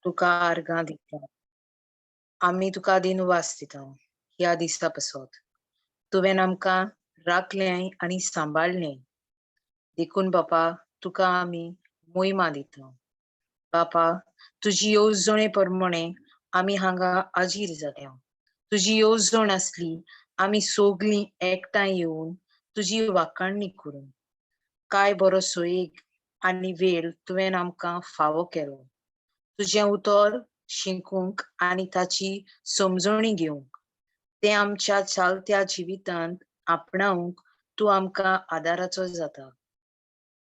तुका आर्गां दिता. आमी तुका दिनवास दिता ह्या दिसा पासत. तुवें आमकां राखलें आनी सांबाळ्ळें, देखून बापा, तुका आमी मोहिमा दिता. बापा, तुजी येवजणे प्रमाणे आमी हांगा हाजीर जाल्या. तुजी येवजण आसली आमी सगळीं एकठांय येवन तुजी वाखाणणी करूं. काय बरो सोयीक आनी वेळ तुवें आमकां फावो केलो तुजें उतर शिकूंक आनी ताची समजणी घेवंक. तें आमच्या चालत्या जिवितांत आपणावंक तूं आमकां आदाराचो जाता.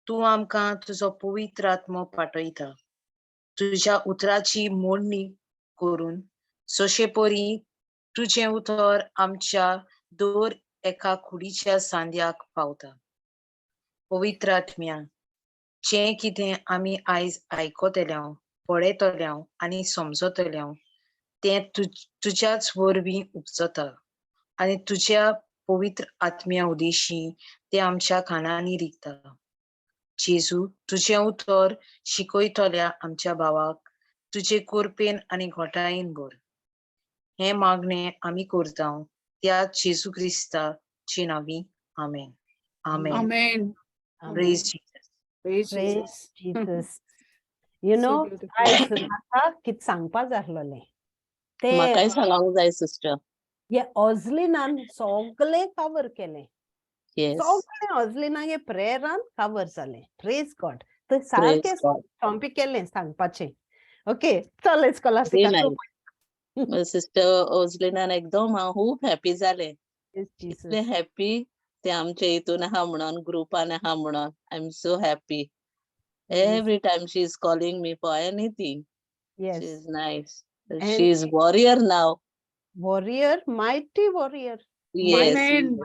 तूं आमकां तुजो पवित्र आत्मो पाठयता तुज्या उतराची मोडणी करून, जशे परी तुजें उतर आमच्या दर एका कुडीच्या सांद्याक पावता. पवित्र आत्म्या, जें कितें आमी आयज आयकतले, पळयतले आनी समजतले, तें तुज्याच वरवीं उपजता आनी तुज्या पवित्र आत्म्या उदेशी तें आमच्या कानांनी रिगता. जेजू, तुजें उतर शिकयतल्या आमच्या भावाक तुजे कृपेन आनी घटायेन भर. हें मागणें आमी करता त्या जेजू क्रिस्ताचे नांवी. आमेन, आमेन. Amen. Praise Jesus. Praise Praise Jesus. Jesus. You So know, beautiful. आयज म्हाका कितें सांगपा जाय आसलोलें तें. म्हाकाय सांगूंक जाय सिस्टर. हे ऑझलिनान सगळें कवर केलें. येस. सगळें ऑझलिनागे प्रेयरान कवर जालें. प्रेज गॉड. तर सारकें टॉपिक केलें सांगपाचें. ओके, चल स्कॉलास्टिका. Nice. सिस्टर ओजलिनान एकदम हांव खूब हॅपी जालें. इतलें हॅपी ते आमच्या हितून आहा म्हणून, ग्रुपान आहा म्हणून. I am so happy. Every time she is calling me for anything. She is nice. She is warrior now. Warrior, mighty warrior. Yes. Amen.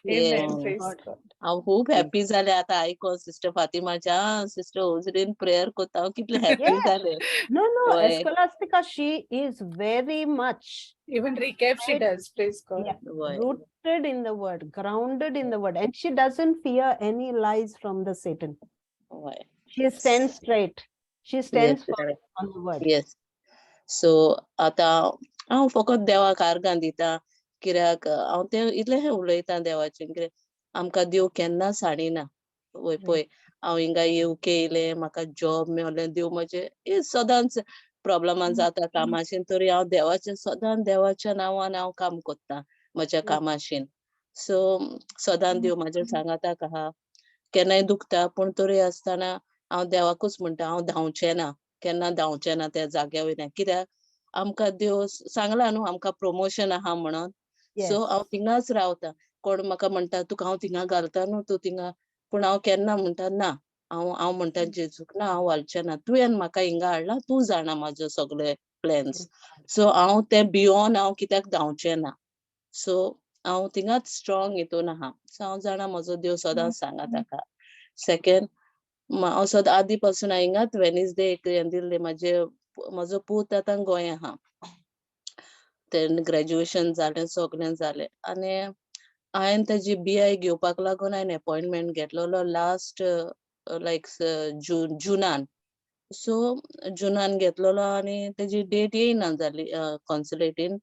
Amen. Praise God. God. हांव खूब हॅपी जालें आतां आयकोन सिस्टर फातिमाच्या, सिस्टर ओजरीन प्रेयर करता, हांव कितलें happy जालें. No, Why? Escolastica, she is very much Even recap she does. Praise God. Yeah, वय. Rooted in the word, grounded in the word, and she doesn't fear any lies from the Satan. वय. She stands straight. She stands firm on the word. Yes, so आतां हांव फकत देवाक आर्गां दिता, कित्याक हांव तें इतलें उलयतां देवाचें, कित्याक आमकां देव केन्ना साणिना. वय, पळय, हांव हिंगा युके येयलें, म्हाका जॉब मेवलें, देव म्हजें सदांच प्रॉब्लमान जाता कामाशीन, तरी हांव देवाचें सदांच देवाच्या नांवान हांव काम कोत्ता म्हज्या कामाशीन. सो सदांच देव म्हाज्या सांगाताक आहा. केन्नाय दुखता, पूण तरी आसतना हांव देवाकूच म्हणटा, हांव धांवचें ना, केन्ना धांवचें ना त्या जाग्या वयल्यान, कित्याक आमकां देव सांगला न्हू आमकां प्रमोशन आहा म्हणून. सो हांव थिंगाच रावता. कोण म्हाका म्हणटा, तुका हांव थिंगा घालता न्हू, तूं थिंगा, पूण हांव केन्ना म्हणटा ना. हांव म्हणटा जेजूक, ना, हांव हालचें ना. तुवें म्हाका हिंगा हाडला, तूं जाणा म्हाजो सगळे प्लॅन्स. सो हांव तें भियोन हांव कित्याक धांवचें ना. सो हांव थिंगाच स्ट्रॉंग हितून आहा. सो हांव जाणा म्हजो देव सदांच सांगात आहा. सेकंड, हांव सदां आदी पासून हिंगाच वेनसडे एक हें दिल्लें. म्हाजे म्हजो पूत आतां गोंया आहा. तें ग्रॅज्युएशन जालें, सगळें जालें आनी हांवें तेजी बीआय घेवपाक लागून हांवें अपॉयंटमेंट घेतलेलो लास्ट लायक जून, जुनान. सो जुनान घेतलेलो आनी तेजी डेट येयना जाली कॉन्सुलेटीन.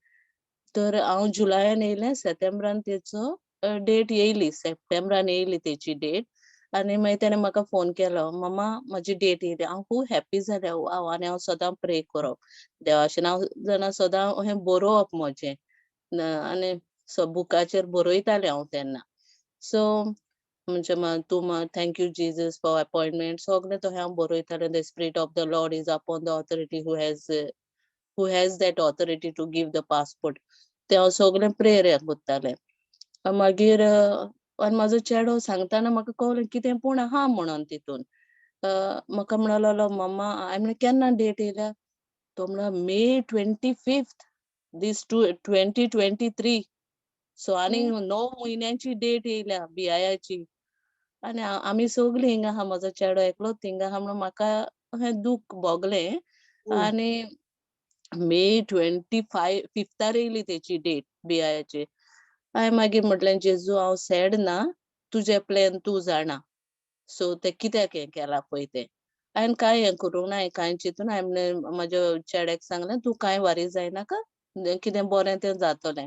तर हांव जुलयान येयलें, सप्टेंबरान तेचो डेट येयली, सप्टेंबरान येयली तेची डेट. आनी मागीर तेणें म्हाका फोन केलो, मम्मा, म्हाजी डेट येयली. हांव खूब हॅप्पी जालें. वाव! आनी हांव सदां प्रे करप देवाशेन. हांव जाणा, सदां अहें बरोवप म्हजें आनी बुकाचेर बरयतालें हांव तेन्ना. सो म्हणजे तूं, thank you Jesus for appointment, सगळें तशें हांव बरयतालें. The spirit of the Lord is upon the authority who has that authority to give the passport. तें हांव सगळें प्रेयर करतालें. मागीर आनी म्हाजो चेडो सांगतना म्हाका कळ्ळें कितें पूण आहा म्हणून तितून. म्हाका म्हणो लागलो, मम्मा, हांवें म्हणलें, केन्ना डेट येयल्या? तो म्हणलो, May 25 this two 2023. So आनी 9 म्हयन्यांची डेट येयल्या बीआयची आनी आमी सगळीं हिंगा आहा, म्हजो चेडो एकलोच थिंगा आहा म्हणून म्हाका अहें दूख भोगलें. आनी मे 25 फिफ्तार येयली तेची डेट बीआयची. हांवें मागीर म्हटलें, जेजू, हांव सॅड ना, तुजें प्लॅन तूं जाणा. सो तें कित्याक हें केलां पळय तें. हांवें कांय हें करूंक ना, हांवें कांय चिंतून हांवें म्हणलें म्हज्या चेड्याक सांगलें, तूं कांय वारी जायनाका, कितें बरें तें जातलें.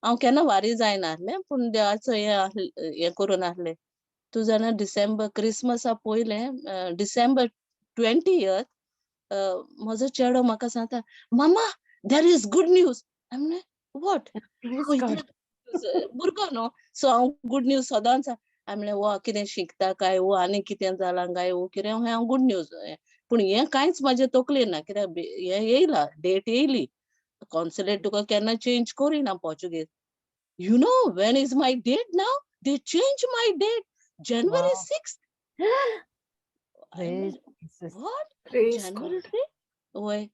हांव केन्ना वारी जायनासलें, पूण देवाचो हें आसलें, हें करून आसलें. तूं जाणा, डिसेंबर क्रिसमसा पयलें, डिसेंबर 20, म्हजो चेडो म्हाका सांगता, "मामा, there is good news." हांवें म्हणलें, "what?" Praise God. भुरगो न्हू, सो हांव गुड न्यूज सदांच. हांवें म्हणलें, वा कितें शिकता काय वो, आनी कितें जालां काय वो, कितें हांव गुड न्यूज. पूण हें कांयच म्हाजे तकलेन ना, कित्याक हें येयला, डेट येयली, कॉन्सुलेट तुका केन्ना चेंज करिना Portuguese. You know when is my date now? They change my date, January 6. Praise Jesus. What? Praise January God. 6? वय,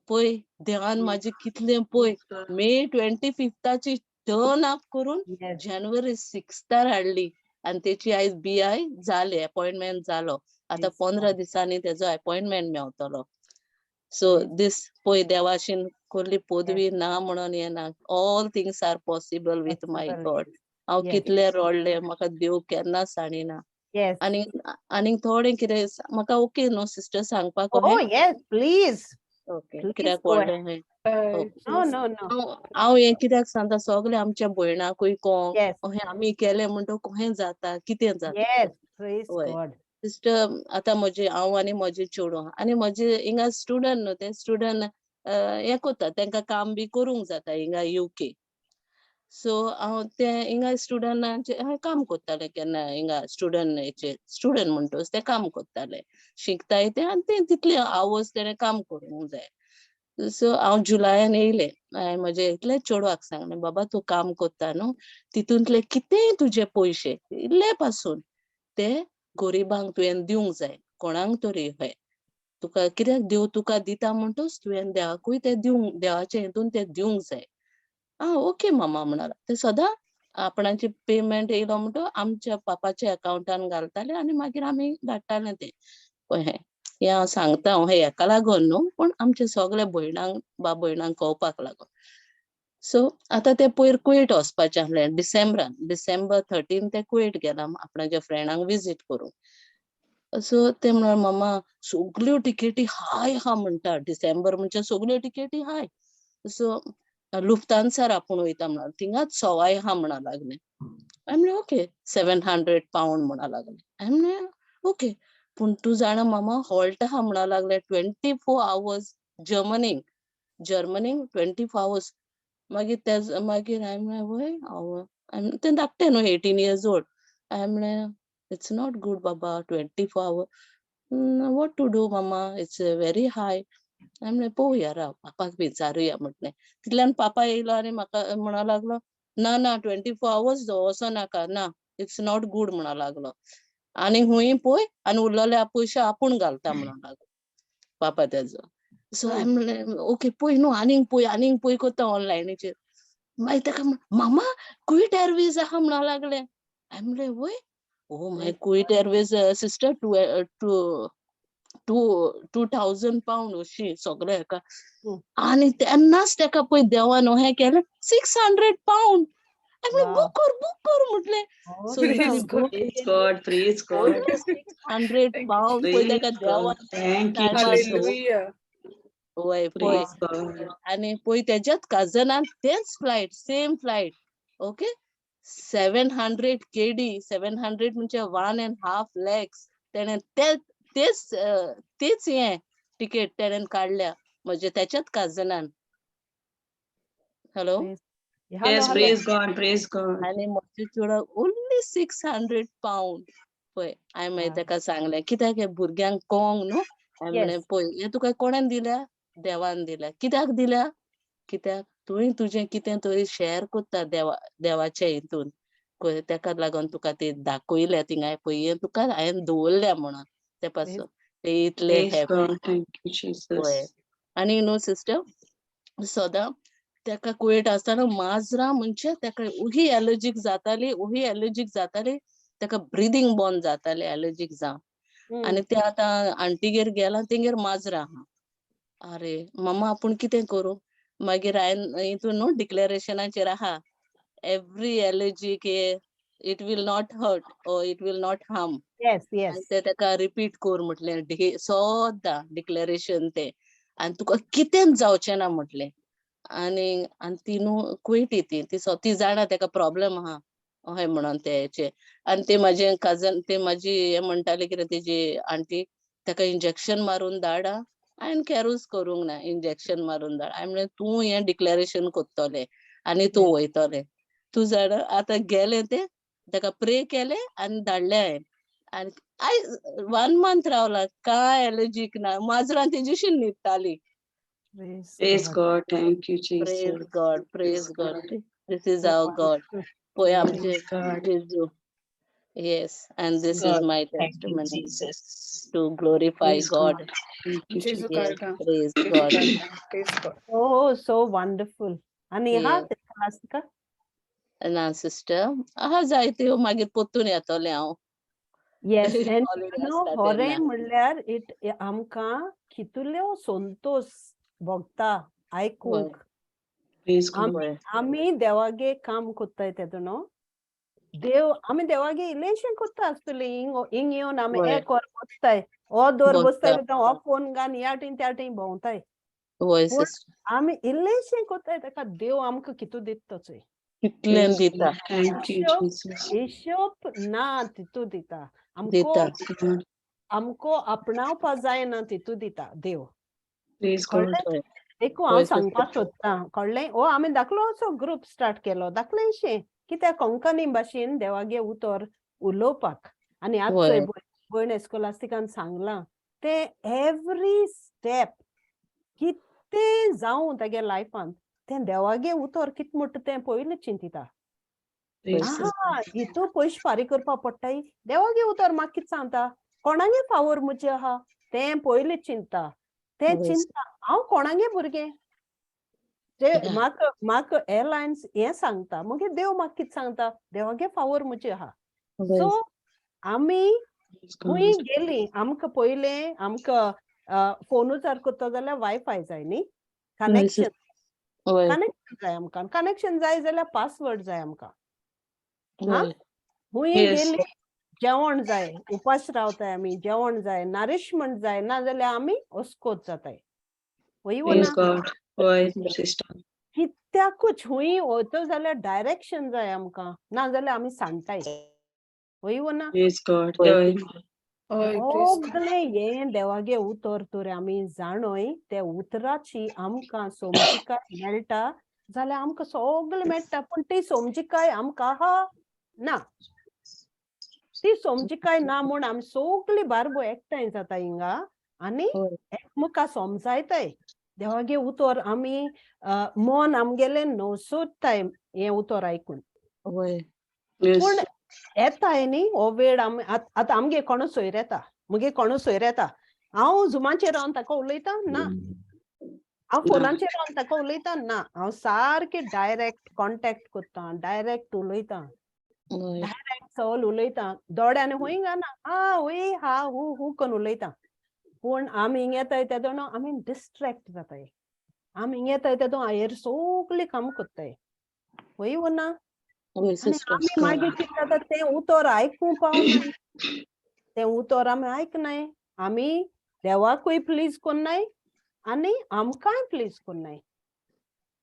पळय देवान म्हाजें कितलें पळय, मे 25थाची टर्न अप करून जानेवारी 6थार हाडली आनी तेची आयज बीआय जाले, अपॉइंटमेंट जालो. आतां Praise 15 God. दिसांनी तेजो अपॉइंटमेंट मेवतलो. सो दीस पळय, देवाशीन कसली पदवी ना म्हणून येना. All things are possible with my Possible. God. हांव कितलें रडलें, म्हाका देव केन्ना सांडिना. आनी आनीक थोडें कितें म्हाका, ओके न्हू सिस्टर, सांगपाक? Oh, yes, please. Okay. Please कित्याक go ahead. व्हडलें हें. No, no. हांव हांव हें कित्याक सांगता, सगळें आमच्या भयणाकूय कोंक, अहें आमी केलें म्हणटकूच कहें जाता, कितें जाता. Yes. Praise वय. God. सिस्टर, आतां म्हजे हांव आनी म्हजे चेडूं आनी म्हजे हिंगा स्टुडंट न्हू, ते स्टुडंट हें कोत्ता, तेंकां काम बी करूंक जाता हिंगा युके. सो हांव ते हिंगा स्टुडंटांचे हांवें काम कोत्तालें केन्ना हिंगा स्टुडंट हेचेर. स्टुडंट म्हणटकच ते काम कोत्ताले, शिकताय ते आनी ते तितले आवर्स तेणें काम करूंक जाय. सो हांव जुलयान येयलें. हांवें म्हजे इतले चेडवाक सांगलें, "बाबा, तूं काम कोत्ता न्हू, तितूंतले कितेंय तुजे पयशे इल्ले पासून ते गरिबांक तुवें दिवंक जाय, कोणाक तरी. हय, तुका कित्याक देव तुका दिता म्हणटच तुवें देवाकूय ते दिवंक, देवाचे हितून ते दिवंक जाय." "आं, ओके मामा," म्हणाला. ते सदां आपणाचे पेमेंट येयलो म्हणटकच आमच्या पापाच्या अकावंटान घालताले आनी मागीर आमी धाडटाले ते. हें हें हांव सांगता, हांव हें हेका लागून न्हू, पूण आमच्या सगल्या भयणांक बा भयणांक कळपाक लागून. सो आतां ते पयर कुवेट वचपाचें आसलें डिसेंबरान. डिसेंबर 13 ते कुवेट गेला आपणाच्या फ्रेंडांक विजीट करूंक. सो ते म्हणून, "मामा, सगल्यो टिकेटी हाय आहा," म्हणटा. डिसेंबर म्हणजे सगल्यो टिकेटी हाय. सो लुफ्तांसार आपूण वयता म्हणून, थिंगाच सवाय आहा म्हणा लागले. हांवें म्हणलें, "ओके." 700 पावंड म्हणा लागले. हांवें म्हणलें, "ओके." पूण तूं जाणा मामा, हॉल्ट आहा म्हणा लागले 24 आवर्स जर्मनीक, जर्मनीक 24 आवर्स. मागीर तेज मागीर हांवें म्हणलें, "वय." हांव तें धाकटें न्हू, 18 इयर्स ओल्ड. हांवें म्हणलें, "It's not good Baba, 24 hour. What to do mama? It's very high." हांवें म्हणलें, "पळोवया, राव, पापाक विचारुया," म्हटलें. तितल्यान पापा येयलो आनी म्हाका म्हणो लागलो, "ना ना, 24 आवर्स वचो नाका ना, it's not good," म्हणो लागलो. "आनी हुंय पळय आनी उरलेले पयशे आपूण घालता," म्हणो लागलो पापा तेजो. सो हांवें म्हणलें, "ओके, पळय न्हू, आनीक पळय, आनीक पळय," करता ऑनलायनीचेर. मागीर ताका, "मामा, कुवेट एरवेज आहा," म्हणो लागलें. हांवें म्हणलें, "वय." ओ मागीर Kuwait Airways, sister, two two 2,000 pound अशी सगळे हेका. आनी तेन्नाच तेका पळय देवान हें केलें, 600 पावंड. हांवें म्हणलें, "बूक कर, बूक कर," म्हटलें. Oh, So Praise इतली God. Book Praise God, praise God. Hundred Thank you. Pound पळय ताका Praise God. देवान Thank you, टायमार Jesus. Hallelujah. वय, पळय. Praise God. आनी पळय, तेज्याच कजनान तेच flight, same flight, okay, 700 KD, 700 म्हणजे 1.5 लॅक्स. तेणें ते तेच तेच हें टिकेट तेणें काडल्या, म्हणजे त्याच्याच कजनान. Hello? Hello, Yes, hello. Praise God, praise God. आनी म्हजे चेडवाक ओन्ली 600 पावंड पळय. हांवें मागीर ताका सांगलें, कित्याक हे भुरग्यांक कोंग न्हू. हांवें म्हणलें, "पळय, हें तुका कोणें दिल्या? देवान दिल्या. कित्याक दिल्या? कित्याक तुवें तुजें कितें तरी शेअर करता देवा, देवाच्या हितून. तेका लागून तुका ते दाखयल्या थिंगाय. पळय, हें तुका हांवें दवरल्या म्हणून ते पासून ते इतले Praise happy." God. Thank you, वय. Jesus. आनी न्हू सिस्टर, सदां तेका कुवेट आसतना माजरां म्हणजे तेका उही एलर्जीक जाताली, उही एलर्जीक जाताली. तेका ब्रिदींग बंद जातालें एलर्जीक जावन. आनी ते आतां आंटीगेर गेला, तेंगेर माजरां आहा. "अरे मम्मा, आपूण कितें करूं?" मागीर हांवें हितून न्हू डिक्लेरेशनाचेर आहा, every allergic, it will not hurt or it will not harm. येस येस. आनी ते ताका रिपीट कर म्हटलें सद्दां डिक्लेरेशन तें, आनी तुका कितेंच जावचें ना म्हटलें. आनी आनी ती न्हू कुवेटी ती ती ती जाणा तेका प्रॉब्लम आहा अहें म्हणोन ते हेचे. आनी ते म्हाजे कजन ते म्हाजी हें म्हणटाले कितें तेजी आंटी ताका इंजेक्शन मारून धाड आं. हांवें कॅरूच करूंक ना, इंजेक्शन मारून धाड. हांवें म्हणलें तूं हें डिक्लेरेशन कोत्तोलें आनी तूं वयतलें. तूं जाणा आतां गेलें तें ताका प्रे केलें आनी धाडलें हांवें. आनी आयज वन मंथ रावला, कांय एलर्जीक ना, माजरां तेजीशी न्हिदतालीं. Praise God. Thank you, Praise Jesus. God, praise Praise God. God. This is our God. पळय आमचे Praise God. जेजू. Yes, and this is God, my Thank you, testimony Jesus. to glorify Praise God. God. Thank you, Jesu Jesus. Yes, karga. praise Jesu God. karga. Praise God. Oh, so wonderful. आनी हा Yes. Scholastica? ना sister, आहा जायत्यो, मागीर परतून येतलें हांव. Yes, and Holiday you know, आसता होरें तेन्ना. म्हणल्यार it आमकां कितल्यो संतोष भोगता आयकूंक. Praise God. वय. आमी देवागे काम कोत्ताय तेदो न्हू, देव आमी देवागे इल्लेशें कोत्ता आसतलें. हिंग हिंग येवन आमी वय. एक वर बसताय, हो दोर बसताय, बसता. हो फोन घान ह्या टीन त्या टीन भोंवताय. वय पूण सिस्टर. आमी इल्लेशें कोत्ताय ताका देव आमकां कितू दिता तसोय. कितलें Praise दिता. God. Thank you, हिशोब Jesus. हिशोब ना तितू दिता आमको. दिता. Praise God. आमको आपणावपा जायना तितू दिता देव. Praise God. कळ्ळें? वय. देखू हांव वय सिस्टर. सांगपाक सोदतां, कळ्ळें? हो आमी धाकलो असो ग्रूप स्टार्ट केलो धाकलेशें, कित्याक कोंकणी भाशेन देवागे उतर उलोवपाक. आनी आज वय. चोय भयण एस्कोलास्टिकान सांगलां तें एवरी स्टेप कितें जावं तागे लायफान तें देवागे उतर कितें म्हणटा तें पयलीं चिंतिता. Praise वय. God. आहा, हितू पयशे फारीक करपाक पडटाय, देवागे उतर म्हाका कितें सांगता, कोणागे फावोर म्हजे आहा तें पयलीं चिंतता. तें वय. चिंतता हांव कोणागे भुरगें जे Yeah. म्हाका म्हाका एअरलायन्स हें सांगता, मागीर देव म्हाका कितें सांगता, देवागे फावोर म्हजे आहा. वय. सो आमी Praise खंय God. गेलीं आमकां पयलें आमकां फोनूच जर करता जाल्यार वायफाय जाय न्ही, वय कनेक्शन. सिस्टर. वय. कनेक्शन जाय आमकां, कनेक्शन जाय जाल्यार पासवर्ड जाय आमकां. हा, वय. खंय Yes. गेलीं जेवण जाय, उपास रावताय आमी, जेवण जाय, नरिशमेंट जाय, नाजाल्यार आमी अस्कोत जाताय. वय वो Praise ना? God. वय, sister. कित्याकूच खंय वयता जाल्यार डायरेक्शन जाय आमकां, नाजाल्यार आमी सांडटाय. वय वो ना? Praise God. वय. वय. Oy, praise God. सगळें हें देवागे उतर तर आमी जाणोय, ते उतराची आमकां समजिकाय मेळटा जाल्यार आमकां सगळें मेळटा. पूण ती समजिकाय आमकां आहा ना, ती समजिकाय ना म्हूण आमी सगळीं बारबो एकठांय जाता हिंगा आनी वय. एकमेका समजायताय देवागे उतर. आमी मन आमगेलें नवसोदताय हें उतर आयकून. वय. Yes. पूण येताय न्ही हो वेळ, आमी आतां आमगे कोणू सोयर येता, मुगे कोणू सोयर येता, हांव जुमाचेर रावन ताका उलयता ना, हांव ना. फोनाचेर रावन ताका उलयता ना, हांव सारकें डायरेक्ट कॉन्टेक्ट करता, डायरेक्ट उलयता. वय. डायरेक्ट सगळ उलयता, दोळ्यांनी हुंय गाना आ हुंय हा हू हू करून उलयता. पूण आमी हिंग येताय तेदोना आमी डिस्ट्रेक्ट जाताय, आमी हिंग येताय तेदो हेर सगळीं काम करताय. वय वो ना? वय आनी सिस्टर. आमी मागीर कितें जाता, तें उतर आयकूंक पावनाय, तें उतर आमी आयकनाय, आमी देवाकूय प्लीज कोन्नाय आनी आमकांय प्लीज कोन्नाय.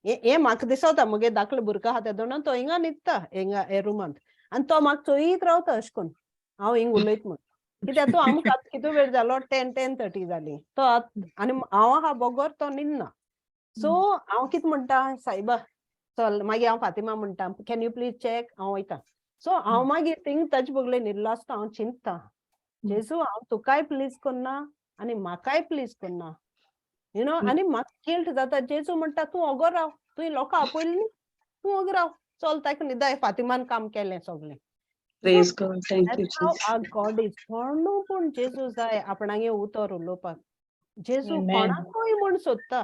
हें म्हाका दिसता, मुगे धाकलो भुरगो आहा तेदोना तो हिंगा न्हिदता हिंगा हे रुमांत, आनी तो म्हाका चोयत रावता अशें करून हांव हिंग उलयत म्हूण. कित्याक तो आमकां आतां कितू वेळ जालो, 10, 10:30 जाली, तो आतां आनी हांव आहा बगर तो न्हिदना. सो हांव कितें म्हणटा, सायबा चल, मागीर हांव फातिमा म्हणटा, can you please check, हांव वयता. सो हांव मागीर थिंग ताजे बगले न्हिदलो आसता, हांव चिंतता, जेजू हांव तुकाय प्लीज करना आनी म्हाकाय प्लीज करना, you know, आनी म्हाका गिल्ट जाता. जेजू म्हणटा, तूं ओगो राव, तुवें लोकां आपयलें न्ही, तूं ओगो राव, चल ताका न्हिदाय, फातिमान काम केलें सगळें. Praise God. Thank you, That's how Jesus. our God is. कोणू पूण जेजू जाय आपणागे उतर उलोवपाक. जेजू Amen. कोणाकूय म्हूण सोदता.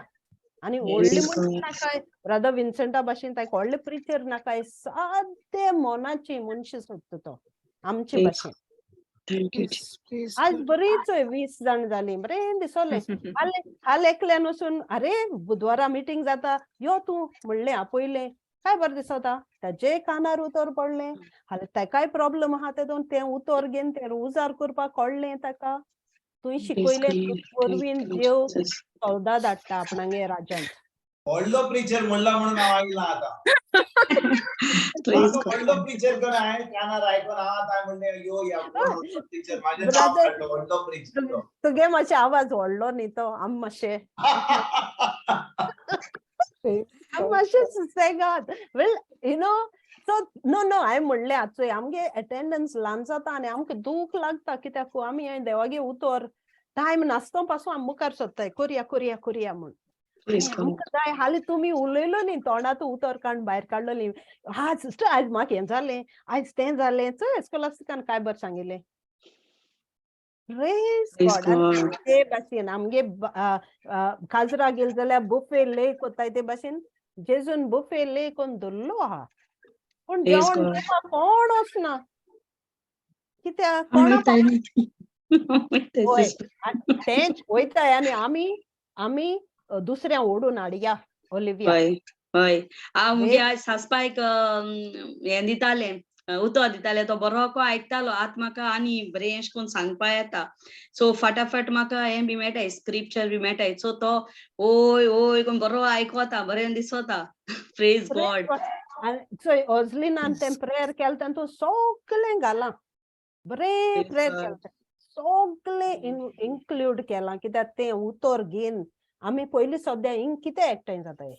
आनी व्हडले Praise मनीस God. नाकाय, ब्रदर विन्सेंटा भाशेन ताका व्हडले प्रिचर नाकाय, सादे मनाची मनशां सोदता तो आमचे Praise भाशेन. Thank you, Jesus. Yes, praise आज God. बरीच 20 जाण जाली, बरें दिसोलें. हाल हाल एकल्यान वचून, अरे बुधवारा मिटींग जाता, यो तूं म्हणलें, आपयलें. काय बरें दिसता ताजे कानार उतर पडलें हाल्यार तेकाय प्रॉब्लम आहा तेतून तें उतर घेवन तें उजार करपाक कळ्ळें ताका. तुवें Praise शिकयलें God. वरवीं Thank you, देव Jesus. सोल्दा धाडटा आपणागे राज्यांत. व्हडलो प्रिचर म्हणला म्हणून हांव आयला आतां. Praise म्हाका God. व्हडलो प्रिचर कोण हांवें कानार आयकून हांव आतां म्हणलें यो या कोण प्रिचर म्हाजें नांव Brother- काडलो व्हडलो प्रिचर तो. तुगे मातशे आवाज व्हडलो न्ही तो आमी मातशे आमी मातशे सुसेगाद. Well you know so no no हांवें म्हणलें आतां चोय आमगे एटेंडन्स ल्हान जाता आनी आमकां दूख लागता कित्याक आमी हें देवागे उतर टायम नासतो पासून आमी मुखार सोदताय करया करया करया म्हूण. Praise God. आमकां जाय हालीं तुमी उलयलो न्ही तोंडांत उतर काडून भायर काडलो न्ही हा सिस्टर आयज म्हाका हें जालें आयज तें जालें चोय एस्कोलास्टिकान काय बरें सांगिल्लें. प्रेज Praise God. आनी God. ते भाशेन आमगे काजरा गेले जाल्यार बुफे ले कोत्ताय ते भाशेन जेजून बुफे ले कोन्न धरलो आहा पूण Praise जेवण God. जेवपाक कोण वचना कित्याक हांव कोणा वयताय न्ही. वयताय होय. sister. तेंच वयताय आनी आमी आमी दुसऱ्या ओडून हाडया ओलिविया. हय हय हांव मुगे वे- आयज सासपायक हें दितालें उतर दितालें तो बरो को आयकतालो. आतां म्हाका आनी बरें एशें कोन्न सांगपा येता सो फाटाफाट म्हाका हें बी मेळटाय स्क्रिप्चर बी मेळटाय सो तो ओय ओय कोन्न बरो आयकोता बरें दिसोता. Praise God. आनी चोय ओजलिनान तें प्रेयर केलें तातूंत सगळें घालां बरें Praise prayer God. केलें तें सगळें इन्क्लूड केलां कित्याक तें उतर घेवन आमी पयलीं सद्या हिंग कितें एकठांय जाताय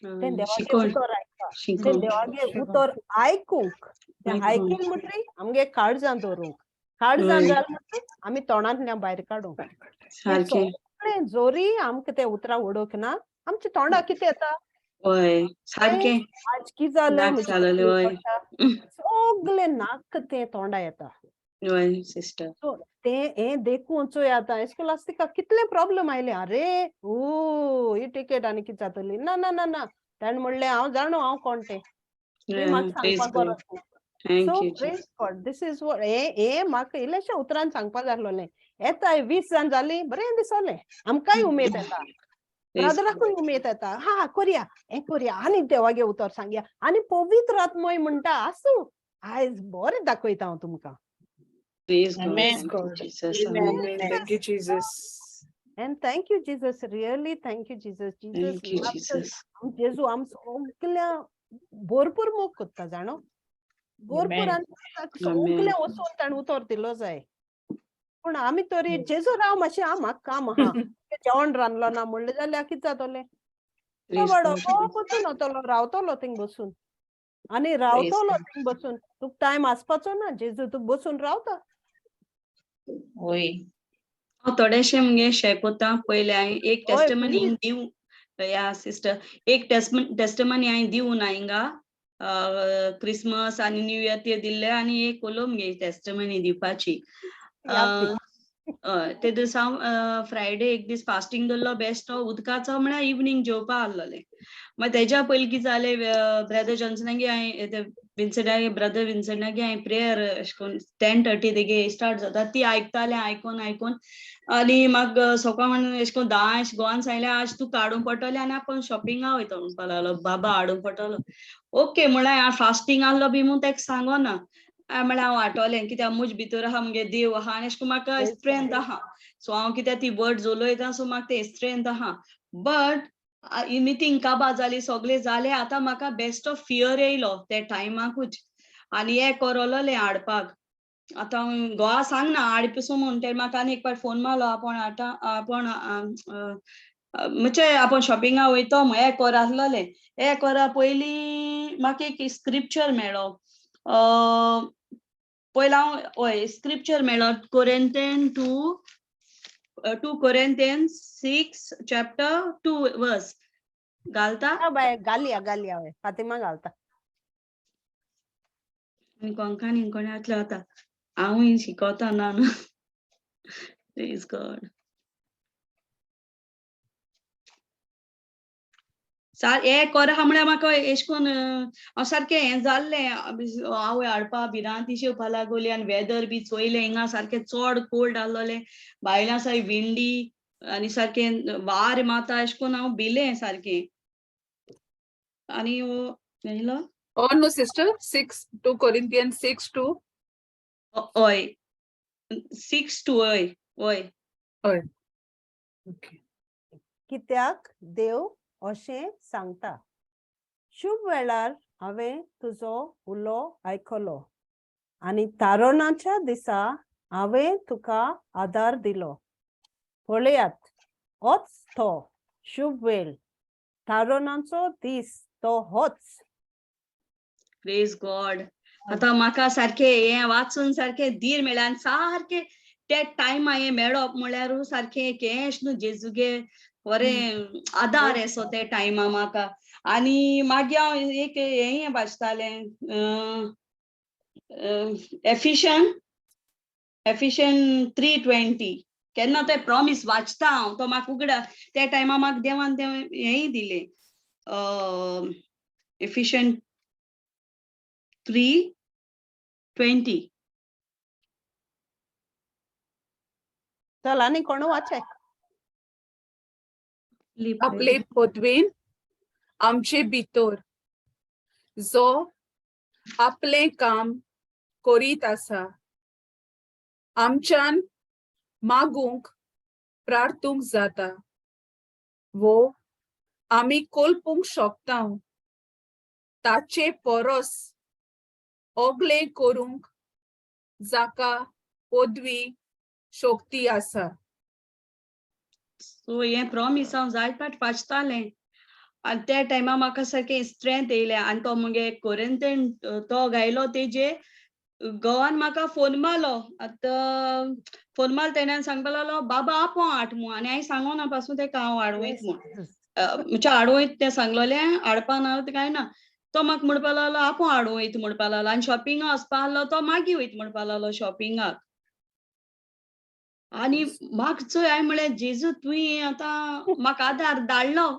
तें देवाचें शिकोण उतर आयकता तें शिकोण देवागे उतर आयकूंक तें आयकूंक. आयकील म्हणटरी आमगे काळजां दवरूंक काळजां हय. जालें म्हणटरी आमी तोंडांतल्यान भायर काडूंक तें सारकें. सगळें जोरी आमकां तें उतरां उडोवंक ना आमच्या तोंडाक कितें येता हय सारकें. आज कितें जालें नाक म्हजें जालेलें, तकली हय. पडटा. सगळें नाक तें तोंडा येता. हय सिस्टर. सो तें हें देखून चोय आतां एस्कोलास्टिका कितले प्रॉब्लम आयले अरे ओ ही टिकेट आनी कितें जातली ना ना ना ना ताणें म्हणलें हांव जाणो हांव कोण तें तुवें म्हाका प्रेज सांगपाक गॉड. गरज ना. Thank so you praise God this is what हें हें म्हाका इल्लेशें उतरान सांगपा जाय आसलोलें येता 20 जाण जालीं बरें दिसलें आमकांय उमेद येता ब्रदराकूय उमेद येता हा करया हें करया आनी देवागे उतर सांगया आनी पवित्र आत्मय म्हणटा आसूं आयज बरें दाखयता हांव तुमकां. Praise God. Amen. Thank you, God. Jesus. Amen. Amen. Thank you, Jesus. And thank you, Jesus. Really, thank you, Jesus. Jesus Thank you, loves us. Jesus. जेजू आम सगळ्या भरपूर मोग कोत्ता जाणो भरपूर Amen. आनी सगळें वचून ताणें उतर दिलो जाय पूण आमी तरी जेजू राव मातशें आं म्हाका काम आहा जेवण रांदलो ना म्हणलें जाल्यार कितें जातलें Praise बडो God. बसून वतलो रावतलो थिंग बसून आनी रावतलो थिंग बसून तुका टायम आसपाचो ना जेजू तुका बसून रावता. वय. हांव थोडेशें मुगे शेअर कोत्ता पयलें हांवें एक हय, टेस्टमनी please. दिवं या सिस्टर एक टेस्टमनी हांवें दिवं ना हिंगा क्रिसमस आनी न्यू इयर ते दिल्ले आनी एक उलो मुगे टेस्टमनी दिवपाची. या ती. हय ते दीस हांव फ्रायडे एक दीस फास्टींग दवरलो बेश्टो उदकाचो म्हळ्यार इवनींग जेवपा आसलोलें. मागीर तेज्या पयलीं कितें जालें ब्रदर जॉन्सनागे हांवें विन्सनागे ब्रदर विन्सनागे हांवें प्रेयर अशें करून 10:30 तेगे स्टार्ट जाता ती आयकतालें आयकोन आयकोन आनी म्हाका सकाळ म्हणून अशें करून 10 अशें गोवान सांगलें आज तूं काडूंक पडटलें आनी आपूण शॉपिंगा वयता म्हणपाक लागलो बाबा हाडूंक पडटलो. ओके म्हळ्यार हांव फास्टींग आसलो बी म्हूण ताका सांगोना हांवें म्हळ्यार हांव आठवलें कित्याक म्हज भितर आहा मुगे देव आहा आनी अशें करून म्हाका स्ट्रेंथ आहा सो हांव कित्याक ती वर्ड्स उलयता सो म्हाका ते स्ट्रेंथ आहा. बट मिटींग काबार जाली सगळें जालें आतां म्हाका बेस्ट ऑफ फियर येयलो ते टायमाकूच आनी एक कोरोलोलें हाडपाक. आतां गोवा सांगना हाड पिसो म्हूण तेणें म्हाका आनी एक फावट फोन मारलो आपूण आतां आपूण म्हणजे आपूण शॉपिंगा वयतो म्हूण एक वर आसलोलें. एक वरा पयलीं म्हाका एक स्क्रिप्चर मेळ्ळो पयलीं हांव हय स्क्रिप्चर मेळ्ळो कोरेंतेन 2 Corinthians 6 chapter 2 verse घालता. बाय घालया घालया हय फातिमा घालता. आनी कोंकणी कोणातलो आतां हांवूय शिकोता ना न्हू. Praise God. एक वर आहा म्हळ्यार म्हाका एशें कोन्न हांव सारकें हें जाल्लें आवय हाडपा भिरांत येवपा लागली आनी वेदर बी चोयलें हिंगा सारकें चड कोल्ड आसलोलें भायल्यान सारकें विंडी आनी सारकें वारें मारता एशें कोन्न हांव भिलें सारकें. आनी मेळलो? Oh no, sister, 6:2 Corinthians 6:2. हय, 6:2, हय हय. हय. Okay. कित्याक देव अशें सांगता, शुभ वेळार हांवें तुजो उलो आयकलो आनी तारणाच्या दिसा हांवें तुका आदार दिलो. पळयात, होच तो शुभ वेळ, तारणाचो दीस तो होच. प्रेज गॉड. आतां म्हाका सारकें हें वाचून सारकें धीर मेळ्ळें आनी सारकें त्या टायमा हें मेळप म्हळ्यार सारकें एक हें न्हू जेजुगे बरें आदार येसो ते टायमा म्हाका. आनी मागीर हांव एक हें वाचतालें, एफिशन 3:20. केन्ना ते प्रॉमीस वाचता हांव, तो म्हाका उगडा त्या टायमा म्हाका देवान तें हेंय दिलें, एफिशन 3:20. चल आनी कोण वाचे. आपले पदवेन आमचे भितर जो आपलें काम करीत आसा, आमच्यान मागूंक प्रार्थूंक जाता वो आमी कोल्पूंक शकता ताचे परस ओगलें करूंक जाका पदवी शक्ती आसा. सो हें प्रॉमीस हांव जायत फाट वाचतालें आनी त्या टायमार म्हाका सारकें स्ट्रेंथ येयलें. आनी तो मुगे कोरिंथियन तो गायलो तेजे घोवान म्हाका फोन मारलो. आतां फोन मारलो तेणें सांगपा लागलो, बाबा आपोव हाड म्हूण. आनी हांवें सांगो ना पासून तेका हांव हाडवयत म्हूण, म्हणजे हाडवयत तें सांगलोलें, हाडपा ना कांय ना. तो म्हाका म्हणपा लागलो आपोव हाडवयत म्हणपा लागलो. आनी शॉपिंगाक वचपा आहलो तो मागीर वयत म्हणपा लागलो शॉपिंगाक. आनी म्हाका चोय हांवें म्हळें, जेजू तुवें आतां म्हाका आदार धाडलो,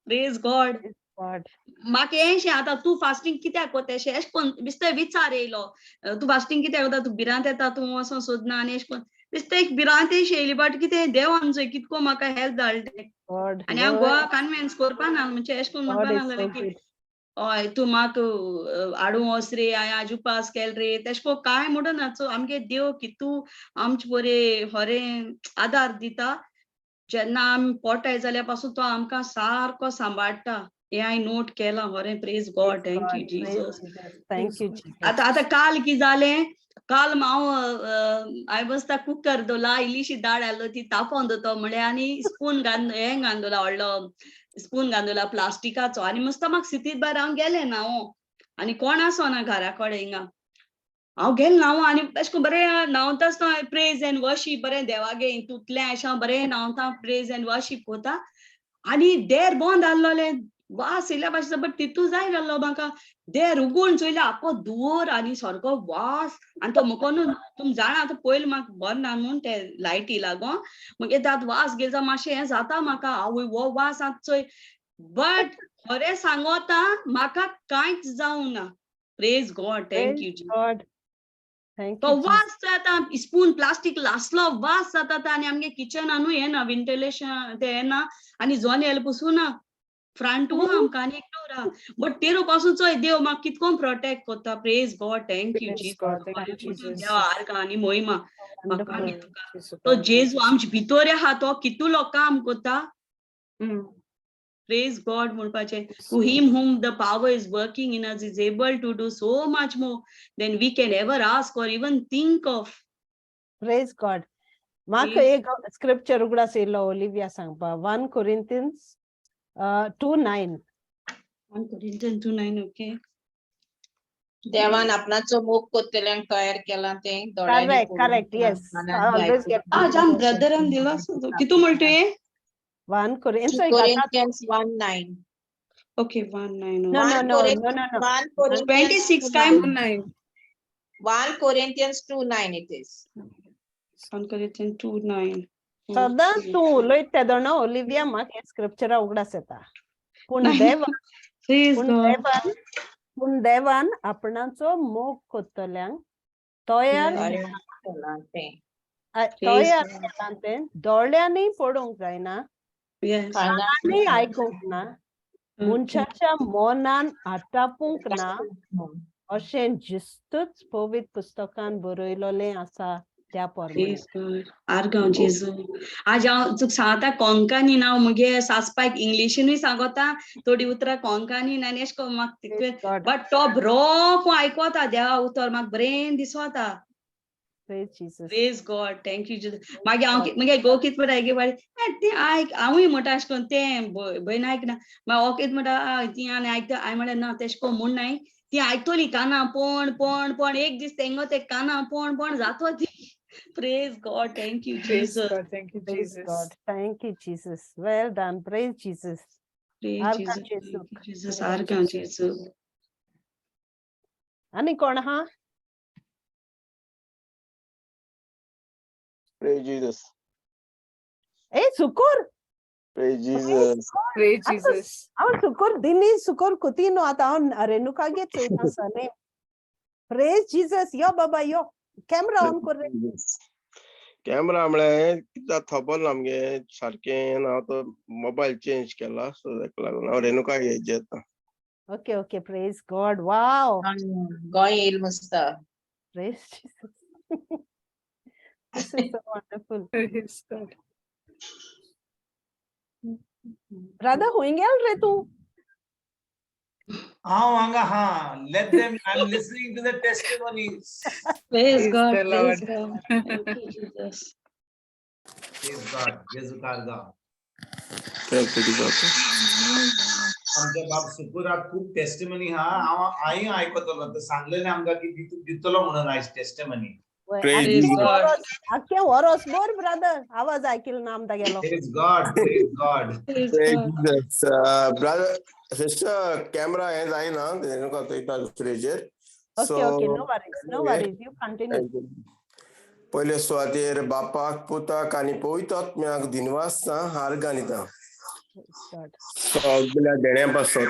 प्रेज गॉड. म्हाका हेंशें आतां तूं फास्टींग कित्याक कोता अशें एशें कोन्न बेश्तें विचार येयलो, तूं फास्टींग कित्याक कोता, तूं भिरांत येता, तूं वचों सोदना. आनी एशें कोन्न बेश्तें एक भिरांत अशी येयली, बट कितें देवान चोय कितको म्हाका हेल्प धाडलें. आनी हांव गोवा कन्विन्स करपा ना, म्हणजे एशें कोन्न म्हणपा नासलें की हय तूं म्हाका हाडूं वच रे, हांवें आज उपास केल रे, तेशें कोन्न कांय म्हणना. सो आमगे देव कितू आमचे बरें खरें आदार दिता, जेन्ना आमी पोटाय जाल्या पासून तो आमकां सारको सांबाळटा. हें हांवें नोट केलां खरें. Praise God, thank you Jesus. Thank you. आतां आतां काल कितें जालें, काल हांव हांवें बसता कुकर दवरला, इल्लीशी दाळ आसलो ती तापोवन दवरता म्हळ्यार, आनी स्पून घालून हें घालून दवरला, व्हडलो स्पून घालून दवरला प्लास्टिकाचो. आनी मस्त म्हाका सितीत भायर हांव गेलें न्हांवो, आनी कोण आसना घरा कडेन हिंगा. हांव गेलें न्हांवो आनी अशें करून बरें न्हांवता आसतना प्रेज एंड वर्शीप बरें देवागे हितूंतलें अशें हांव बरें न्हांवता, प्रेज एंड वर्शीप कोता. आनी देर बंद आसलोलें, वास येयल्या भाशेन, बट तितू जाय जाल्लो म्हाका. देर उगून चोयल्यार आख्खो धुंवर आनी सारको वास. आनी तो मुको न्हू तुमी जाणा आतां पयलीं म्हाका बरें ना म्हूण ते लायटी लागोन मागीर त्यात वास गेलो जाल्यार मातशें हें जाता म्हाका, आवय हो वास आतां चोय. बट खरें सांगोता म्हाका कांयच जावं ना. Praise God, thank you God. Thank तो you. वास जाता, स्पून प्लास्टीक लासलो वास जाता. आनी आमगे किचनानूय हें ना, व्हेंटिलेशन तें हें ना, आनी जनेल पसून ना, फ्रंट आमकां आनी एक डोर आहा. बट तेरो पासून चोय देव म्हाका कितको प्रोटेक्ट कोता. Praise God, thank you Jesus. देवा आर्गां आनी मोहिमा म्हाका आनी तुका. तो जेजू आमचे भितर आहा, तो कितलो काम कोता. प्रेज गॉड म्हणपाचें. To him whom the power is working in us is able to do so much more than we can ever ask or even think of. Praise God. म्हाका एक स्क्रिप्चर उगडास येयलो ओलिविया सांगपा, 1 Corinthians 2:9. 1 Corinthians 2:9, okay. देवान आपणाचो मोग कोत्तल्यांक तयार केला तें दोळ्यांनी करेक्ट करेक्ट, येस. आज आम ब्रदरान दिलो कितू म्हणटा तुवें? 1 Corinthians Corinthians 1:9. Okay, 1:9. No, no, no, no, no, no. 1 Corinthians 26 काय? 9. 1 Corinthians 2:9 it is. 1 Corinthians 2:9. सदां तूं उलयता तेदोणा ओलिविया म्हाका हें स्क्रिप्चरा उगडास येता. पूण देवान पूण देवान आपणाचो मोग कोत्तल्यांक तयार तयार केलां तें दोळ्यांनी पडूंक जायना, कानांनी आयकूंक ना मनशाच्या मनान आटापूंक ना अशें जिस्तूच पवित्र पुस्तकान बरयलोलें आसा त्या प्रमाणे. Praise God. आर्गांव जेजू. आज हांव तुका सांगता कोंकणी ना मुगे सासपायक इंग्लिशीनूय सांगोता थोडी उतरां कोंकणीन आनी एश कोन्न म्हाका तितलें Praise God. But तो बरो आयकोता देवा उतर म्हाका बरें दिसोता. Praise Jesus. Praise God, thank you Jesus. मागीर हांव मागीर गो कित म्हणटा गे बाय तें आयक हांवूय म्हणटा अशें करून तें भयण आयकना मागीर हो कित म्हणटा ती आनी आयकता. हांवें म्हणलें ना तेशें कोन्न म्हूण नाय ती आयकतली काना पण पण पण एक दीस तेंगो ते काना पण पण जातो ती. Praise God, thank you Praise Jesus. God. Thank you, Praise Jesus. God. Thank you, Jesus. Well done. Praise Jesus. Praise आर्गां Jesus, जेजूक. Thank you Jesus. आर्गां जेजू. आनी कोण आहा? Praise Jesus. ए सुकूर. Praise Jesus. Praise आतां Jesus. हांव सुकूर दिनी सुकूर कुतिनो आतां हांव रेणुकागे चोयता सने. प्रेज जीसस. यो बाबा यो, कॅमरा ऑन कर रे. कॅमरा म्हळ्यार कितें खबर ना मगे सारकें हांव तो मोबायल चेंज केला सो ताका लागून हांव रेणुका घेयचे आतां. Okay okay, praise God. Wow. Goa येयल मस्ता. Praise Jesus. This is so wonderful. Praise God. Brother हुंय गेल रे तूं? हांव हांगा हा, let them, I am listening to the testimonies. Praise Praise God, the praise Lord. God. Thank you Jesus. Praise God. जेजू कारगांव. Thank you बापा. आमच्या बाब सुकुराक खूब टेस्टिमनी हा. हांव हांय आयकतलो तो सांगलेलें आमकां की दितलो म्हणून आयज टेस्टिमनी. वय, Praise आख्खें God. वरोस आख्खें वरोस बोर ब्रदर आवाज आयकिल ना आमदां गेलो. Praise God, praise God. Praise Praise God. Jesus. Brother, sister, camera हें जायना रेणुका चोयता दुसरेचेर. Okay okay, no worries, no worries, you continue. पयले सुवातेर बापाक पुताक आनी पवित्र आत्म्याक दिनवास आर्गां दिता God. सगल्या देण्या पासत.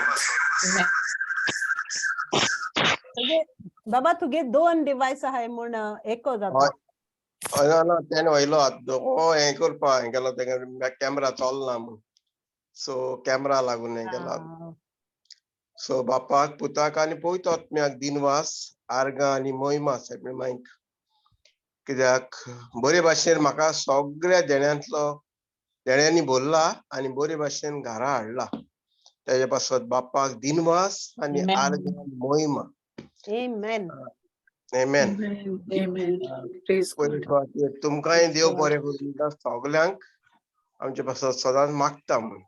तुगे बाबा तुगे दोन डिवायस आहाय म्हूण एको जाता. हय. ना ना तेणें व्हयलो आतां हो हें करपा हें केलो तेका कॅमरा चलना म्हूण सो कॅमरा लागून हें केला. Ah, सो बापाक पुताक आनी पवित्र आत्म्याक दिनवास आर्गां आनी मोहिमा सायबीण मायक कित्याक बरे भाशेन म्हाका सगळ्या देण्यांतलो देण्यांनी भरला आनी बरे भाशेन घरा हाडला. तेजे पासत बापाक दिनवास आनी Amen. आर्गां मोहिमा. Amen. Amen. Amen. Amen. Praise पयले God. सुवातेर तुमकांय देव God. बरें करूं दिता सगल्यांक आमचे पासत सदांच मागता म्हूण.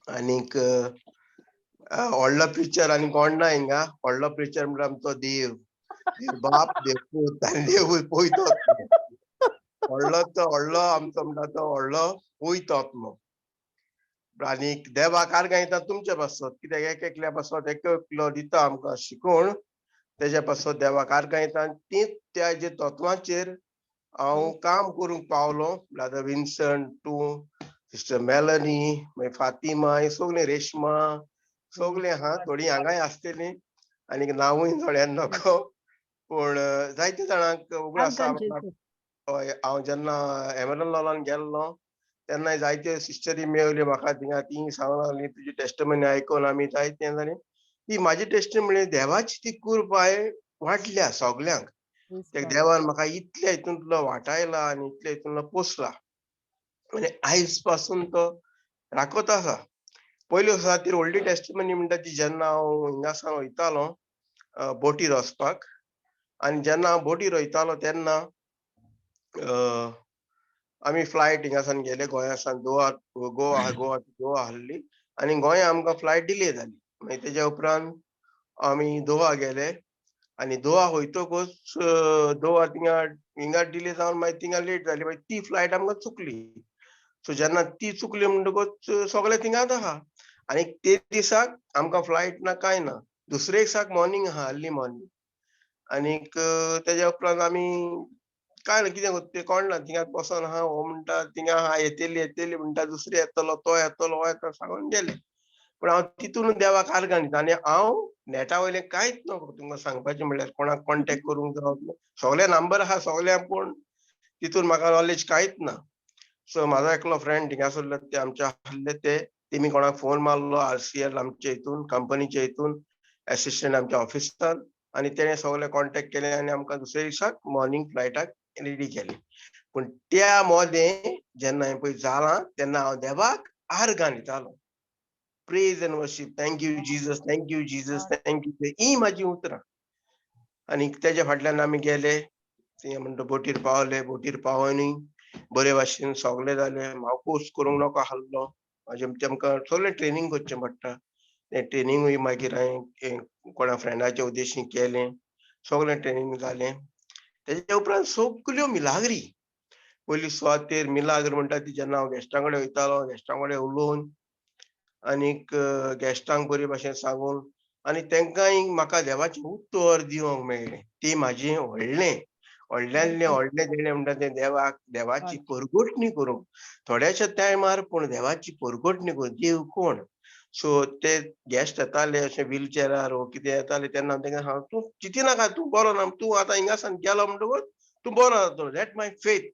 आनीक व्हडलो प्रिचर आनी कोण ना हिंगा. व्हडलो प्रिचर म्हणल्यार आमचो देव, देव बाप, देव पूत आनी देव पवित्र आत्मो. व्हडलो तो व्हडलो आमचो म्हणटा तो व्हडलो पवित्र आत्मो. आनीक देवाक आर्गां दिता तुमचे पासत कित्याक एक एकल्या पासत एक एकलो दिता आमकां शिकोवण तेज्या पासत देवाक आर्गां दिता आनी तीच त्या जे तत्वांचेर हांव काम करूंक पावलो. ब्रादर विन्सन तूं, सिस्टर मेलनी, मागीर फातिमा, हे सगळीं रेश्मा सगळीं आहा. थोडीं हांगाय आसतलीं आनीक नांवूय थोड्यान नको पूण जायते जाणांक उगडास आर्गां आसा. जेजू. हय, हांव जेन्ना एमरल हॉलान गेल्लो तेन्ना जायते सिस्टरी मेवल्यो म्हाका थिंगा. ती सांगूंक लागली तुजी टेस्टमनी आयकून आमी जायते जाणी. ती म्हाजी टेस्टमनी देवाची ती कृपाय वाडल्या सगल्यांक. Praise त्या God. देवान म्हाका इतल्या हितूंतलो वाटायला आनी इतल्या हितूंतलो पोसला आनी आयज पासून तो राखत आसा. पयल्यो खातीर व्हडली टेस्टमनी म्हणटा ती जेन्ना हांव हिंगासान वयतालो बोटीर वचपाक आनी जेन्ना हांव बोटीर वयतालो तेन्ना आमी फ्लायट हिंगासान गेले गोंयासान गोवा गोवा गोवा गोवा आहली आनी गोंया आमकां फ्लायट डिले जाली. मागीर तेज्या उपरांत आमी दोहा गेले आनी दोहा वयतकूच दोहा थिंगा हिंगा डिले जावन मागीर थिंगा लेट जाली. मागीर ती फ्लायट आमकां चुकली. सो जेन्ना ती चुकली म्हणटकूच सगळें थिंगाच आहा आनी ते दिसाक आमकां फ्लायट ना कांय ना. दुसरे दिसाक मॉर्निंग आहा, अर्ली मॉर्निंग. आनीक तेज्या उपरांत आमी कांय ना कितें करता तें कोण ना थिंगाच बसोन आहा. हो म्हणटा थिंगा आहा येतली येतली म्हणटा, दुसरी येतलो तो येतलो हो येतलो सांगून गेले. पूण हांव तितून देवाक आर्गां दिता आनी हांव नेटा वयलें कांयच नको तुमकां सांगपाचें म्हणल्यार कोणाक कॉन्टेक्ट करूंक जावं सगळे नंबर आहा सगळ्यांक पूण तितून म्हाका नॉलेज कांयच ना. सो म्हाजो एकलो फ्रेंड थिंगासरलो ते आमच्या आहले ते तेमी कोणाक फोन मारलो आरसीएल आमच्या हितून कंपनीच्या हितून एसिस्टंट आमच्या ऑफिसान आनी तेणें सगळें कॉन्टेक्ट केलें आनी आमकां दुसऱ्या दिसाक मॉर्निंग फ्लायटाक रेडी केलें. पूण त्या मोदें जेन्ना हें पळय जालां तेन्ना हांव देवाक आर्गां दितालो. Praise and worship, thank you Jesus, thank you Jesus, thank you, ही म्हाजी उतरां. आनी तेज्या फाटल्यान आमी गेले ते म्हणटा बोटीर पावले. बोटीर पावोनी बरे भाशेन सगळें जालें. हांव कोर्स करूंक नाका आहलो, म्हाजें तेमकां सगळें ट्रेनींग करचें पडटा. तें ट्रेनिंगूय मागीर हांवें कोणा फ्रेंडाच्या उद्देशीन केलें, सगळें ट्रेनींग जालें. तेज्या उपरांत सगल्यो मिलाग्री पयली सुवातेर मिलाग्र म्हणटा ती जेन्ना हांव गेस्टां कडेन वयतालो, गेस्टां कडेन उलोवन आनीक गेस्टांक बरे भाशेन सांगून आनी तेंकांय म्हाका देवाचें उतर दिवंक मेळ्ळें. ती म्हाजें व्हडलें व्हडल्यांतलें व्हडलें देणें म्हणटा तें देवाक देवाची परगटणी करूंक थोड्याशा टायमार, पूण देवाची परगटणी करूंक देव कोण. सो ते गेस्ट येताले अशे व्हीलचेरार वो कितें येताले तेन्ना हांव तेंकां सांग, तूं चिंतिनाका, तूं बरो ना, तूं आतां हिंगासान गेलो म्हणटकूच तूं बरो जातलो, that my faith.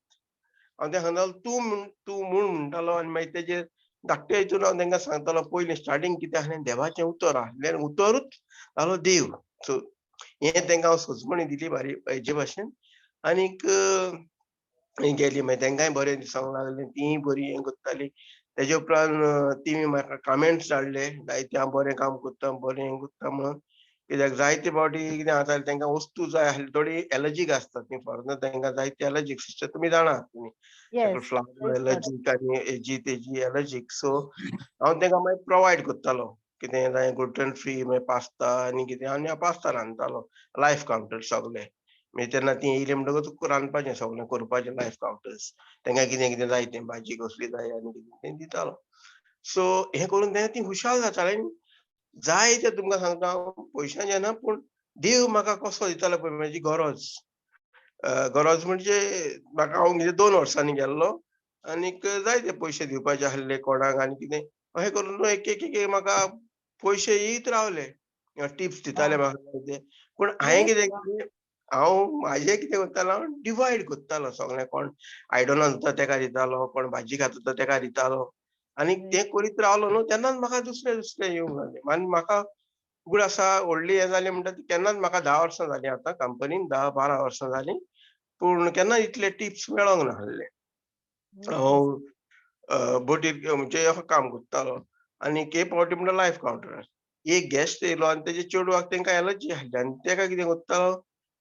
हांव तें सांगतालो, तूं म्हण तूं म्हूण म्हणटालो. आनी मागीर तेजेर धाकटे हितून हांव तेंकां सांगतालो पयलीं स्टार्टींग कितें आसलें, देवाचें उतर आसलें आनी उतरूच जालो देव. सो हें तेंकां हांव सजमणी दिली बारी हेजे भाशेन. आनीक गेली मागीर तेंकांय बरें दिसोंक लागलें, तींय बरी हें करतालीं. तेजे उपरांत तिमी म्हाका कमेंट्स धाडले जायते, हांव बरें काम करता, बरें हें करता म्हणून. कित्याक जायते फावटी कितें जातालें, तेंकां वस्तू जाय आसली, थोडी एलर्जीक आसता ती फॉरेनर, तेंकां जायते एलर्जीक सिस्टर तुमी जाणात तुमी फ्लावर एलर्जीक आनी हेजी तेजी एलर्जीक. सो हांव तेंकां मागीर प्रोवायड करतालो कितें जाय, ग्लुटन फ्री मागीर पास्ता आनी कितें. आनी हांव पास्ता रांदतालो लायफ कावंटर सगळें. मागीर तेन्ना ती येयली म्हणटकूच रांदपाचें सगळें करपाचें लायफ कावंटर्स, तेंकां कितें कितें जाय तें, भाजी कसली जाय आनी कितें तें दितालो. सो हें करून तें ती खुशाल जातालें. जाय तें तुमकां सांगता हांव पयशांचें ना, पूण देव म्हाका कसो दितालो पळय म्हाजी गरज. गरज म्हणजे म्हाका हांव कितें 2 वर्सांनी गेल्लो आनीक जाय ते पयशे दिवपाचे आसले कोणाक आनी कितें अशें करून एक एक एक म्हाका पयशे येयत रावले, टिप्स दिताले म्हाका ते. पूण हांवें कितें केलें, हांव म्हाजें कितें करतालो, हांव डिवायड करतालो सगळें. कोण आयदनां धुता तेका दितालो, कोण भाजी खाता तो तेका दितालो. आनी तें करीत रावलो न्हू तेन्नाच म्हाका दुसरें दुसरें येवंक लागलें. आनी म्हाका उगड आसा व्हडली हें जालें म्हणटा केन्नाच म्हाका 10 वर्सां जालीं आतां कंपनीन, 10-12 वर्सां जालीं, पूण केन्ना इतले टिप्स मेळोंक नासले. हांव बोटीर म्हणजे काम करतालो आनी एक फावटी म्हणटा लायफ कावंटरार एक गेस्ट येयलो आनी तेजे चेडवाक तेंकां एलर्जी आसली आनी तेका कितें करतालो,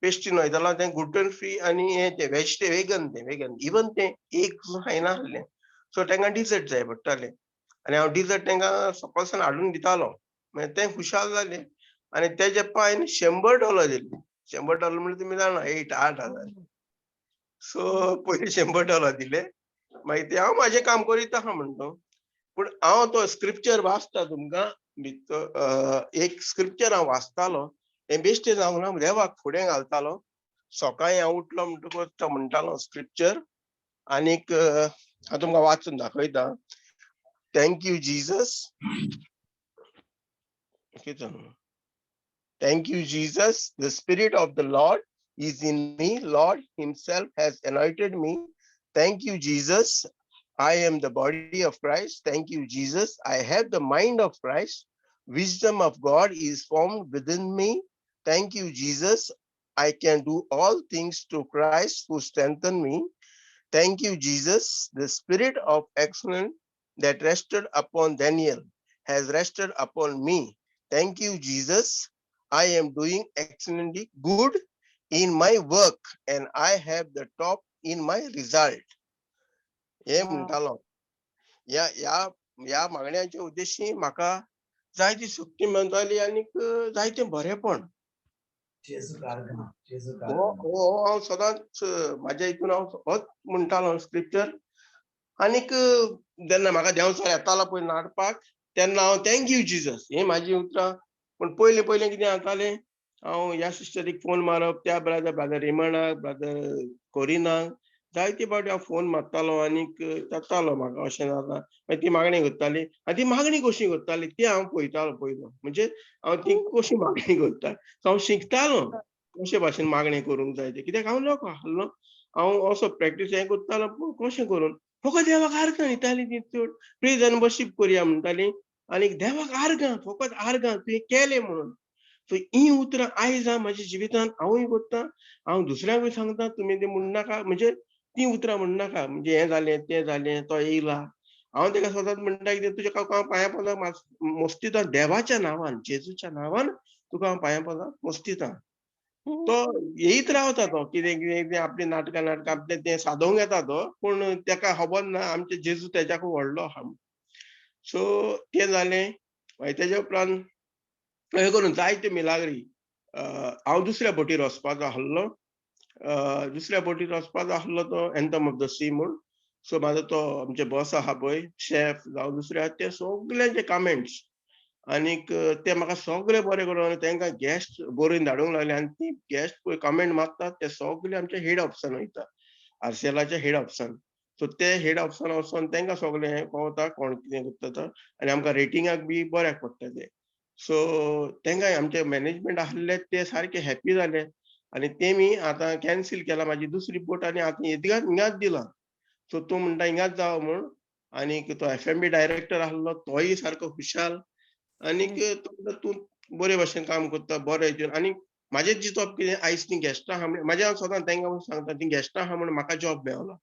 पेस्ट्रीन वयतालो तें ग्लुटन फ्री आनी हें तें वेजिटे वेगन, तें वेगन इवन तें एक खायना आसलें. सो तेंकां डिजर्ट जाय पडटालें आनी हांव डिजर्ट तेंकां सकाळसान हाडून दितालो. मागीर तें खुशाल जालें आनी तेजे पायन $100 दिले. $100 म्हणल्यार तुमी जाणा 8-8 हजार. सो पयलीं $100 दिले, मागीर ते हांव म्हाजें काम करीत आहा म्हणटा. पूण हांव तो स्क्रिप्चर वाचता तुमकां, एक स्क्रिप्चर हांव वाचतालो, हें बेश्टें जावंक ना, देवाक फुडें घालतालो. सकाळीं हांव उठलो म्हणटकूच तो म्हणटालो स्क्रिप्चर. आनीक हांव तुमकां वाचून दाखयता. Thank you Jesus, thank you Jesus, the spirit of the Lord is in me, Lord himself has anointed me. Thank you Jesus, I am the body of Christ. Thank you Jesus, I have the mind of Christ. Wisdom of God is formed within me. Thank you Jesus, I can do all things through Christ who strengthened me. Thank you Jesus, the spirit of excellence that rested upon Daniel has rested upon me. Thank you Jesus, I am doing excellently good in my work and I have the top in my result. हे म्हणटालो. ह्या ह्या ह्या मागण्याच्या उद्देशी म्हाका जायती शक्ती मेळटाली आनीक जायतें बरेंपण. हो हो हांव सदांच म्हाज्या हितून हांव होच म्हणटालो स्क्रिप्चर. आनीक जेन्ना म्हाका देंवचार येतालो पळय नाडपाक तेन्ना हांव thank you Jesus ही म्हाजी उतरां. पूण पयलीं पयलीं कितें जातालें, हांव ह्या सिस्टरीक फोन मारप, त्या ब्रदर ब्रदर रेमंडाक, ब्रदर कोरिनाक जायते फावटी हांव फोन मारतालो आनीक जातालो म्हाका अशें जाता. मागीर ती मागणी करताली आनी ती मागणी कशी करताली ती हांव पळयतालो पयलो, म्हणजे हांव ती कशी मागणी करता सो हांव शिकतालो कशे भाशेन मागणी करूंक जाय तें. कित्याक हांव लोक आहलो, हांव असो प्रॅक्टीस हें करतालो, पूण कशें करून फकत देवाक आर्गां दितालीं ती चड, प्रेज आनी वर्शीप करुया म्हणटालीं आनी देवाक आर्गां, फकत आर्गां तुवें केलें म्हणून. सो हीं उतरां आयज हांव म्हाज्या जिवितांत हांवूय करता, हांव दुसऱ्यांकूय सांगता, तुमी तें म्हणनाका, म्हणजे तीं उतरां म्हणनाका, म्हणजे हें जालें तें जालें तो येयला. हांव तेका सदांच म्हणटा कितें, तुज्या काका हांव पांयां पडला मस्तिता देवाच्या नांवान, जेजूच्या नांवान तुका हांव पांयां पडला मस्तिता. तो येयत रावता, तो कितें कितें कितें आपलीं नाटकां नाटकां आपलें तें सादोवंक येता तो, पूण तेका खबर ना आमचे जेजू तेज्याकूय व्हडलो आहा. सो तें जालें. मागीर तेज्या उपरांत अशें करून जायते मिलाग्री. हांव दुसऱ्या बोटीर वचपाचो आसलो, दुसऱ्या बोटीर वचपाचो आसलो तो एंथम ऑफ the C म्हूण. सो म्हाजो तो आमचे बॉस आहा पळय, शेफ जावं दुसरे आहा, ते सगल्यांचे कमेंट्स आनीक ते म्हाका सगळे बरे करून तांकां गॅस्ट बरोवन धाडूंक लागले. आनी ती गॅस्ट पळय कमेंट मारतात ते सगळे आमच्या हेड ऑफिसान वयता, आरसेलाच्या हेड ऑफिसान. सो ते हेड ऑफिसान वचोन तांकां सगळें हें कळता कोण कितें करता तो, आनी आमकां रेटिंगाक बी बऱ्याक पडटा तें. सो तांकां आमचे मॅनेजमेंट आसले ते सारके हॅपी जाले आनी तेमी आतां कॅन्सील केला म्हाजी दुसरी बोट आनी आतां हिंगाच दिला. सो तूं म्हणटा हिंगाच जावं म्हूण. आनीक तो एफएमबी डायरेक्टर आसलो तोय सारको खुशाल आनीक तो म्हणटा तूं बरे भाशेन काम करता, बरे हितून. आनी म्हाजें चिंतप कितें, आयज तीं गॅस्टां आहा म्हण म्हाजें हांव सदां तांकां वचून सांगता, तीं गॅस्टां आहा म्हण म्हाका जॉब मेवला.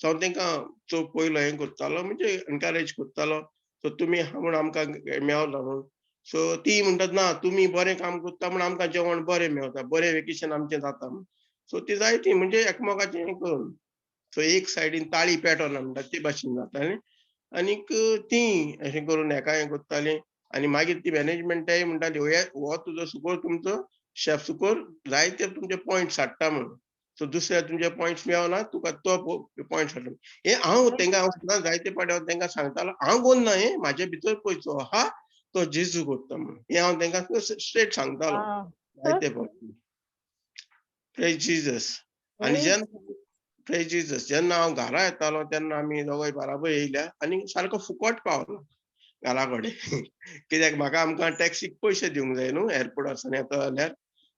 सो हांव तांकां चड पयलो हें करतालो, म्हणजे एनकरेज करतालो, सो तुमी आहा म्हूण आमकां मेवला म्हूण. सो ती म्हणटात ना तुमी बरें काम करता म्हूण आमकां जेवण बरें मेवता, बरें वेकेशन आमचें जाता म्हूण. सो ती जायती म्हणजे एकमेकाचें हें करून, सो एक सायडीन ताळी पेटोना म्हणटा ते भाशेन जातालें. आनीक ती अशें करून हेका हें करतालीं. आनी मागीर ती मॅनेजमेंटाय म्हणटाली हो तुजो सुकोर, तुमचो शेफ सुकोर जायते तुमचे पॉयंट्स हाडटा म्हणून. सो दुसऱ्या तुमचे पॉयंट्स मेवना तुका तो पॉयंट्स हाडटा. हें हांव तांकां हांव सदां जायते पाटी हांव तांकां सांगतालो, हांव कोन्ना हें म्हाजे भितर पळय जो आहा तो जेजू करता म्हणून. हें हांव तांकां स्ट्रेट सांगतालो जायते पावटी. Praise Jesus. आनी जेन्ना प्रेज जीजस जेन्ना हांव घरा येतालो तेन्ना आमी दोगांय बराबर येयल्या आनी सारको फुकट पावलो घरा कडेन. कित्याक म्हाका आमकां टॅक्सीक पयशे दिवंक जाय न्हू एअरपोर्टार सावन येता जाल्यार.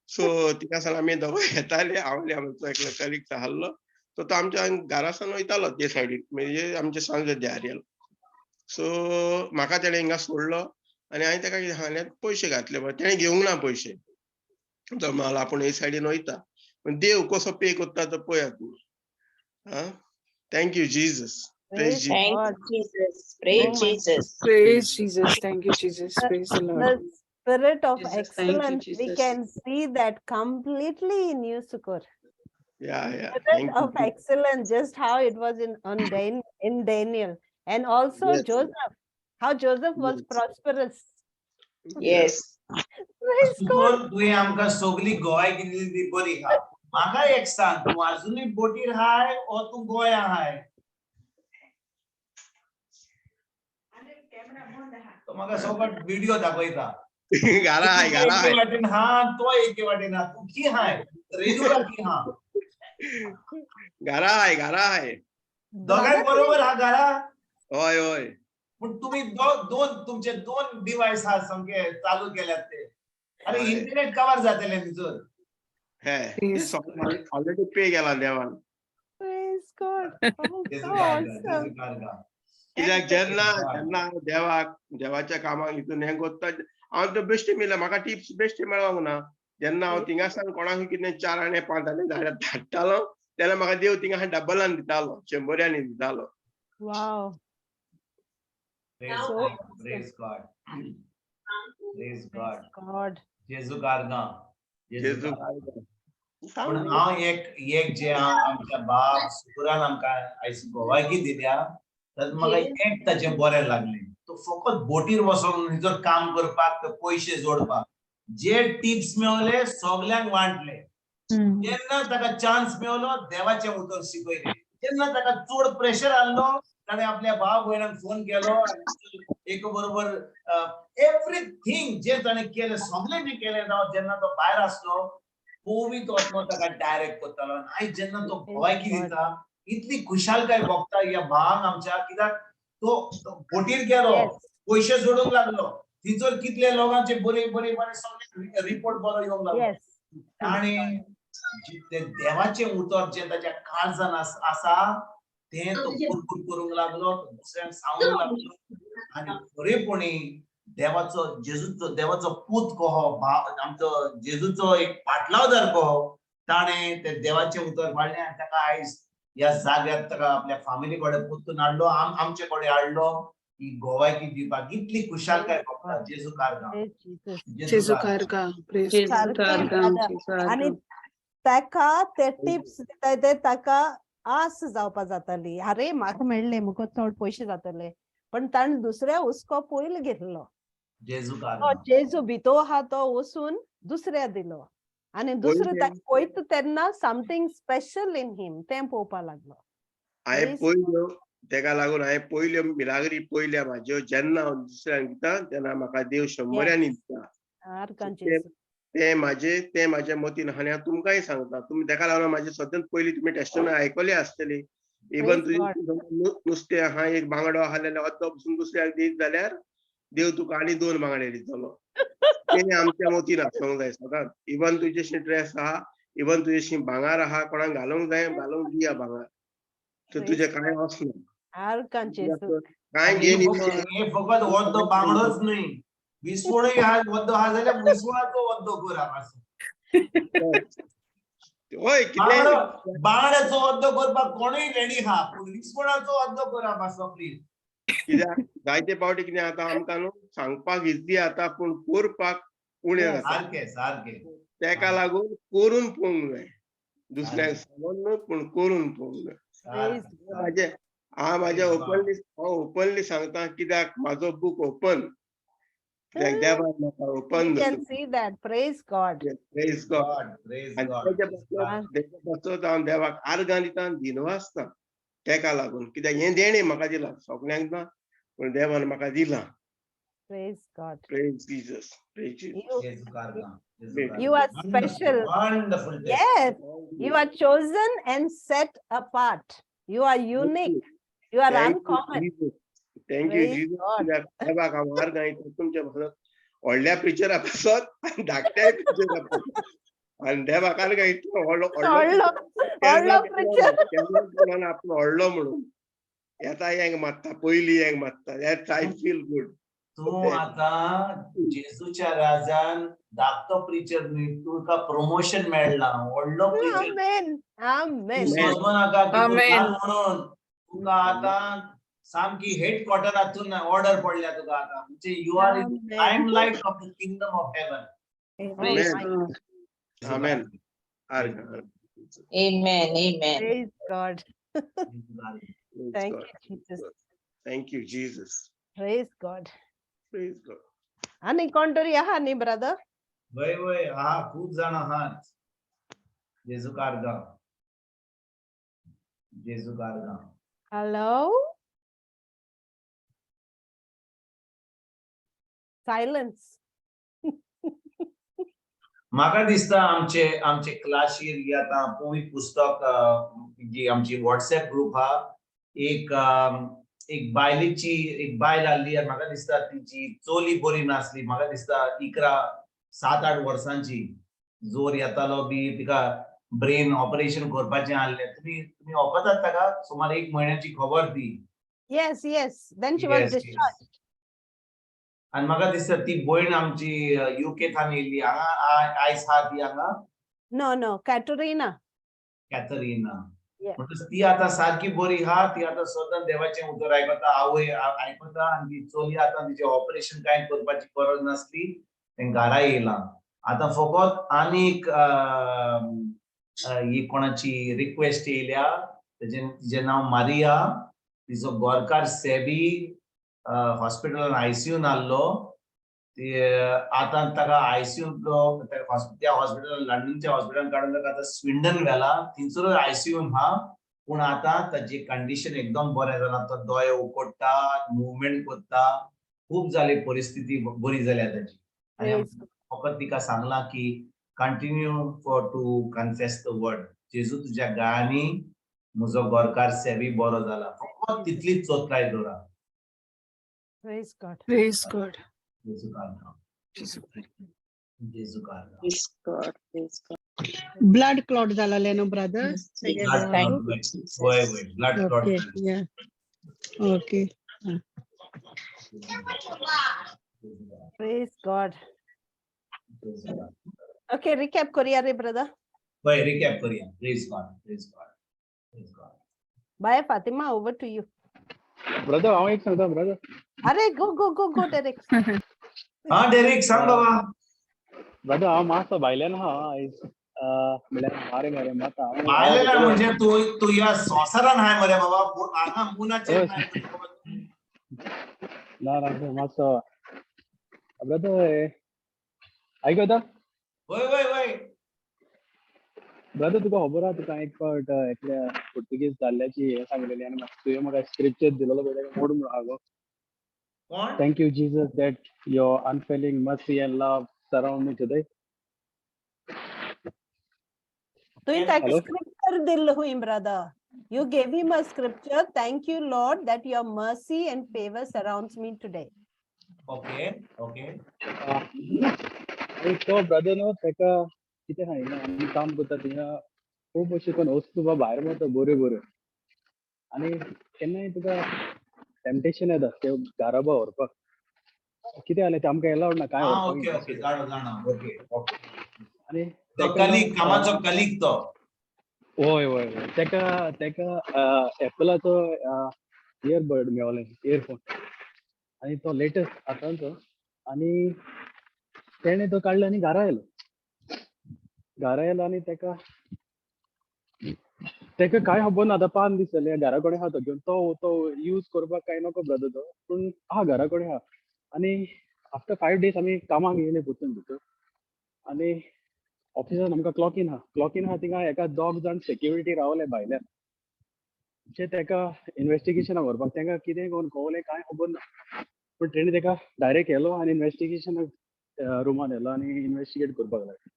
सो थिंगा सावन आमी दोगांय येताले, हांव आनी आमचो एकलो कलीग आसलो, सो तो आमच्या घरा सावन वयतालो ते सायडीन, म्हणजे आमचे सांजे आरियल. सो म्हाका तेणें हिंगा सोडलो आनी हांवें ताका कितें सांगलें, पयशे घातले, तेणें घेवंक ना पयशे, तो म्हणलो आपूण हे सायडीन वयता, पूण देव कसो पे करता तो पळयात तुमी. आं, thank you Jesus. Praise Jesus. Thank you, Jesus. Praise Oh my Jesus. Praise Jesus. Thank you, Jesus. Praise the Lord. The spirit of Jesus, thank you, excellence, we Jesus. can see that completely in you, Sukur. Yeah, yeah. Spirit Thank of you. excellence, just how it was in Daniel, and also Yes. Joseph, how Joseph was Yes. prosperous. Yes. Praise God. तुवें आमकां सगली गोंय दिली ती बरी आहा. म्हाका एक सांग, तूं आजुनूय बोटीर हाय ओ तूं गोंया हाय? तो म्हाका सगळो व्हिडिओ दाखयता. घरा हाय, घरा एके हाय. वाटेन हा, तो एके वाटेन हा, तूं की हाय, रेणुका की हा? घरा हाय, घरा हाय. दोगांय बरोबर हा घरा? हय हय. पूण तुमी दोन तुमचे दोन डिवायस हा सामके चालू केल्यात ते. आनी हय. इंटरनेट कवर जातलें भितर. हे Praise already पे केला देवान. Praise God. Oh, जेजू so कारगा, awesome. जेजू कारगा. कित्याक जेन्ना जेन्ना हांव देवाक देवाच्या कामाक हितून हें करता, हांव तो बेश्टें मेळ्ळें म्हाका टिप्स बेश्टें मेळोंक ना. जेन्ना हांव थिंगासान कोणाक कितें 4 आणे 5 आणे धाडटालो तेन्ना म्हाका देव थिंगा डबलान दितालो, शंबऱ्यांनी दितालो. Wow. Praise So God, praise God. Praise God. God. जेजू कारगा, जेजू जेजू कारगा. पूण हांव एक एक जे हांव आमच्या बाप सुकुरान आमकां आयज गोवाकी दिल्या, तर म्हाका एक ताचें बरें लागलें, तो फकत बोटीर वचोन भितर काम करपाक, ते पयशे जोडपाक जे टिप्स मेवले सगल्यांक वांटले. जेन्ना ताका चान्स मेवलो देवाचें उतर शिकयलें. जेन्ना ताका चड प्रेशर आहलो ताणें आपल्या भाव भयणांक फोन केलो एक बरोबर एवरीथींग जे ताणें केलें सगळें जें केलें, जेन्ना तो भायर आसलो पवित्र आत्मो ताका डायरेक्ट करतालो. आयज जेन्ना तो भलायकी दिता इतली खुशालकाय भोगता ह्या भावांक आमच्या, कित्याक तो बोटीर गेलो, पयशे जोडूंक लागलो, थंयसर कितले लोकांचे बरे बरे बरे सगळे रिपोर्ट बरो येवंक लागलो. आनी देवाचें उतर जें ताच्या काळजान आसा तें तो कुरकूर करूंक लागलो, तो दुसऱ्यांक सांगूंक लागलो आनी खरेपणी देवाचो जेजूचो देवाचो पूत कहो, आमचो जेजूचो एक पाटलावदार कहो, ताणें ते देवाचें उतर पाळ्ळें आनी ताका आयज ह्या जाग्यार ताका आपल्या फामिली कडेन परतून हाडलो, आमचे कडेन हाडलो ही गोवायकी दिवपाक. इतली खुशालकाय भोगता. जेजू कारगांव. जेजू कारगा. जेजू सारकें कारगांव, दादा. जेजू आनी कारगांव. ताका ते टिप्स दिताय ते ताका आस जावपा जाताली, अरे म्हाका मेळ्ळे मुको चड पयशे जातले, पण ताणें दुसऱ्या हुस्को पयलो घेतलो. जेजू तो कारगांव. जेजू भितो आहा तो वचून दुसऱ्या दिलो आनी दुसरो पयलें ताका पळयता तेन्ना समथींग स्पेशल इन हिम तें पळोवपा लागलो. हांवें Praise पयल्यो तेका लागून हांवें पयल्यो मिलाग्री पयल्या म्हाज्यो, जेन्ना हांव दुसऱ्यांक दिता तेन्ना म्हाका देव शंबरांनी दिता. आर्गां ते जेजू. ते माझे ते माझ्या मतीन आहा आनी हांव तुमकांय सांगता, तुमी तेका लागून म्हाजे सद्याक पयली तुमी टेस्टमेंट आयकली आसतली. इवन Praise तुजी God. नुस्तें आहा एक बांगडो आहा जाल्यार अर्दो पसून दुसऱ्याक दीत जाल्यार देव तुका आनी दोन बांगडे दितलो. तें आमच्या मतीन आसूंक जाय सदांच. इवन तुजेशी ड्रेस आहा, इवन तुजेशी भांगर आहा, कोणाक घालूंक जाय घालूंक दिया भांगर, तर तुजें कांय वचना. आर्गां जेजू. कांय आनी घेन हे फकत वद्दो बांगडोच न्हय, विसवणूय आहा. वद्दो आहा जाल्यार विसवणाचो वद्दो करा. हय कितें बांगडो बांगड्याचो वद्दो करपाक कोणूय रेडी आहा, पूण विसवणाचो वद्दो करा मातसो प्लीज. कित्याक जायते फावटी कितें जाता आमकां न्हू सांगपाक इजी जाता पूण करपाक उणें Yes. जाता. सारकें सारकें. तेका लागून करून पळोवंक जाय, दुसऱ्यांक सांगून न्हू पूण करून पळोवंक जाय. Praise God. म्हाजे हांव म्हाजे Praise God. Openly हांव ओपनली सांगता, कित्याक म्हाजो बूक ओपन, कित्याक देवान म्हाका open We can see that. Praise God. Praise God. God, praise आनी God. तेजे पासत तेजे पासत हांव देवाक आर्गां दिता, दिनवासता तेका लागून, कित्याक हें देणें म्हाका दिलां, सगल्यांक ना पूण देवान म्हाका दिलां. Praise God. Praise Jesus. Praise Jesus. You, जेजू कारगांव, जेजू You you are कारगांव. special. Wonderful. Yes, you are chosen and set apart. You are unique. You are Thank you, uncommon. Jesus. Thank you, Praise Jesus. God. कित्याक देवाक हांव आर्गां दिता तुमच्या पासत, व्हडल्या प्रिचरा पासत आनी धाकट्या प्रिचरा पासत, आनी देवाक आर्गां दिता व्हडलो व्हडलो व्हडलो केन्ना व्हडलो preacher. केन्ना म्हणून आपण व्हडलो म्हणून येता येंग मारता, पयली येंग मारता. That's I feel good. तूं आतां जेजूच्या राजान धाकटो प्रिचर न्हय, तुका प्रमोशन मेळ्ळां, व्हडलो प्रिचर. Amen. Amen. तूं समजूं नाका की तूं Amen. ल्हान म्हणून. तुका आतां सामकी हेड क्वॉर्टरातून ऑर्डर पडल्या तुका आतां, म्हणजे you are in Amen. Limelight of the kingdom of heaven. Praise Amen. God. Amen. आर्गां. Amen, amen. Praise God. Praise Thank God. you, Jesus. Thank you, Jesus. Praise God. Praise God. आनी कोण तरी आहा न्ही ब्रदर? वय वय आहा, खूब जाण आहात. जेजू कारगांव, जेजू कारगांव. हॅलो. सायलन्स. म्हाका दिसता आमचे आमचे क्लाशीर ही आतां पोवी पुस्तक जी आमची वॉट्सएप ग्रुप हा, एक एक बायलेची एक बायल आहली आनी म्हाका दिसता तिची चोली बरी नासली. म्हाका दिसता 11 7-8 वर्सांची, जोर येतालो बी, तिका ब्रेन ऑपरेशन करपाचें आहलें. तुमी तुमी वखदात ताका, सुमार एक म्हयन्याची खबर ती. Yes. Then she was Yes. discharged. आनी म्हाका दिसता ती भयण आमची युके थान येयल्ली हांगा, आयज आहा ती हांगा. No, Katerina. Katerina. Yeah. म्हणटच ती आतां सारकी बरी आहा. ती आतां सदां देवाचें उतर आयकता, आवय आयकता आनी ती चली आतां तिचें ऑपरेशन कांय करपाची गरज नासली, तें घरा येयलां आतां. फकत आनीक ही कोणाची रिक्वेस्ट येयल्या, तेजें तिजें नांव मारिया. तिजो गोरकार सेबी हॉस्पिटलान आयसीयून आहलो. ती आतां ताका आयसीयूंतलो त्या हॉस्पिटलान, लंडनच्या हॉस्पिटलान काडून ताका आतां स्विंडन व्हेला. थिंगसरूय आयसीयून आहा, पूण आतां ताजी कंडिशन एकदम बरें जालां. तो दोळे उकोडटा, मुवमेंट करता, खूब जाली परिस्थिती बरी जाल्या ताजी. आनी Praise God. फकत तिका सांगलां की continue for to confess the word, जेजू तुज्या गायांनी म्हजो गोरकार सेवी बरो जाला. फकत तितलीच चोत्राय दवरा. Praise God. Praise God. जेजू कारगांव. जेजू कारगांव. जेजू कारगांव. Praise God. Praise God. Blood clot जालेलें न्हू brother? Blood Thank clot, you, वय Jesus. वय, blood clot. Okay, yeah, okay. Praise God. Okay, recap करूया रे ब्रदर. वय, रिकॅप करूया. Praise God, praise God, praise God. Bye Fatima, over to you. Brother, हांव एक सांगता ब्रदर. अरे गो गो गो गो डेरेक. हा डेरिक, सांग बाबा. ब्रदर, हांव मातसो भायल्यान आहा आयज, म्हणल्यार मारे मरे मात हांव भायलेला म्हणजे तू तू ह्या संवसारान हाय मरे बाबा, हांगा मुनाचेर हय. नाय मरे बाबा. ना ना, मातसो ब्रदर आयकता. वय वय वय. ब्रदर, तुका खबर आहा, तुका एक फावट एकल्या पुर्तुगीज दादल्याची हें सांगलेली आनी तुवें म्हाका स्क्रिप्चर दिलेलो पळय, तेका मोड म्हणून आहा गो. कोण? Thank you, Jesus, that your unfailing mercy and love surround me today. तुवें ताका Hello? Scripture दिल्लो हुंय brother. You gave him a scripture. Thank you, Lord, that your mercy and favor surrounds me today. Okay okay. आनी तो brother न्हू, तेका कितें आहा, हिंगा आमी काम करता थिंगा खूब अशें करून वस्तू बा भायर वता बऱ्यो बऱ्यो, आनी केन्नाय तुका टेम्पटेशन येता त्यो घरा बा व्हरपाक. कितें जालें, तें आमकां एलावड ना काय हा, व्हरपाक. ओके ओके, जाणा जाणा, ओके ओके. आनी तो तेका कलीग, कामाचो कलीग तो. वय वय वय, तेका तेका एपलाचो इयरबड मेवलें, इयरफोन, आनी तो लेटस्ट आतांचो, आनी तेणें तो काडलो आनी घरा आयलो. घरा आयलो आनी तेका तेका कांय खबर ना. आतां 5 दीस जाले घरा कडेन आहा तो घेवन. तो तो यूज करपाक कांय नको ब्रदर तो, पूण आहा, घरा कडेन आहा. आनी आफ्टर 5 डेज आमी कामाक येयले परतून भितर, आनी ऑफिसान आमकां क्लॉक इन आहा, क्लॉक इन आहा. थिंगा एका दोग जाण सेक्युरिटी रावले भायल्यान, जे तेका इन्वेस्टिगेशनाक व्हरपाक. तेंका कितें करून कवलें कांय खबर ना, पूण तेणी तेका डायरेक्ट येलो आनी इन्वेस्टिगेशनाक रुमान येलो आनी इन्वेस्टिगेट करपाक लागले.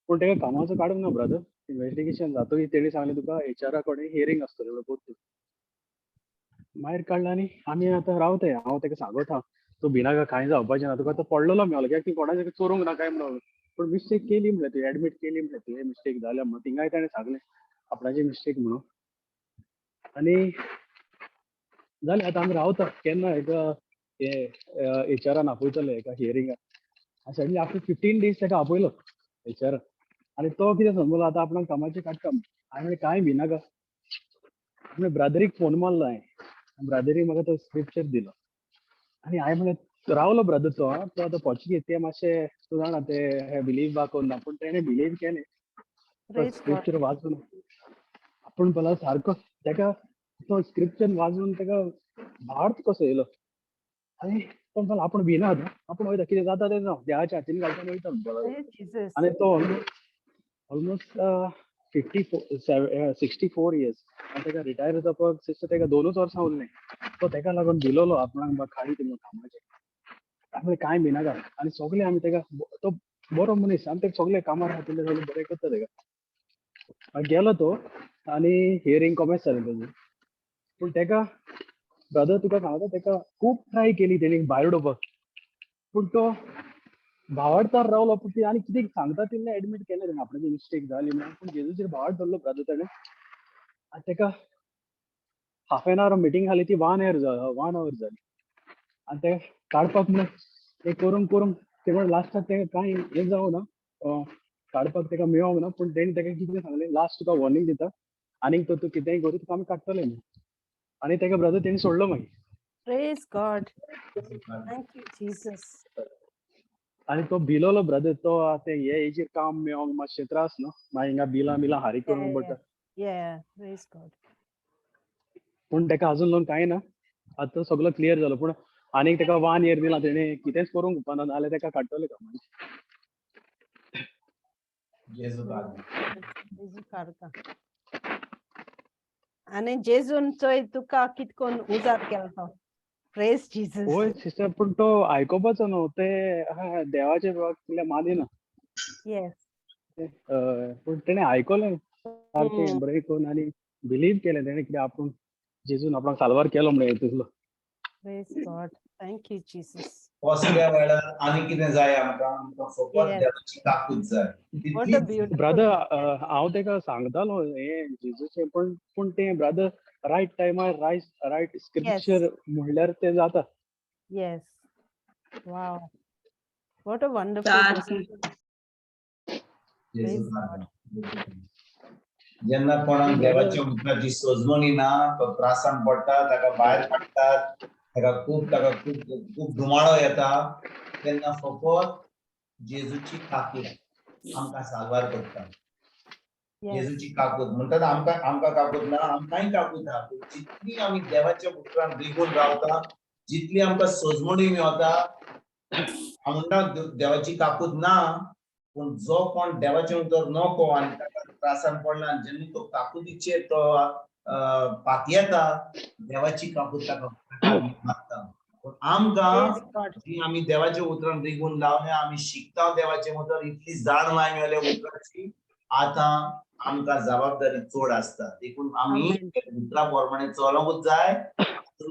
पूण तेका कामाचो काडूंक ना ब्रदर. इन्वेस्टिगेशन जातकीर तेणी सांगलें, तुका एचआरा कडेन हियरींग आसतलें म्हणून परतून. मागीर काडलो आनी आमी आतां रावताय. हांव तेका सांगता, तूं भिनाका, कांय जावपाचें ना तुका. आतां पडलेलो मेवलो, कित्याक ती कोणाचें चोरूंक ना काय म्हणून, पूण मिस्टेक केली म्हणल्यार तुवें एडमीट केली म्हणल्यार तुवें मिस्टेक जाल्या म्हणून. थिंगाय ताणें सांगलें आपणाची मिस्टेक म्हणून, आनी जालें. आतां आमी रावता केन्ना एका हे एचआरान आपयतले एका हियरिंगाक. सडनली आफ्टर 15 डेज ताका आपयलो एचआरान, आनी तो कितें समजलो, आतां आपणाक कामाचें काडटा. हांवें म्हणलें, कांय भिनाका. म्हणलें, ब्रादरीक फोन मारलो हांवें. ब्रादरीक म्हाका तो स्क्रिप्चर दिलो आनी हांवें म्हणलें, रावलो ब्रदर तो. आं, तो आतां पोर्चुगीज, ते मातशे तूं जाणा, ते बिलीव बा करना, पूण तेणें बिलीव केलें. तो Praise God. Scripture वाचून आपूण पळय सारको तेका तो स्क्रिप्चर वाचून तेका भावार्थ कसो येयलो, आनी तो म्हणटा, आपूण भिना आतां, आपूण वयता, कितें जाता तें जावं, देवाच्या हातीन घालता आनी वयता म्हणपाक लागलो. Praise Jesus. आनी तो almost 54, 64 years, आनी तेका रिटायर जावपाक सिस्टर तेका दोनूच वर्सां उरलें. तो तेका लागून भिलोलो, आपणाक बा काडीत म्हणून कामाचेर. हांवें म्हणलें, कांय भिनाका. आनी सगळे आमी तेका, तो बरो मनीस, आमी तेका सगळे कामार आहा तितले सगळे बरें करता तेका. मागीर गेलो तो आनी हियरींग कॉमेस जालें तेजें. पूण तेका ब्रदर, तुका सांगता, तेका खूब ट्राय केली तेणी भायर उडोवपाक, पूण तो भावार्थार रावलो. पूण ती आनी कितें सांगता तितलें एडमीट केलें तेणें, आपणाची मिस्टेक जाली म्हणून. पूण जेजूचेर भावार्थ धरलो ब्रदर तेणें, आनी तेका हाफ एन our meeting जाली ती वन our जाली. आनी ते काडपाक म्हणून ते करूंक करूंक ते म्हणून लास्टाक तेका कांय हें जावं ना, काडपाक तेका मेळोंक ना. पूण तेणी तेका कितें सांगलें, लास्ट तुका वॉर्निंग दिता, आनीक तर तूं कितेंय करूं, तुका आमी काडटले म्हणून. आनी तेका ब्रदर तेणी सोडलो मागीर. Praise God. Thank you, Jesus. आनी तो भिलोलो ब्रदर तो. आतां हे एजीर काम मेळोंक मातशें त्रास न्हू, मागीर हिंगा बिलां बिलां हारीक करूंक पडटा. Yeah, praise God. पूण तेका अजून लोन कांय ना, आतां सगलो क्लियर जालो. पूण आनीक तेका वन इयर दिला तेणे, कितेंच करूंक उपकारना, नाजाल्यार तेका काडटले कामाचें. जेजू. जेजू काडटा. आनी जेजून चोय तुका कितकोन उजार केलो तो. Praise Jesus. वय सिस्टर, पूण तो आयकोपाचो न्हू, ते हा, देवाचे तितलें मानिना. हय, पूण तेणें आयकलें सारकें बरें करून आनी बिलीव केलें तेणें, कित्याक आपूण जेजून आपणाक साल्वार केलो म्हणून हितूंतलो. Praise God. Thank you, Jesus. कसल्या वेळार आनी कितें जाय आमकां? आमकां फकत देवाची ताकूत जाय. What a तितलीच. ब्युटिफूल. ब्रदर, हांव तेका सांगतालो हें जेजूचें, पण पूण तें ब्रदर रायट टायमार रायट रायट स्क्रिप्चर म्हणल्यार तें जाता. Yes, wow, what a wonderful. सारकें. जेजू Praise God. जेन्ना कोणाक देवाच्या उतराची सजमणी ना, तो त्रासान पडटा, ताका भायर काडटात, ताका खूब खूब धुमाळो येता, तेन्ना फकत जेजूची काकूत आमकां साल्वार करता. जेजूची काकूत म्हणटात. आमकां काकूत ना, आमकांय काकूत आहा, पूण जितली आमी देवाच्या उतरान रिगून रावता, जितली आमकां सजमणी मेवता. हांव म्हणटा देवाची काकूत ना, पूण जो कोण देवाचें उतर नको आनी ताका त्रासान पडला आनी जेन्ना तो काकुतीचेर तो पातयेता, देवाची काकूत ताका मागता. पूण आमकां Praise God. जी आमी देवाच्या उतरान रिगून रावल्या, आमी शिकता देवाचें उतर, इतली जाणवाय मेळ्ळ्या उतराची, आतां आमकां जबाबदारी चड आसता. देखून आमी Amen. उतरा प्रमाणे चलोंकूच जाय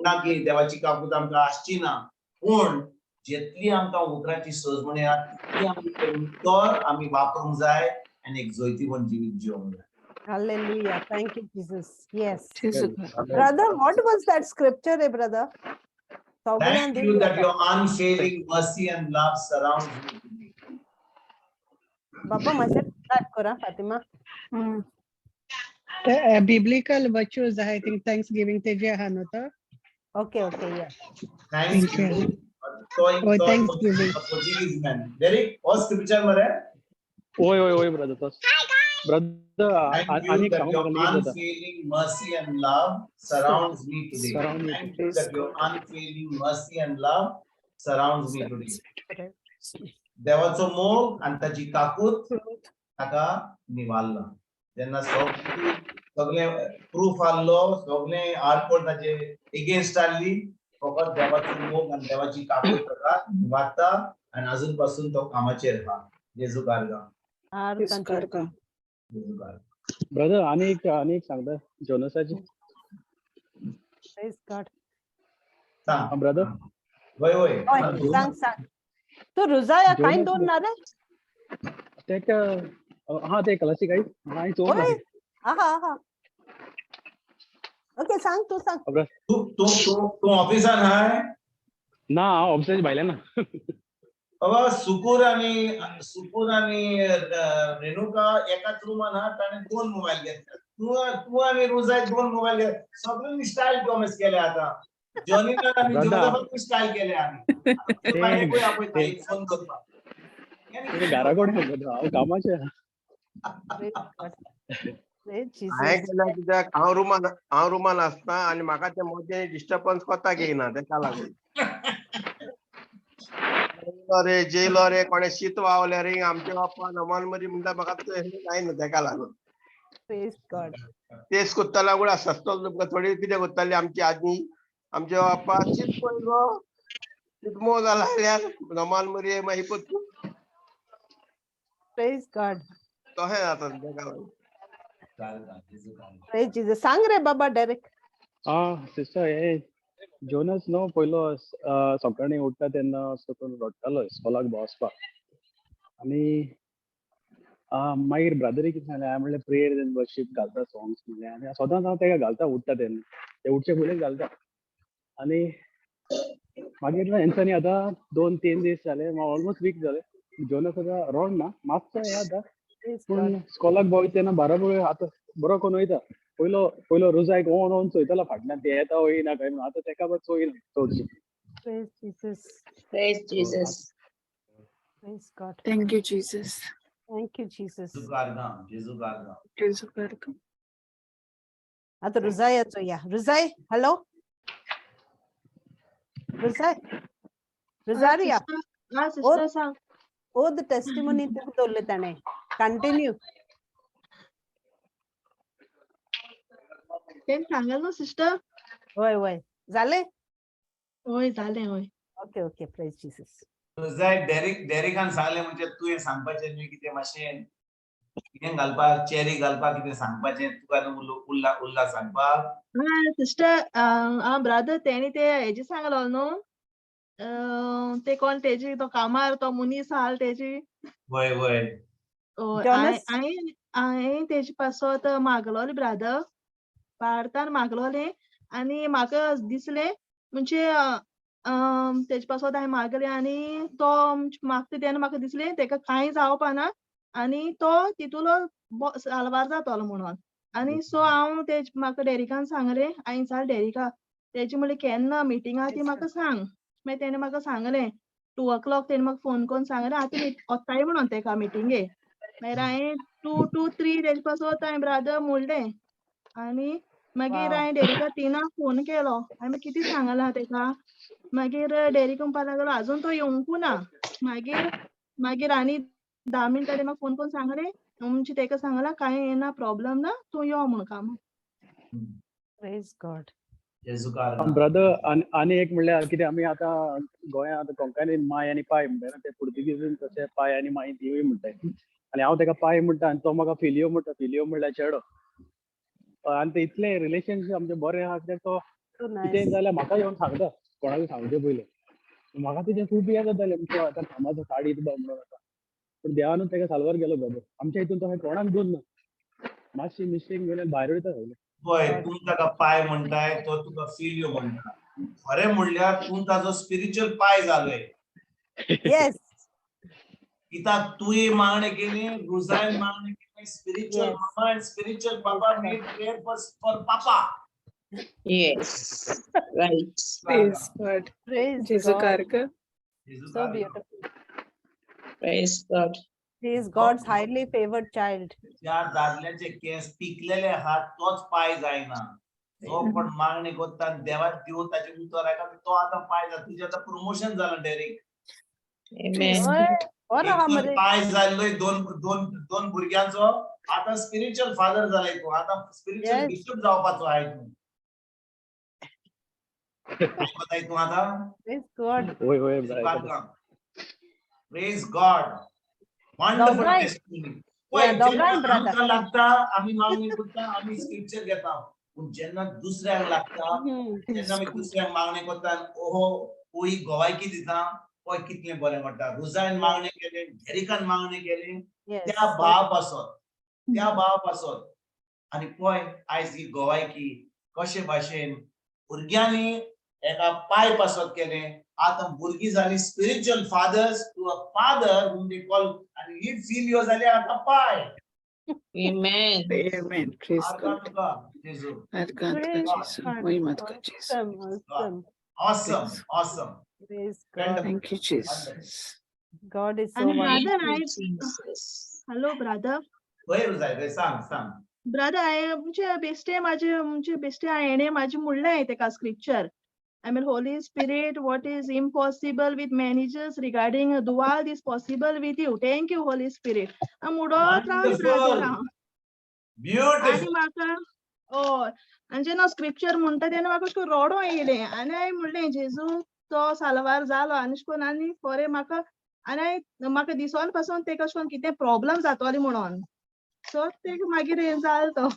ना की देवाची काकूत आमकां आसची ना, पूण जितली आमकां उतराची सजमणी आहा, तितली आमी तें उतर आमी वापरूंक जाय आनी एक जैतिवंत जिवीत जिवंक जाय. Hallelujah. Thank you, Jesus. Yes. जेजू. Brother, what was that scripture, eh, brother? सगळ्यां Thank you that दिवया. Your unfailing mercy and love surrounds me today. बाबा, मातशें टायप करा फातिमा. बिब्लिकल वर्च्यूज आहाय थिंग, thanks giving तेजे आहा न्हू तो? ओके, या. Thanks Thank you. You. तो Oh, thanksgiving. Portuguese man. Derek, हो scripture मरे? वय वय वय ब्रदर, तोच ब्रदर. Thank you आनी एक that सांगू your म्हाका लेगीत जाता. Unfailing mercy and love surrounds me today. Surround me. Thank you that your unfailing mercy and love surrounds me today. देवाचो मोग आणि ताची काकूत ताका निवारला. जेन्ना सगळी सगळे प्रूफ आहलो, सगळे आरकोड ताचे एगेन्स्ट आहली, फकत देवाचो मोग आनी देवाची काकूत ताका निवारता आनी अजून पासून तो कामाचेर आहा. जेजू कारगा. R continue. जेजू कारगा. ब्रदर, आनी एक सांगता जोनसाची. Praise God. सांग. ब्रदर. वय वय. हय, सांग सांग. तू रुजाया कांय जोनस दवरना रे? तेका हा, ते क्लासिक आई हांवें चोवंक हय, आहा आहा, ओके, सांग तूं, सांग. तूं तूं तूं तूं ऑफिसान हाय? ना, हांव ऑफिसाच्या भायल्यान ना. बाबा, सुकूर आनी रेणुका एकाच रुमान हा, ताणें दोन मोबायल घेतले. तूं तूं आनी रोजाय दोन मोबायल घेत. सगळ्यांनी स्टायल कॉमर्स केल्या. आतां जॉनीन आनी दादा. जोजफान स्टायल केल्या. आनी बायलेकूय आपयता एक फोन करपाक. ते घरा कडेन ब्रदर, हांव कामाचेर. Praise God. Praise हांवें Jesus. केल्या कित्याक, हांव रुमान आसता आनी म्हाका ते मोटे डिस्टर्बन्स कोताक येयना. तेका लागून जेयलो रे, जेयलो रे, कोणे शीत वावलें रे, आमच्या बाप्पा नमान मरी म्हणटा, म्हाका ते जायना. तेका लागून Praise God. तेच कोत्ताला गुण आसता तुमकां. थोडी कितें कोत्ताली आमची आजी, आमच्या बाप्पा, शीत पळय गो, शीत मोव जाला जाल्यार नमान मरी मागीर परतून. Praise God. तशें जाता तेका लागून. Praise Jesus. सांग रे बाबा डेरेक. हा सिस्टर, हे जोनस न्हू पयलो सकाळीं उठता तेन्ना असो करून रडटालो इस्कोलाक वचपाक. आनी मागीर ब्रदरी कितें सांगलें, हांवें म्हणलें प्रेयर एंड वर्शीप घालता, सॉंग्स म्हणलें. आनी सदांच हांव तेका घालता, उठता तेन्ना, ते उठचे पयलींच घालता. आनी मागीर हेंच्यांनी आतां 2-3 दीस जाले, ऑलमोस्ट वीक जाले, जोनस आतां रोडना मातसो हें जाता. Praise पूण God. स्कॉलाक भोंवता तेन्ना बाराबर आतां बरो करून वयता. पयलो पयलो रोजायक ओन ओन चोयतालो फाटल्यान, ते येता वयना काय म्हणून. आतां तेका बी चोयना चडशी. Praise Jesus. Praise Jesus. Praise God. Thank you, Jesus. Thank you, Jesus. जेजू कारगां, जेजू कारगां. जेजू कारगां. आता रुजायाचो या. रुजाय, हॅलो रुजाय, रुजारिया. हा सिस्टर, सांग. ओद टेस्टिमोनी तुका दवरले ताणें, कंटिन्यू. तें सांगल न्हू सिस्टर? वय वय, जालें? हय, जालें, हय. ओके ओके, प्रेज जीसस. जाय डेरिक, डेरिकान सांगलें म्हणजे तुवें सांगपाचें न्हय कितें, मातशें कितें घालपाक, चेरी घालपाक कितें सांगपाचें तुका न्हू उरला उरला सांगपाक. हा सिस्टर, हा ब्रदर, तेणी ते हेजे सांगलो न्हू. ते कोण तेजी तो कामार तो मुनीस आहाल तेजी. वय वय. हय, जॉनस. हांवें हांवें तेजे पासत मागलोलें ब्रादर, भारतान मागलोलें आनी म्हाका दिसलें म्हणजे तेजे पासत हांवें मागलें आनी तो मागता तेन्ना म्हाका दिसलें तेका कांय जावपाना आनी तो तितूलो साल्वार जातलो म्हणून. आनी सो हांव तेज म्हाका डेरिकान सांगलें, हांवें विचारलें डेरिका तेजी म्हणलें केन्ना मिटींग आहा ती म्हाका सांग. मागीर तेणें म्हाका सांगलें 2 o'clock तेणें म्हाका फोन करून सांगलें आतां वोत्ताय म्हणून तेका मिटींगे. मागीर हांवें 2 to 3 तेजे पासत हांवें ब्रादर म्हणलें आनी मागीर हांवें डेरिका तिनाक फोन केलो. हांवें कितें सांगलां तेका. मागीर डेरिक म्हणपाक लागलो आजून तो येवंकू ना. मागीर मागीर आनी 10 मिनटां म्हाका फोन करून सांगलें म्हणजे तेका सांगलां कांय येना, प्रॉब्लम ना, तूं यो म्हूण कामाक. Praise God. जेजू. ब्रदर, आनी एक म्हणल्यार कितें, आमी आतां गोंयांत आतां कोंकणीन माय आनी पाय म्हणटा न्हू, ते पुर्तुगीजीन तशें पाय आनी माय तिवूय म्हणटाय. आनी हांव तेका पाय म्हणटा आनी तो म्हाका फिलियो म्हणटा. फिलियो म्हणल्यार चेडो. आनी ते इतलें रिलेशनशीप आमचें बरें आहा कित्याक तो So कितेंय nice. जाल्यार म्हाका येवन सांगता, कोणाकूय सांगचे पयलें. म्हाका तेजें खूब हें जातालें, म्हणजे आतां कामाचो काडीत बा म्हणून आतां. पूण देवानूच तेका साल्वार केलो ब्रदर. आमच्या हितून तशें कोणाक दोन ना. मातशी मिस्टेक वयल्यान भायर वयता सगळें. पळय, तूं ताका पाय म्हणटाय, तो तुका फिलियो म्हणटा. खरें म्हणल्यार तूं ताजो स्पिरिच्युअल पाय जालोय. कित्याक तुवें मागणें केलें, रुजायन मागणें केलें, spiritual mama and spiritual papa made prayer for papa. Yes, right. Praise God. Praise Jesu God. कारक. So beautiful. Praise God. He is God's highly favored child. ज्या दादल्याचे केंस पिकलेले आहात तोच पाय जायना. जो कोण मागणी करता आनी देवाक दिवन ताचें उतर आयकता तो आतां पाय जाता. तुजें आतां प्रमोशन जालां डेरिक. Amen. होय, बरो आहा एक तर मरे. पाय जाल्लोय दोन दोन दोन भुरग्यांचो, आतां स्पिरिच्युअल फादर जालाय तूं. आतां स्पिरिच्युअल बिशप जावपाचो आहाय तूं. आयकताय तूं आतां? Praise God. वय वय brother. Praise God. Wonderful दोगांय. टेस्टिमनी. पळय, Yeah, दोगांय जेन्ना brother. आमकां लागता आमी मागणी करता, आमी स्क्रिप्चर घेता. पूण जेन्ना दुसऱ्यांक लागता तेन्ना आमी दुसऱ्यांक मागणी करता. ओहो, ही गोवायकी दिता. पळय कितलें बरें म्हणटा. रुजायन मागणें केलें, डेरिकान मागणें केलें त्या भाव पासत, त्या भाव पासत. आनी पळय आयज ही गोवायकी कशे भाशेन भुरग्यांनी एका पाय पासत केलें. आतां भुरगीं जालीं spiritual fathers to a father whom they call, आनी ही फिलियो जाली आतां पाय. Amen. Amen. Praise आर्गां God. तुका जेजू. आर्गां तुका Praise Jesu. God. महिमा तुका जेजू. Awesome, awesome. Awesome, awesome. Praise God. Thank you, Jesus. God is so आनी wonderful. Brother हांवें Jesus. Hello brother. वयर जाय रे, सांग सांग. ब्रदर, हांवें म्हणजे बेश्टे म्हाजे म्हणजे बेश्टे हांवें म्हाजें म्हणलें तेका scripture, I mean, Holy Spirit, what is impossible with managers regarding Duval is possible with you. Thank you, Holy Spirit. हांव उडत रावलें ब्रदर Wonderful. हांव. Beautiful. आनी म्हाका हय, आनी जेन्ना स्क्रिप्चर म्हणटा तेन्ना म्हाका अशें करून रडों येयलें आनी हांवें म्हणलें जेजू तो साल्वार जालो. आनी अशें करून आनी खरें म्हाका आनी हांवें म्हाका दिसोन पासून तेका अशें करून कितें प्रॉब्लम जातोलें म्हणून, सो तेका मागीर हें जालें तो.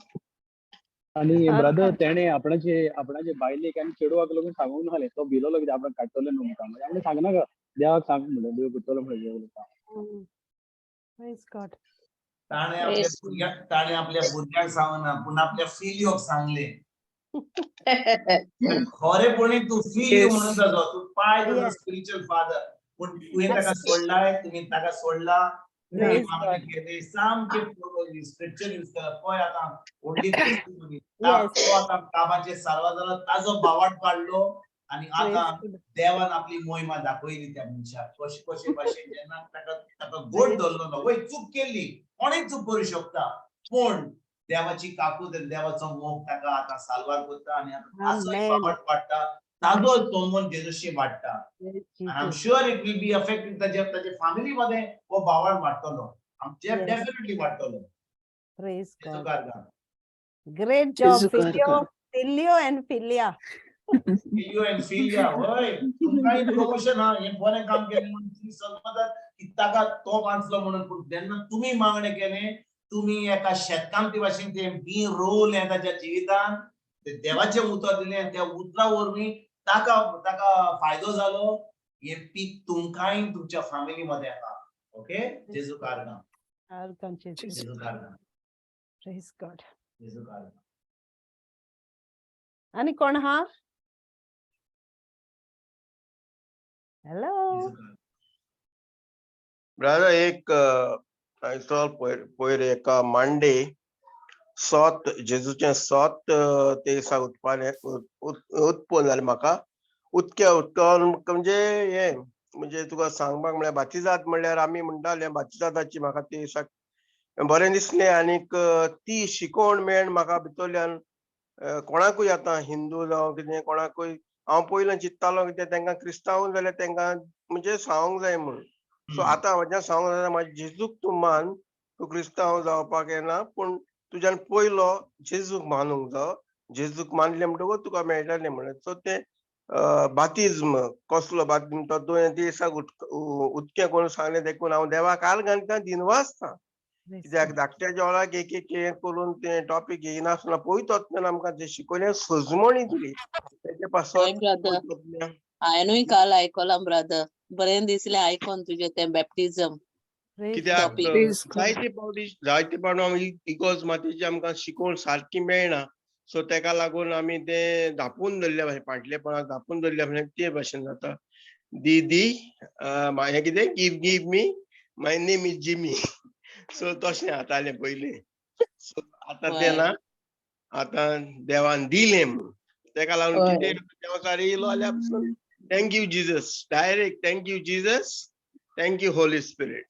आनी ब्रदर, तेणे आपणाचे आपणाचे बायलेक आनी चेडवाक लागून सांगूंक नासलें. तो भिलोलो कित्याक आपणाक काडटले न्हू मुखार. म्हणजे आपणें सांगनाका, देवाक सांग म्हणलें, देव करतलो म्हणलें काम. Praise God. ताणें आपल्या भुरग्याक, ताणें आपल्या भुरग्यांक सांगना, पूण आपल्या फिलियोक सांगलें. खरेपणी तूं फिलियो म्हणून जालो, तूं पाय तुजो स्पिरिच्युअल फादर. पूण तुवें ताका सोडलाय, तुमी ताका सोडला. तुमी Praise मागणें God. केलें, सामकें स्क्रिप्चर यूज केला. पळय आतां व्हडली testimony. तो आतां कामाचेर साल्वार जालो, ताजो बावाट काडलो आनी आतां Praise God. देवान आपली मोहिमा दाखयली त्या मनशाक कशे कशे भाशेन. जेन्ना ताका ताका गोड धरलो ना, वय चूक केल्ली, कोणूय चूक करूं शकता, पूण देवाची काकूत आनी देवाचो मोग ताका आतां साल्वार करता आनी आतां ताजोय Amen. बावाट वाडटा, ताजो तोमन जेजूशी वाडटा. Praise And I'm Jesus. sure it will be affecting ताजे ताजे फॅमिली मध्ये हो बावाट वाडटलो. डेफिनेटली वाडटलो. Praise Jesu God. कारगार. Great job, Jesu Filio, कारगार. Filio and Filia. Filio and Filia, होय, तुमकांय प्रमोशन हा. हें बरें काम केलें म्हणून तुमी समजतात की ताका तो वाचलो म्हणून. पूण जेन्ना तुमी मागणें केलें, तुमी एका शेतकामती भाशेन तें बीं रोवलें ताच्या जिवितान, ते देवाचें उतर दिलें आनी त्या उतरा वरवीं ताका ताका फायदो जालो. हे पीक तुमकांय तुमच्या फॅमिली मध्ये आहा. ओके, जेजू कारणां. आर्गां जेजू. जेजू कारणां. Praise God. जेजू कारणां. आनी कोण हा? हॅलो. जेजू कारणां. ब्रदर, एक आयचो पयर पयर एका मांडे सोत जेजूचें सोत ते दिसा उत्पाद उत्पन्न जालें म्हाका. उदक्या उदकान म्हणजे हें म्हणजे तुका सांगपाक म्हळ्यार बातिजाद म्हणल्यार आमी म्हणटाले बातिजादाची म्हाका ते दिसाक बरें दिसलें. आनीक ती शिकोवण मेळ्ळ म्हाका भितरल्यान. कोणाकूय आतां हिंदू जावं कितें कोणाकूय हांव पयलें चिंत्तालो कितें तेंकां क्रिस्तांव जाल्यार तेंकां म्हणजे सांगूंक जाय म्हूण. सो आतां म्हज्यान सांगूंक जाय, म्हाज्या जेजूक तूं मान, तूं क्रिस्तांव जावपाक येना, पूण तुज्यान पयलो जेजूक मानूंक जावो. जेजूक मानलें म्हणटकूच तुका मेळटलें म्हणून. सो तें बातिज्म कसलो बातिज्म तो तुवें ते दिसाक उदकें करून सांगलें, देखून हांव देवाक आर्गां दिता, दिनवासता. कित्याक धाकट्या जेवणाक एक एक हें करून तें टॉपीक येयनासतना पयतोतल्यान आमकां जें शिकयलें, सजमणी दिली तेजे हय पासत ब्रदर, पयतोतल्यान. हांवेनूय काल आयकलां ब्रदर, बरें दिसलें आयकोन तुजें तें बॅप्टिजम कित्याक टॉपीक. Praise God. जायते फावटी जायते फावटी आमी इगोर्ज मातेची आमकां शिकोवण सारकी मेळना. सो तेका लागून आमी तें धांपून धरल्या भशेन, फाटलेपणाक धांपून धरल्या भशेन ते भशेन जाता. दीदी हें कितें, give give me, my name is Jimmy. So तशें जातालें पयलीं. सो आतां तें ना, आतां देवान दिलें म्हूण. तेका लागून कितें देवाचार येयलो जाल्यार पसून thank you Jesus, direct thank you Jesus, thank you Holy Spirit.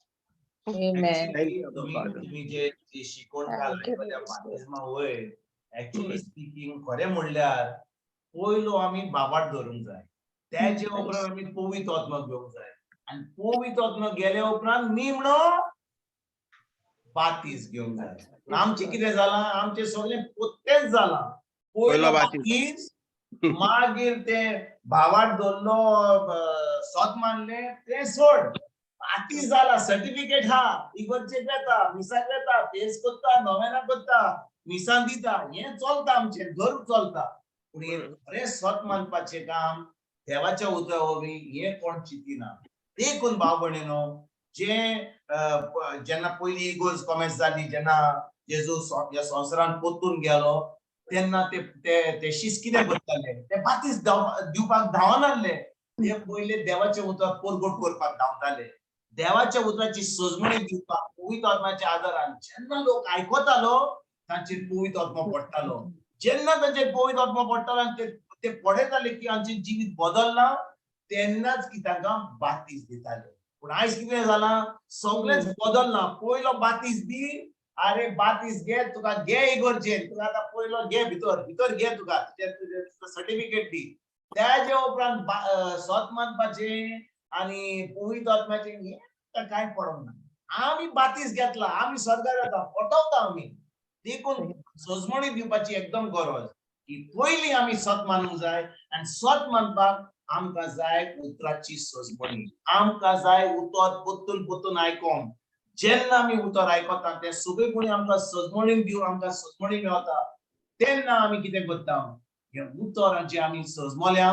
Amen. Thank you, तुम्ही Father. तुम्ही जे जे शिकोवन काल Thank you, आयकल्या Holy Spirit. बाप्तिज्मा वयर, एक्चुअली स्पीकिंग खरें म्हणल्यार पयलो आमी बाबाक धरूंक जाय, त्याचे उपरांत आमी पवित्र आत्मक घेवंक जाय, आनी पवित्र आत्मक गेल्या उपरांत निमणो बातीस घेवंक जाय. पूण आमचें कितें जालां, आमचें सगळें पोत्तेच जालां. पयलो पयलो बातीस. बातीस, मागीर ते भावाक धरलो, सोत मानले ते सोड, बातीस जाला, सर्टिफिकेट हा, इगर्जेक वेता, मिसाक वेता, फेस करता, नोवेना करता, मिसां दिता, हें चलता आमचें, धर्म चलता. पूण हें खरें सत मानपाचें काम देवाच्या उतरा वरवीं हें कोण चिंतिना. देखून भाव भयणीनो, जे जेन्ना पयली इगोर्ज कॉमेस जाली, जेन्ना जेजू ह्या संवसारान परतून गेलो, तेन्ना ते ते ते शीस कितें करताले, ते बातीस दिवपाक धांवनासले, ते पयले देवाचें उतर परगट करपाक धांवताले. देवाच्या उतराची सजमणी दिवपाक पवित्र आत्म्याच्या आदारान जेन्ना लोक आयकतालो तांचेर पवित्र आत्मो पडटालो. जेन्ना तांचेर पवित्र आत्मो पडटालो आनी ते पळयताले की आमचें जिवीत बदललां, तेन्नाच की तांकां बातीस दिताले. पूण आयज कितें जालां, सगळेंच बदललां. पयलो बातीस दी, अरे बातीस घे, तुका घे इगर्जेन, तुका आतां पयलो घे भितर, भितर घे, तुका तुजें सर्टिफिकेट दी. त्याच्या उपरांत सत मानपाचें आनी पवित्र आत्म्याचें हें कांय पडोंक ना. आमी बातीस घेतला, आमी स्वर्गार वता, फटवता आमी. देखून सजमणी दिवपाची एकदम गरज की पयलीं आमी सत मानूंक जाय, आनी सत मानपाक आमकां जाय उतराची सजमणी, आमकां जाय उतर परतून परतून आयकोंक. जेन्ना आमी उतर आयकता तें सगळें कोणी आमकां सजमणी दिवन आमकां सजमणी मेळता, तेन्ना आमी कितें करता, हें उतर जें आमी सजमल्या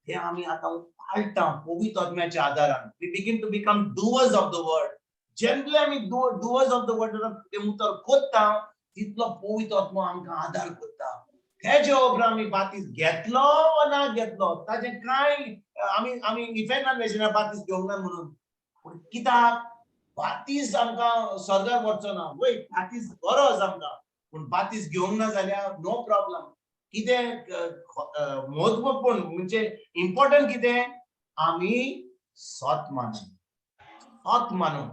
तें आमी आतां पाळटा पवित्र आत्म्याच्या आदारान. We begin to become doers of the word. जेन्ना आमी डुवर्स ऑफ the word तें उतर करता, तितलो पवित्र आत्मो आमकां आदार करता. तेजे उपरांत आमी बातीस घेतलो वा ना घेतलो ताजें कांय आमी आमी इफेक्ट ना, बातीस घेवंक ना म्हणून. पूण कित्याक बातीस आमकां स्वर्गार वचचो ना, वय बातीस गरज आमकां, पूण बातीस घेवंक ना जाल्यार नो प्रॉब्लम. कितें म्हत्वपूर्ण म्हणजे इम्पॉर्टंट कितें, आमी सत मानू, सत मानू,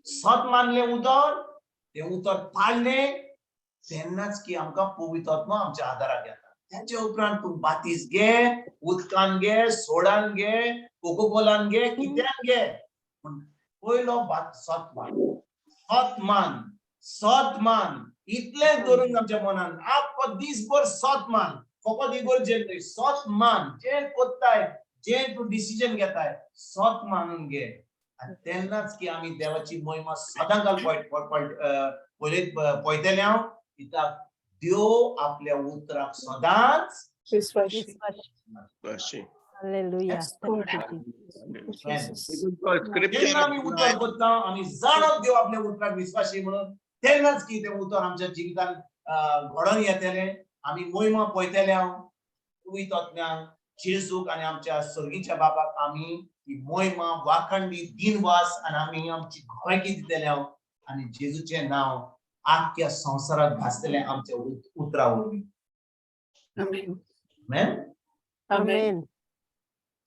सत मानलें उतर, तें उतर पाळलें, तेन्नाच की आमकां पवित्र आत्मो आमच्या आदाराक येता. तेच्या उपरांत तूं बातीस घे, उदकान घे, सोडान घे, कोकोकोलान घे, कित्यान घे, पूण पयलो सत मान, सत मान, सत मान, इतलें धरून आमच्या मनान आख्खो दीसभर सत मान, फकत इगर्जेन न्हय, सत मान, जें कोत्ताय, जें तूं डिसिजन घेताय सत मानून घे, आनी तेन्नाच की आमी देवाची महिमा सदां काल पळयतले. हांव कित्याक देव आपल्या उतराक सदांच विश्वासी. विश्वासी. Hallelujah. Yes, Lord. Thank you, Jesus. देखून तो जेन्ना स्क्रिप्चर आमी उतर करता, आमी जाणत देव आपल्या उतराक विस्वाशी म्हणून, तेन्नाच की तें उतर आमच्या जिवितान घडोवन येतलें. आमी मोहिमा पळयतले. हांव पवित्र आत्म्यान जेजूक आनी आमच्या सर्गीच्या बापाक आमी ही मोहिमा वाखंडी दिनवास आनी आमी आमची गोवाकी दितले हांव आनी जेजूचें नांव आख्ख्या संवसारात भासतलें आमच्या उतरा वरवीं. Amen. Amen? Amen. Amen.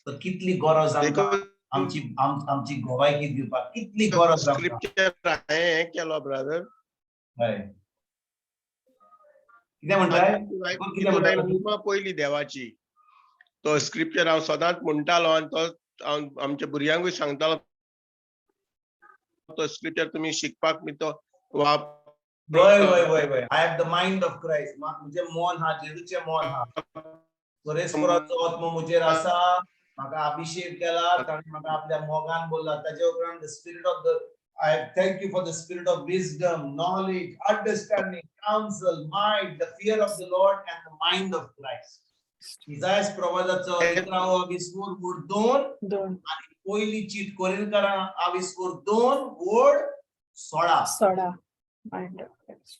तर कितली गरज आमकां देखून आमची आमची गोवायकी दिवपाक कितली गरज आमकां. स्क्रिप्चर हांवें हें केलो ब्रदर. हय, कितें म्हणटाय? कितें म्हणटाय? महिमा पयली देवाची. तो स्क्रिप्चर हांव सदांच म्हणटालो आनी तो हांव आमच्या भुरग्यांकूय सांगतालो, तो स्क्रिप्चर तुमी शिकपाक बी तो वाप वय वय वय वय, I have the mind of Christ. म्हजें मन हा जेजूचें मन हा. सुरेश्वराचो आत्मो म्हजेर आसा, म्हाका अभिषेक केला ताणें, म्हाका आपल्या मोगान बोल्ला. ताजे उपरांत the spirit of the I thank you for the spirit of wisdom, knowledge, understanding, counsel, might, the fear of the Lord and the mind of Christ. इजायस प्रवादाचो 11वो आविस्वोर वोड 2 2. आणि पयली चीट कोरिंथकारां आविस्वोर 2 वोड 16. 16. Mind of Christ.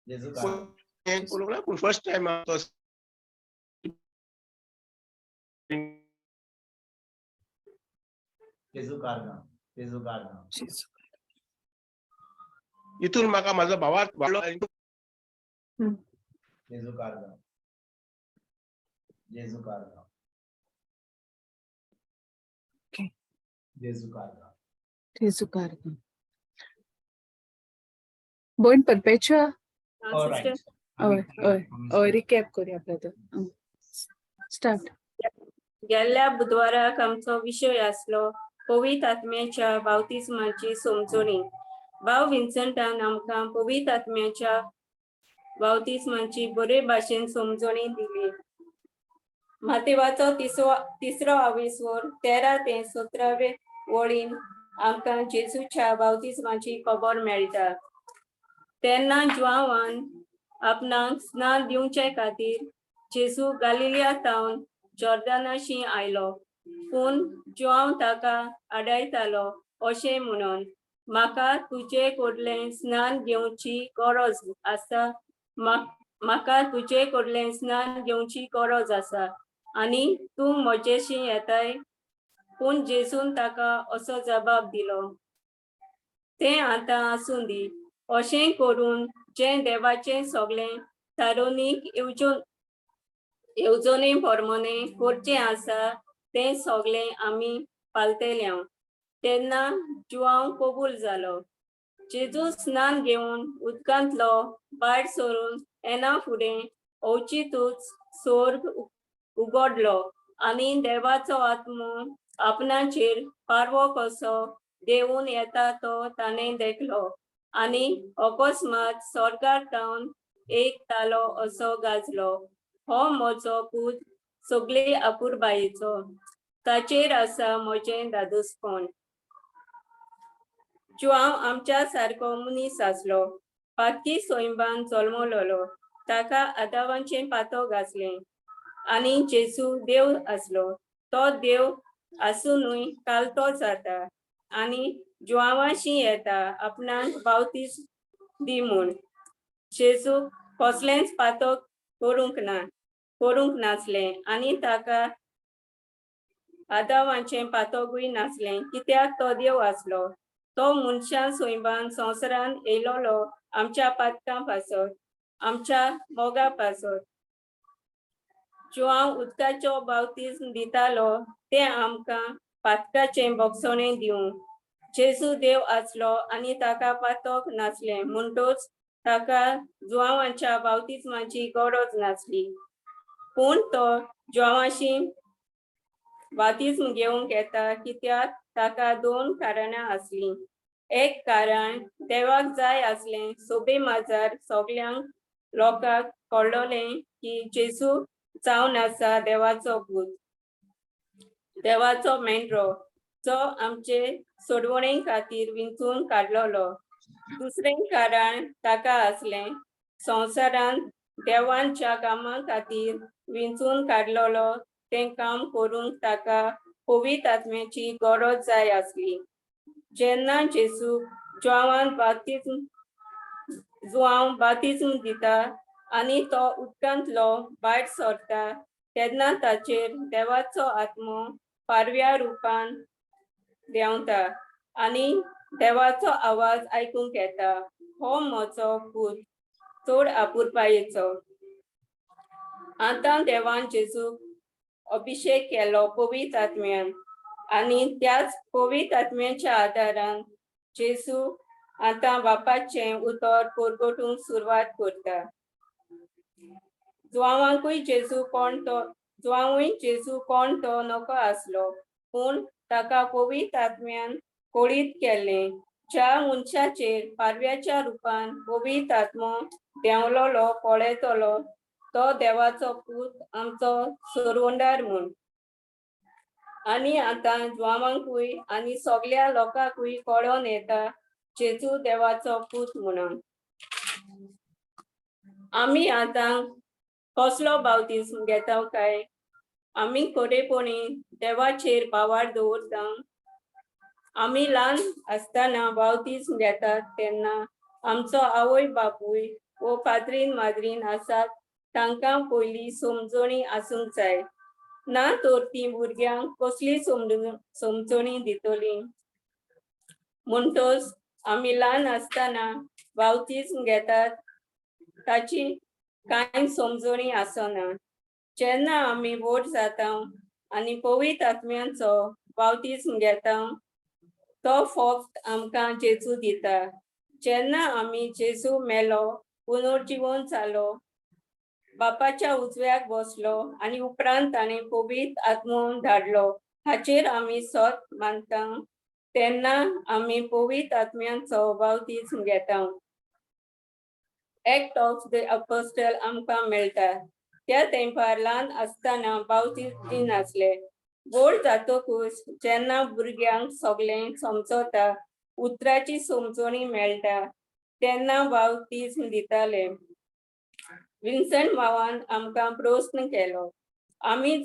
जेजू कारण. हें करूंक ना, पूण फर्स्ट टायम हांव तो जेजू कारगां, जेजू कारगां. Jesus. इतून म्हाका म्हाजो भावार्थ वाडलो आनी जेजू कारगां, जेजू कारगां. Okay. जेजू कारगां. जेजू कारगां. भयण परपेचुआ. All right. हय हय हय, रिकॅप करूया ब्रदर. स्टार्ट. गेल्ल्या बुधवाराक आमचो विशय आसलो पवित्र आत्म्याच्या बावतिज्माची समजणी. भाव विन्संटान आमकां पवित्र आत्म्याच्या बावतिज्माची बरे भाशेन समजणी दिली. मातेवाचो तिसरो आविस्वर 13 ते 17वे वळीन आमकां जेजूच्या बावतिज्माची खबर मेळटा. तेन्ना जुआवान आपणाक स्नान दिवचे खातीर जेजू गालिलिया तावन जॉर्दानाशी आयलो, पूण जुआंव ताका आडायतालो अशें म्हणून, म्हाका तुजे कडलें स्नान घेवची गरज आसा, म्हाका तुजे कडलें स्नान घेवची गरज आसा आनी तूं म्हजेशी येताय? पूण जेजून ताका असो जबाब दिलो, तें आतां आसूं दी, अशें करून जें देवाचें सगळें थारोनीक येवजणे प्रमाणे करचें आसा तें सगळें आमी पाळटले. तेन्ना जुआंव कबूल जालो. जेजू स्नान घेवन उदकांतलो भायर सरून येना फुडें अवचितूच स्वर्ग उगडलो आनी देवाचो आत्मो आपणाचेर पारवो कसो देंवून येता तो ताणें देखलो आनी अकस्मात स्वर्गार तावन एक तालो असो गाजलो, हो म्हजो पूत सगळे अपुरबायेचो, ताचेर आसा म्हजें दादोसपण. जुआंव आमच्या सारको मनीस आसलो, पातकी सोयंबान जल्मलोलो, ताका आदावांचें पातक आसलें आनी जेजू देव आसलो. तो देव आसुनूय कालतो जाता आनी जुआंवाशी येता आपणाक बावतीस दी म्हूण. जेजूक कसलेंच पातक करूंक नासलें आनी ताका आदावांचें पातकूय नासलें, कित्याक तो देव आसलो. तो मनशां सोयबान संवसारान येयलोलो आमच्या पातकां पासत, आमच्या मोगा पासत. जुआंव उदकाचो बावतीस दितालो तें आमकां पातकाचें भोगसणें दिवं. जेजू देव आसलो आनी ताका पातक नासलें, म्हणटूच ताका जुआंवाच्या बावतिज्माची गरज नासली. पूण तो जुआंवाशी बावतिज्म घेवंक येता कित्याक ताका 2 कारणां आसलीं. एक कारण, देवाक जाय आसलें सोबे माजार सगल्यांक लोकांक कळ्ळलें की जेजू जावन आसा देवाचो पूत, देवाचो मेंढरो, जो आमचे सोडवणे खातीर विंचून काडलोलो. दुसरें कारण ताका आसलें संवसारांत देवांच्या कामां खातीर विंचून काडलोलो तें काम करूंक ताका पवित्र आत्म्याची गरज जाय आसली. जेन्ना जेजू जुआंवान बाप्तीज्म जुआंव बाप्तीज्म दिता आनी तो उदकांतलो भायर सरता, तेन्ना ताचेर देवाचो आत्मो पारव्या रुपान देंवता आनी देवाचो आवाज आयकूंक येता, "हो म्हजो पूत, चड अपुरबायेचो." आतां देवान जेजूक अभिशेक केलो पवित्र आत्म्यान आनी त्याच पवित्र आत्म्याच्या आदारान जेजू आतां बापाचें उतर परगटूंक सुरवात करता. जुआंवांकूय जेजू कोण तो, जुआंवूय जेजू कोण तो नकळो आसलो, पूण ताका पवित्र आत्म्यान कळीत केल्लें. ज्या मनशाचेर पारव्याच्या रुपान पवित्र आत्मो देंवलोलो पळयतलो, तो देवाचो पूत, आमचो सोडवणदार म्हूण. आनी आतां जुआंवांकूय आनी सगल्या लोकांकूय कळोन येता, जेजू देवाचो पूत म्हणून. आमी आतां कसलो बावतीज्म घेता काय? आमी खरेपणी देवाचेर भावार्थ दवरता? आमी ल्हान आसतना बावतीज्म घेतात तेन्ना आमचो आवय बापूय वो पाद्रीन माद्रीन आसात तांकां पयलीं समजणी आसूंक जाय. ना तर तीं भुरग्यांक कसली समजणी दितलीं? म्हणटच आमी ल्हान आसतना बावतीज्म घेतात ताची कांय समजणी आसना. जेन्ना आमी व्हड जाता आनी पवित्र आत्म्याचो बावतीज्म घेता, तो फक्त आमकां जेजू दिता. जेन्ना आमी जेजू मेलो, पुनर्जीवन जालो, बापाच्या उजव्याक बसलो आनी उपरांत ताणें पवित्र आत्मो धाडलो हाचेर आमी सत मानता, तेन्ना आमी पवित्र आत्म्याचो बावतीज्म घेता. एक्ट ऑफ the apostle आमकां मेळटा. त्या तेंपार ल्हान आसतना बावतीज्म दिनासले. व्हड जातकूच जेन्ना भुरग्यांक सगळें समजता, उतराची समजणी मेळटा, तेन्ना बावतीज्म दिताले. विन्संट मावान आमकां प्रस्न केलो, आमी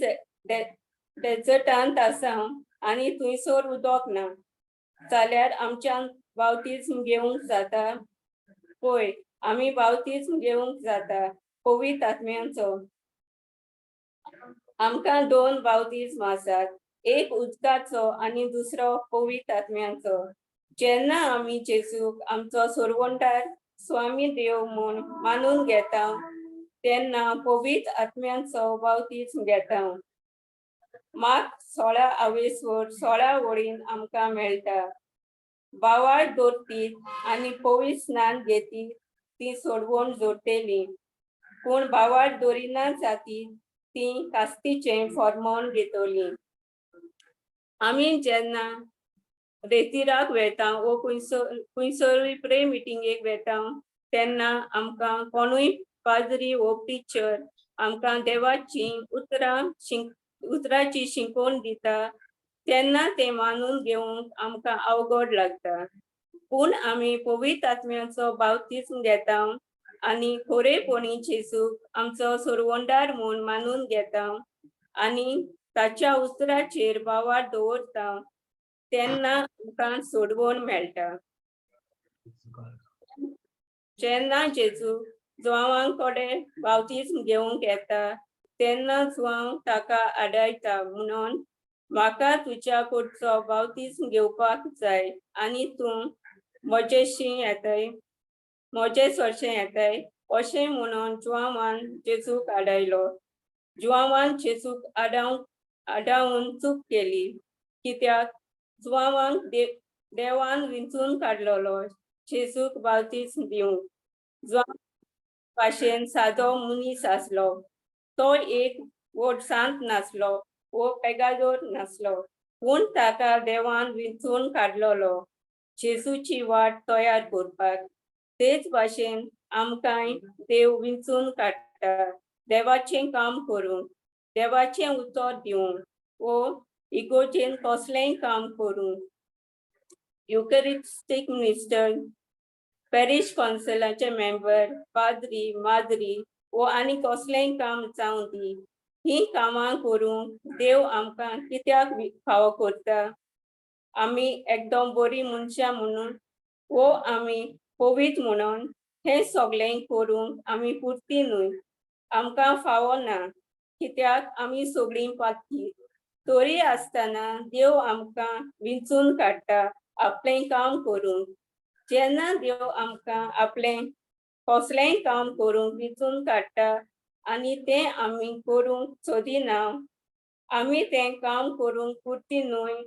डेजर्टांत आसा आनी थंयसर उदक ना जाल्यार आमच्यान बावतीज्म घेवंक जाता? पळय, आमी बावतीज्म घेवंक जाता पवित्र आत्म्याचो. आमकां दोन बावतीज्म आसात, एक उदकाचो आनी दुसरो पवित्र आत्म्याचो. जेन्ना आमी जेजूक आमचो सोडवणदार, स्वामी, देव म्हूण मानून घेता, तेन्ना पवित्र आत्म्याचो बावतीज्म घेता. मार्क 16 आवेसवर 16 वळीन आमकां मेळटा, भावार्थ दवरतीत आनी पवित्र स्नान घेतीत ती सोडवण जोडटेली, पूण भावार्थ दवरिना जातीत ती कास्तीचें फॉर्मोन घेतली. आमी जेन्ना रेतिराक वेता वो खंयसरूय प्रे मिटिंगेक वेता, तेन्ना आमकां कोणूय पाद्री वो टिचर आमकां देवाची उतरां उतराची शिकोवन दिता, तेन्ना तें मानून घेवंक आमकां अवघड लागता. पूण आमी पवित्र आत्म्याचो बावतीज्म घेता आनी खरेपणी जेजूक आमचो सोडवणदार म्हूण मानून घेता आनी ताच्या उतराचेर भावार्थ दवरता, तेन्ना आमकां सोडवण मेळटा. जेन्ना जेजू जुआंवां कडेन बावतीज्म घेवंक येता, तेन्ना जुआंव ताका आडायता म्हणून, "म्हाका तुज्या कडचो बावतीज्म घेवपाक जाय आनी तूं म्हजेशी येताय, म्हजे सरशें येताय?" अशें म्हणून जुआंवान जेजूक आडायलो. जुआंवान जेजूक आडावन चूक केली, कित्याक जुआंवांक देवान विंचून काडलेलो जेजूक बावतीज्म दिवंक. जुआंव भाशेन सादो मनीस आसलो. तो एक व्हड सांत नासलो वो पेगादोर नासलो, पूण ताका देवान विंचून काडलेलो जेजूची वाट तयार करपाक. तेच भाशेन आमकांय देव विंचून काडटा देवाचें काम करूंक, देवाचें उतर दिवंक वो इगोर्जेन कसलेंय काम करूंक, युकरिस्टीक मिनिस्टर, पॅरिश कौन्सिलाचे मेंबर, पाद्री, माद्री वो आनी कसलेंय काम जावं दी. हीं कामां करूंक देव आमकां कित्याक फावो करता? आमी एकदम बरीं मनशां म्हणून वो आमी पवित्र म्हणून हें सगळें करूंक आमी पुरती न्हय. आमकां फावो ना, कित्याक आमी सगळीं पातकी. तरी आसतना देव आमकां विंचून काडटा आपलें काम करूंक. जेन्ना देव आमकां आपलें कसलेंय काम करूंक विंचून काडटा आनी तें आमी करूंक सोदिना, आमी तें काम करूंक पुरती न्हय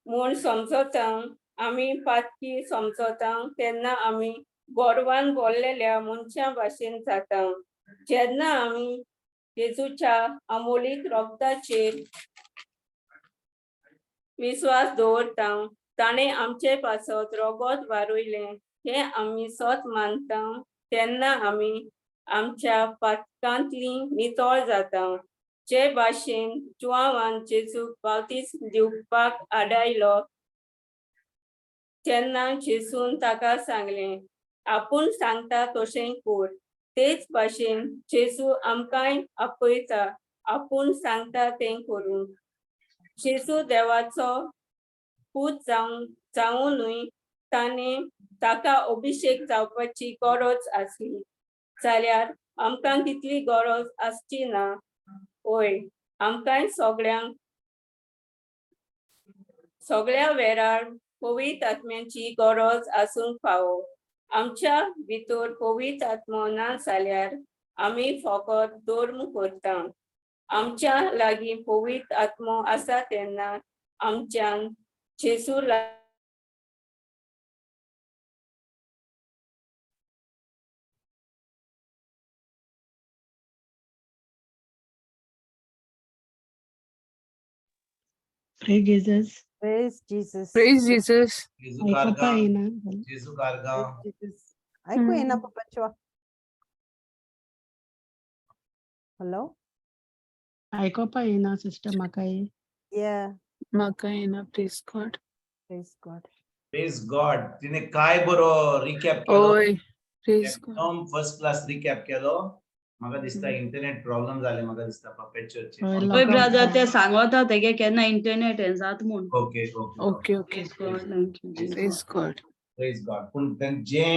म्हूण समजता, आमी पातकी समजता, तेन्ना आमी गोरवान भरलेल्या मनशां भाशेन जाता. जेन्ना आमी जेजूच्या अमोलीक रोगताचेर विस्वास दवरता, ताणें आमचे पासत रोगोत वारयलें हें आमी सत मानता, तेन्ना आमी आमच्या पातकांतली नितळ जाता. जे भाशेन जुआवान जेजूक बावतीस दिवपाक आडायलो तेन्ना जेजून ताका सांगलें, आपूण सांगता तशें कर. तेच भाशेन जेजू आमकांय आपयता आपूण सांगता तें करूंक. जेजू देवाचो पूत जावुनूय ताणें ताका अभिशेक जावपाची गरज आसली जाल्यार आमकां तितली गरज आसची ना. हय, आमकांय सगळ्यांक सगळ्या वेळार पवित्र आत्म्याची गरज आसूंक फावो. आमच्या भितर पवित्र आत्मो ना जाल्यार आमी फकत धर्म करता. आमच्या लागीं पवित्र आत्मो आसा तेन्ना आमच्यान जेजू Praise Jesus. Praise Jesus. Praise Jesus. जेजू आयकोपा कारगांव, येना. जेजू कारगांव. Praise Jesus. आयकू येना पप्पाचो. हॅलो. आयकोपा येना सिस्टर म्हाका. Yeah. म्हाका येना. Praise God. Praise God. Praise God. तिने काय बरो रिकॅप केलो. हय, प्रेज गॉड. एकदम फर्स्ट क्लास रिकॅप केलो. म्हाका दिसता इंटरनेट प्रॉब्लेम जाले, म्हाका दिसता पपेचरचे. हय, हय लोकांक ब्रदर, ते सांगता तेगे केन्ना इंटरनेट हें जात म्हूण. Okay okay. Okay okay. Praise God, thank you, Jesus. Praise God. Praise God. पूण जे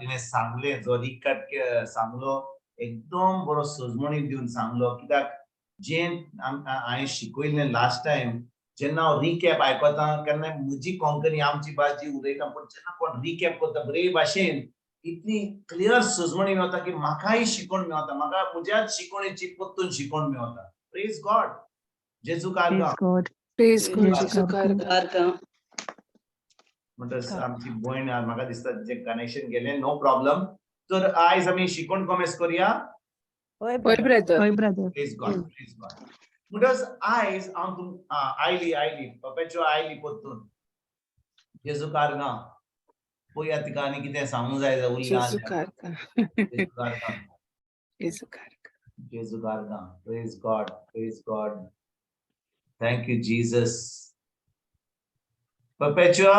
तिने सांगले, जो रिकॅप सांगलो, एकदम बरो सजमणी दिवन सांगलो. कित्याक जे हांवें शिकयलें लास्ट टायम, जेन्ना हांव रिकॅप आयकता केन्ना म्हजी कोंकणी आमची भास जी उलयता, पूण जेन्ना कोण रिकॅप करता बरे भाशेन, इतली क्लियर सजमणी मेवता की म्हाकाय शिकोण मेवता, म्हाका म्हज्याच शिकोवणेची परतून शिकोण मेवता. प्रेज गॉड. जेजू कारगांव. Praise God. Praise God. Praise जेजू God. कारगांव. कारगांव. म्हणटच आमची भयण म्हाका दिसता जे कनेक्शन गेलें, नो प्रॉब्लम. तर आयज आमी शिकोण कोमेस करुया. हय हय ब्रदर. ब्रदर. हय brother. Praise God. Praise God. म्हणटच आयज हांव तुम आयली आयली पपेचो आयली परतून. जेजू कारगांव. पळया तिका आनी कितें सांगूंक जाय उरलां. जेजू कारगांव. जेजू कारगांव. जेजू कारगांव. जेजू कारगांव. Praise God. Praise God. Thank you Jesus. Perpetua,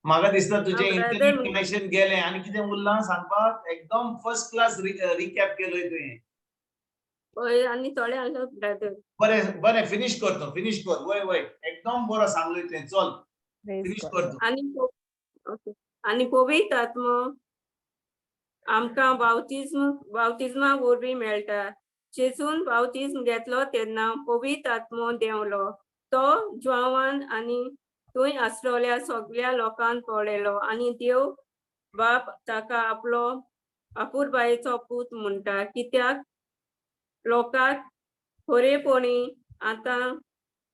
म्हाका दिसता तुजें हा, brother. Internet connection गेलें आनी कितें उरलां सांगपाक? एकदम फर्स्ट क्लास रिकॅप केलोय तुवें. हय, आनी थोडे आसलो ब्रदर. बरें बरें, फिनीश कर तूं, फिनीश कर. वय वय, एकदम बरो सांगलोय तुवें. चल, Praise finish God. कर तूं. आनी ओके, आनी पवित्र आत्मो आमकां बावतिज्मा वरवीं मेळटा. जेजून बावतिज्म घेतलो तेन्ना पवित्र आत्मो देंवलो. तो जुआवान आनी थंय आसलेल्या सगळ्या लोकांक पळयलो आनी देव बाप ताका आपलो अपुरबायेचो पूत म्हणटा, कित्याक लोकांक खरेपणी आतां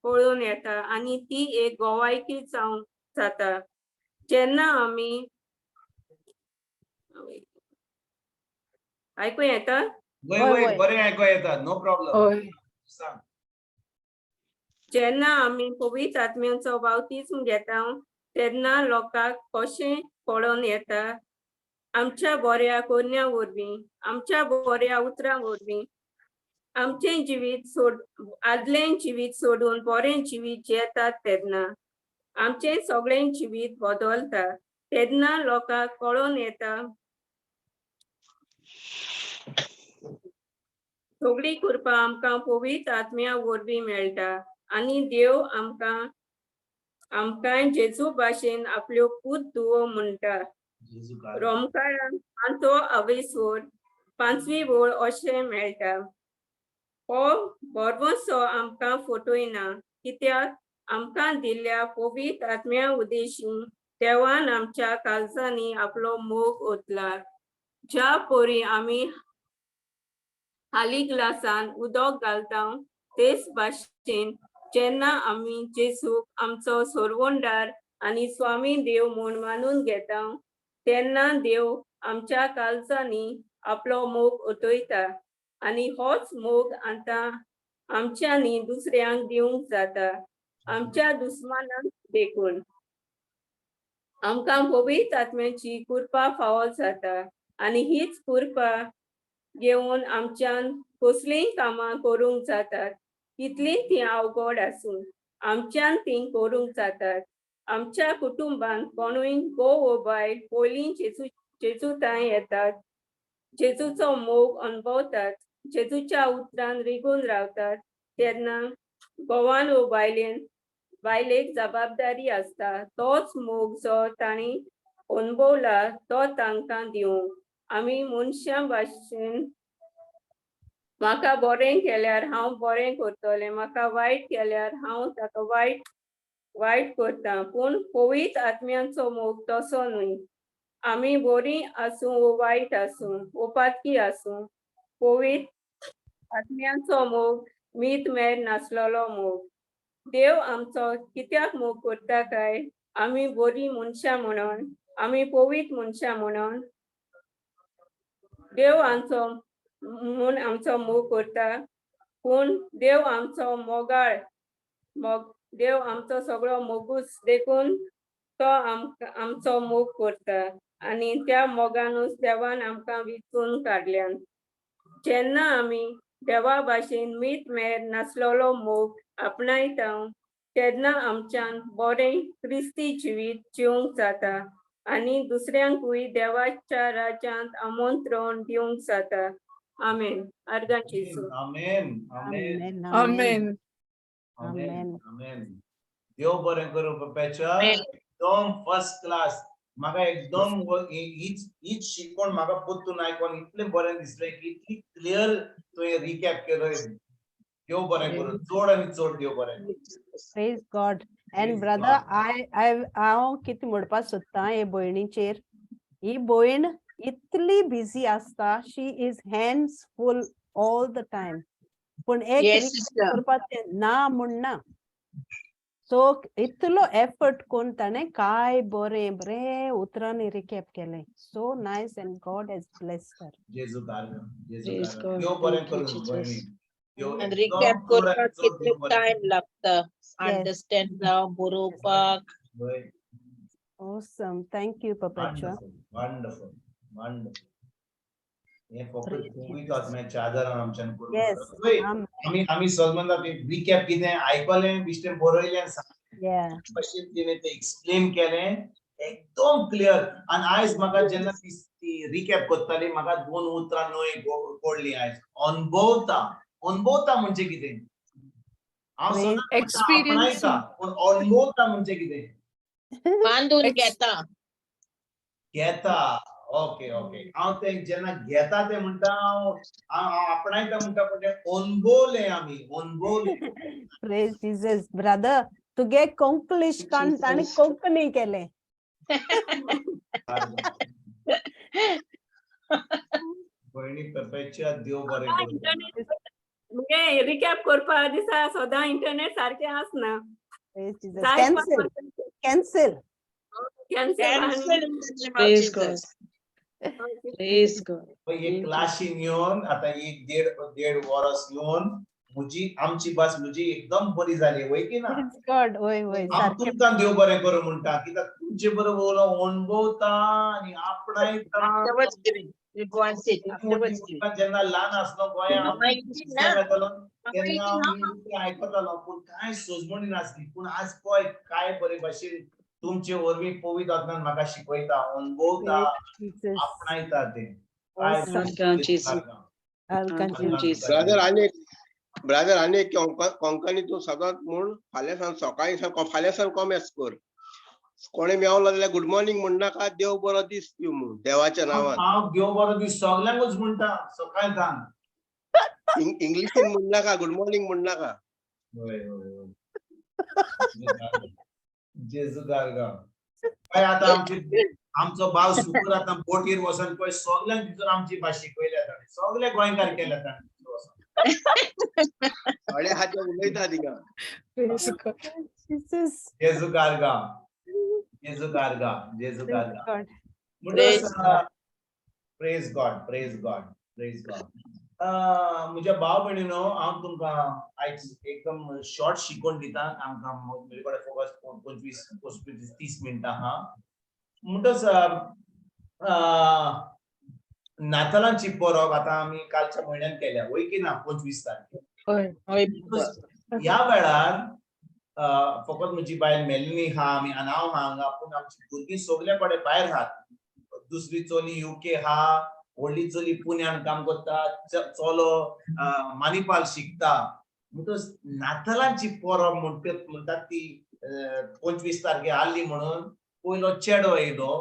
पळोवन येता आनी ती एक गोवायकी जावंक जाता. जेन्ना आमी आयकूं येता? वय वय, वय, वय. बरें आयको येता, नो प्रॉब्लम. हय. सांग. जेन्ना आमी पवित्र आत्म्याचो बावतिज्म घेता तेन्ना लोकांक कशें पळोवन येता? आमच्या बऱ्या करण्या वरवीं, आमच्या बऱ्या उतरां वरवीं, आमचें जिवीत सोड आदलें जिवीत सोडून बरें जिवीत जियेतात तेन्ना आमचें सगळें जिवीत बदलता. तेन्ना लोकांक कळोन येता. सगळी कृपा आमकां पवित्र आत्म्या वरवीं मेळटा आनी देव आमकां आमकांय जेजू भाशेन आपल्यो पूत धुवो म्हणटा. रोमकारान पांचवो अवेसोर पांचवी वळ अशें मेळटा. हो बरवसो आमकां फटयना, कित्याक आमकां दिल्ल्या पवित्र आत्म्या उदेशी देवान आमच्या काळजांनी आपलो मोग ओतला. ज्या परी आमी हाली ग्लासान उदक घालता तेच भाशेन जेन्ना आमी जेजूक आमचो सोरवणदार आनी स्वामी देव म्हूण मानून घेता तेन्ना देव आमच्या काळजांनी आपलो मोग ओतयता आनी होच मोग आतां आमच्यांनी दुसऱ्यांक दिवंक जाता, आमच्या दुस्मानांक देखून. आमकां पवित्र आत्म्याची कृपा फावो जाता आनी हीच कृपा घेवन आमच्यान कसलींय कामां करूंक जातात, कितलीं तीं अवघड आसूं आमच्यान तीं करूंक जातात. आमच्या कुटुंबांत कोणूय घोव वो बायल पयलीं जेजू तांय येतात, जेजूचो मोग अणभवतात, जेजूच्या उतरान रिगून रावतात, तेन्ना घोवान वो बायलेन बायलेक जबाबदारी आसता तोच मोग जो तांणी अणभवला तो तांकां दिवंक. आमी मनशां भाशेन म्हाका बरें केल्यार हांव बरें करतलें, म्हाका वायट केल्यार हांव ताका वायट वायट करता, पूण पवित्र आत्म्यांचो मोग तसो न्हय. आमी बरीं आसूं वो वायट आसूं वो पातकी आसूं, पवित्र आत्म्यांचो मोग मीत मेर नासलेलो मोग. देव आमचो कित्याक मोग करता काय? आमी बरीं मनशां म्हणून, आमी पवित्र मनशां म्हणून देव आमचो म्हूण आमचो मोग करता. पूण देव आमचो मोगाळ मोग, देव आमचो सगळो मोगूच, देखून तो आमकां आमचो मोग करता आनी त्या मोगानूच देवान आमकां विचून काडल्यान. जेन्ना आमी देवा भाशेन मीत मेर नासलेलो मोग आपणायता तेन्ना आमच्यान बरें क्रिस्ती जिवीत जिवंक जाता आनी दुसऱ्यांकूय देवाच्या राज्यांत आमंत्रण दिवंक जाता. आमेन. आर्गां जेजू. आमेन, आमेन. आमेन. आमेन, आमेन. देव बरें करूं पप्याच्या. एकदम फर्स्ट क्लास. म्हाका एकदम हीच हीच शिकवण म्हाका परतून आयकोन इतलें बरें दिसलें की इतली क्लियर तुवें रिकॅप केलो. देव बरें करूं, चड आनी चड देव बरें करूं. Praise God. And Praise brother, God. I हांव कितें म्हणपाक सोदतां हे भयणीचेर. ही भयण इतली बिजी आसता, she is hands full all the time, पूण एक Yes, recap sister. करपाचें ना म्हण ना. सो इतलो एफर्ट करून ताणें काय बरें बरें उतरांनी रिकॅप केलें. So nice, and God has blessed her. जेजू कार्य, जेजू Praise कार्य. God. देव बरें Thank you, करूं Jesus. भयणी. देव आनी एकदम रिकॅप चड आनी करपाक चड कितलो देव बरें टायम लागता, अंडरस्टँड जावं बरोवपाक. करूं. Awesome. Thank you, Perpetua. Wonderful, wonderful, wonderful. हे फक्त Praise पवित्र आत्म्याच्या आदारान आमच्यान करूंक Yes. जाता. वय, Amen. आमी आमी सजमंदा रिकॅप कितें आयकलें, बेश्टें बरयलें, भशेन तिणें तें एक्सप्लेन केलें एकदम क्लियर. आनी आयज म्हाका जेन्ना ती रिकॅप करताली म्हाका दोन उतरां नवी पडलीं आयज. अणभवता, अणभवता म्हणजे कितें? हांव Praise सदांच म्हणटा Experience. आपणायता, पूण अणभवता म्हणजे कितें? बांदून घेता. घेता. Okay okay. हांव तें जेन्ना घेता तें म्हणटा, हांव हांव आपणायता म्हणटा, पूण तें अणभवलें, आमी अणभवलें. Praise Jesus. Brother, तुगे कोंकलिश कान ताणें Jesus. Konkani केलें. भयणी पेपेच्या देव बरें करूं. इंटरनेट म्हणजे रिकॅप करपा दिसा सदां इंटरनेट सारकें आसना. Praise Jesus. जाय. Cancel, cancel. Cancel. Cancel in the name of Praise God. Jesus. Praise God. पळय, एक क्लासीन येवन आतां एक देड देड वरस येवन म्हजी आमची भास म्हजी एकदम बरी जाली, वय की ना? Praise God. वय वय हांव सारकें. तुमकां देव बरें करूं म्हणटा, कित्याक तुमचे बरोबर अणभवता आनी आपणायता. Afterwards giving. We go and sit. Afterwards giving. जेन्ना ल्हान आसलो गोंया मामा इतली ना. येतालो तेन्ना मामा हांव नुस्तें आयकतालो, पूण कांय सोजमणी नासली. पूण आज पळय काय बरे भाशेन तुमचे वरवीं पवित्र आत्म्यान म्हाका शिकयता, अणभवता, Jesus. आपणायता तें. काय Awesome. आर्गां जेजू. आर्गां. आर्गां. ब्रादर आनी ब्रादर आनी एक कोंकणी तूं सदांच म्हूण फाल्यां सावन सकाळी सावन फाल्यां सावन कॉमेस कर. कोणे मेवलो जाल्यार गुड मॉर्निंग म्हणनाका, देव बरो दीस दिवं म्हूण देवाच्या नांवान. हांव देव बरो दीस सगल्यांकूच म्हणटा सकाळी थान. इंग्लिशीन म्हणनाका, गुड मॉर्निंग म्हणनाका. हय हय हय. जेजू गारगांव. पळय आतां आमची आमचो भाव सुकूर आतां बोटीर वचोन पळय सगल्यांक भितर आमची भास शिकयल्या ताणें, सगळे गोंयकार केल्या ताणें भितर वचोन. थोडे हाचे उलयता थिंगा. Praise God. Jesus. जेजू गारगांव, जेजू गारगांव, जेजू Praise गारगांव. God. म्हणटकच praise God, praise God, praise God. म्हज्या भाव भयणीनो, हांव तुमकां आयज एकदम शॉर्ट शिकोवन दिता. आमकां म्हजे कडेन फकत 25 25 30 मिनटां आहा. म्हणटच नातालांची परब आतां आमी कालच्या म्हयन्यान केल्या, वय की ना, 25 तारखेर. हय. हय. ह्या वेळार फकत म्हजी बायल मेलिनी आहा, आमी आनी हांव आहा हांगा, पूण आमची भुरगीं सगल्या कडेन भायर आहात. दुसरी चली युके आहा, व्हडली चली पुण्यान काम करता, चलो मानिपाल शिकता. म्हणटच नातालांची परब म्हणटात ती 25 तारखेर आहली म्हणून पयलो चेडो येयलो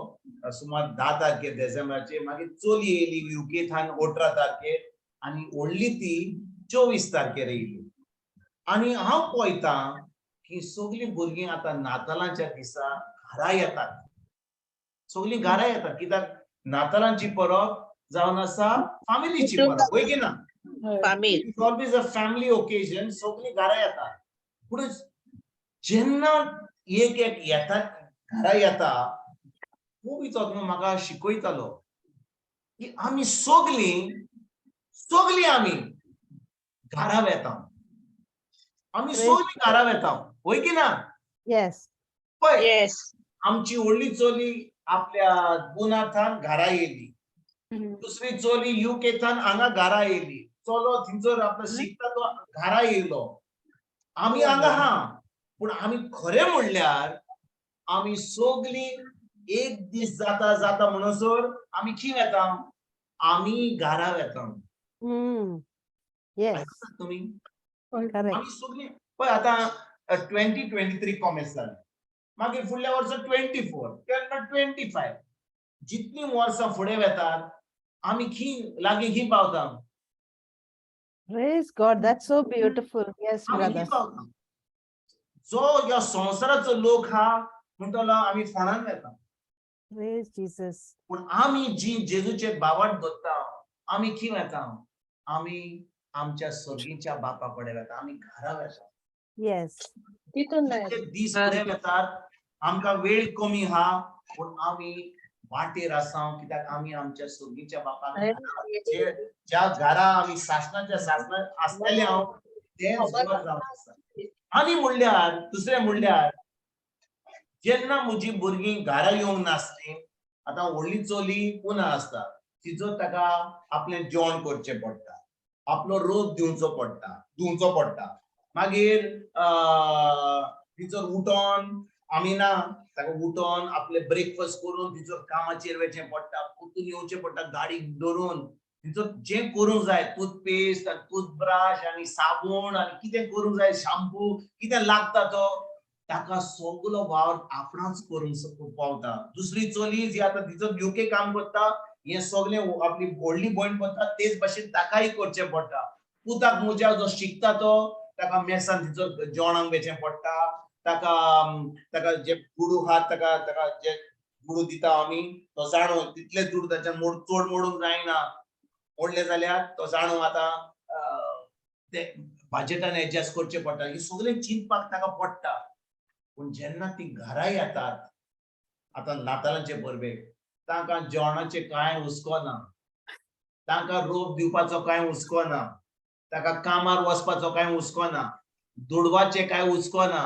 सुमार 10 तारखेर डिसेंबराचे, मागीर चली येयली युके थान 18 तारखेर आनी व्हडली ती 24 तारखेर येयली. आनी हांव पळयतां की सगलीं भुरगीं आतां नातालांच्या दिसा घरा येतात, सगलीं घरा येतात, कित्याक नातालांची परब जावन आसा फामिलीची परब, वय की ना? फामील. It's always a family occasion. सगलीं घरा येतात. पूण जेन्ना एक एक येता घरा येता, खूब तो म्हाका शिकयतालो की आमी सगलीं सगलीं आमी घरा वेता, आमी सगलीं घरा वेता, वय की ना? Yes. पळय, Yes. आमची व्हडली चली आपल्या पुनाथान घरा येयली, दुसरी चली युके थान हांगा घरा येयली, चलो थंयसर आपलो शिकता तो घरा येयलो, आमी हांगा आहा. पूण आमी खरें म्हणल्यार आमी सगलीं एक दीस जाता जाता म्हणसर आमी खंय वेता? आमी घरा वेता. Yes. आयकतात तुमी? Correct. आमी सगलीं पळय आतां 2023 कॉमेस जालें, मागीर फुडल्या वर्सा 24, तेन्ना 25, जितलीं वर्सां फुडें वेतात आमी खंय लागीं खंय पावता? Praise God. That's so beautiful. Yes, आमी खंय brother. पावता? जो ह्या संवसाराचो लोक आहा म्हणटलो आमी फोंडान वेता. Praise Jesus. पूण आमी जी जेजूचे बावट धरता आमी खंय वेता? आमी आमच्या सर्गीच्या बापा कडेन वेता, आमी घरा वेता. Yes. तितून नाही. जितले दीस फुडें वेतात आमकां वेळ कमी आहा, पूण आमी वाटेर आसा, कित्याक आमी आमच्या सर्गीच्या बापाक ज्या घरा आमी सासणाच्या सासणा आसतले हांव तें घर जावन आसा. आनी म्हणल्यार दुसरें म्हणल्यार जेन्ना म्हजी भुरगीं घरा येवंक नासलीं, आतां व्हडली चली पुना आसता, तिचो ताका आपलें जेवण करचें पडटा, आपलो रोग दिवचो पडटा, धुवचो पडटा, मागीर तिचो उठोन आमी ना ताका उठोन आपले ब्रेकफास्ट करून तिचो कामाचेर वचचें पडटा, परतून येवचें पडटा गाडी धरून, तिचो जें करूंक जाय टूथपेस्ट आनी टूथब्रश आनी साबण आनी कितें करूंक जाय शाम्पू कितें लागता तो ताका सगलो वावर आपणाच करूंक पावता. दुसरी चली जी आतां तिचो युके काम करता, हें सगलें आपली व्हडली भयण करता, तेच भाशेन ताकाय करचें पडटा. पुताक म्हज्या जो शिकता तो ताका मेसान तिचो जेवणाक वचचें पडटा, ताका ताका जे दुडू आहात ताका ताका जे दुडू दिता आमी तो जाणो तितले दुडू ताच्यान चड मोडूंक जायना, मोडले जाल्यार तो जाणो आतां ते बजेटान एडजस्ट करचें पडटा, हें सगळें चिंतपाक ताका पडटा. पूण जेन्ना ती घरा येतात आतां नातालांचे परबेक तांकां जेवणाचें कांय हुस्को ना, तांकां रोप दिवपाचो कांय हुस्को ना, ताका कामार वचपाचो कांय हुस्को ना, दुडवाचें कांय हुस्को ना,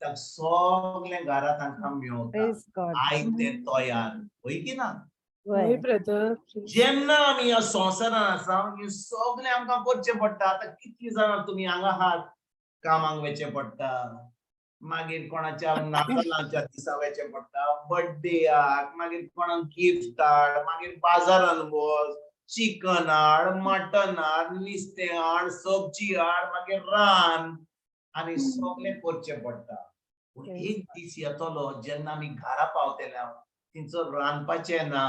ताका सगळें घरा तांकां मेवता, आयतें तयार, हय की ना? हय ब्रदर. जेन्ना आमी ह्या संवसारान आसा हें सगळें आमकां करचें पडटा. आतां कितलीं जाणां तुमी हांगा आहात, कामाक वचचें पडटा, मागीर कोणाच्या नातालांच्या दिसा वचचें पडटा, बर्थडेयाक, मागीर कोणाक गिफ्ट हाड, मागीर बाजारान वच, चिकन हाड, मटन हाड, नुस्तें हाड, सब्जी हाड, मागीर रान आनी सगळें करचें पडटा. पूण एक दीस येतलो जेन्ना आमी घरा पावतले, तिचो रांदपाचें ना,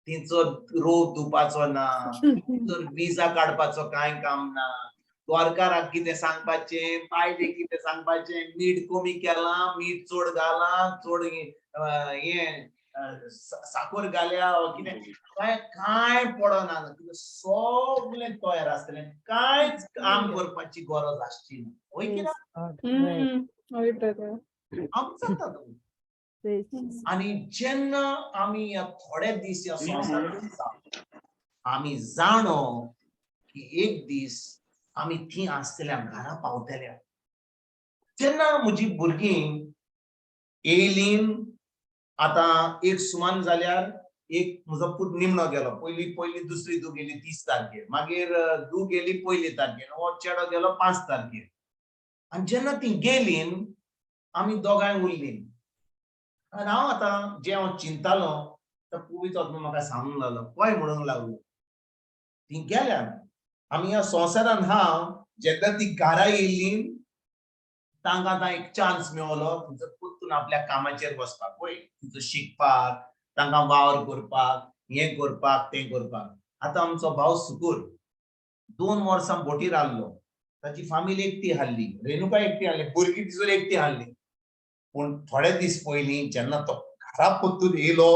तिचो रोप धुवपाचो ना, तिचो विजा काडपाचो कांय काम ना, द्वारकाराक कितें सांगपाचें, बायलेक कितें सांगपाचें, मीठ कमी केलां, मीठ चड घालां, चड हें साखर घाल्या कितें, कांय कांय पडना, कितें सगळें तयार आसतलें, कांयच काम करपाची गरज आसची ना. वय कितें हय ब्रदर. आमकां जाता. आनी जेन्ना आमी ह्या थोडे दीस ह्या संवसारांत आसा, आमी जाणो की एक दीस आमी थंय आसतल्या, घरा पावतल्या. जेन्ना म्हजी भुरगीं येयलीं, आतां एक सुमान जाल्यार एक म्हजो पूत निमणो गेलो, पयली पयली दुसरी धूव गेली 30 तारखेर, मागीर धूव गेली 1 तारखेर, हो चेडो गेलो 5 तारखेर. आनी जेन्ना ती गेलीं आमी दोगांय उरलीं. आनी हांव आतां जें हांव चिंतालो तो पवित्र आत्मा म्हाका सांगूंक लागलो, पळय म्हणूंक लागलो, ती गेल्यान आमी ह्या संवसारान हांव जेन्ना ती घरा येयलीं तांकां आतां एक चान्स मेवलो थंयसर परतून आपल्या कामाचेर वचपाक, पळय थंयसर शिकपाक, तांकां वावर करपाक, हें करपाक, तें करपाक. आतां आमचो भाव सुकूर 2 वर्सां बोटीर आहलो, ताची फामील एकटी हाडली, रेणुका एकटी हाडली, भुरगीं तिसर एकटी हाडली. पूण थोडे दीस पयलीं जेन्ना तो घरा परतून येयलो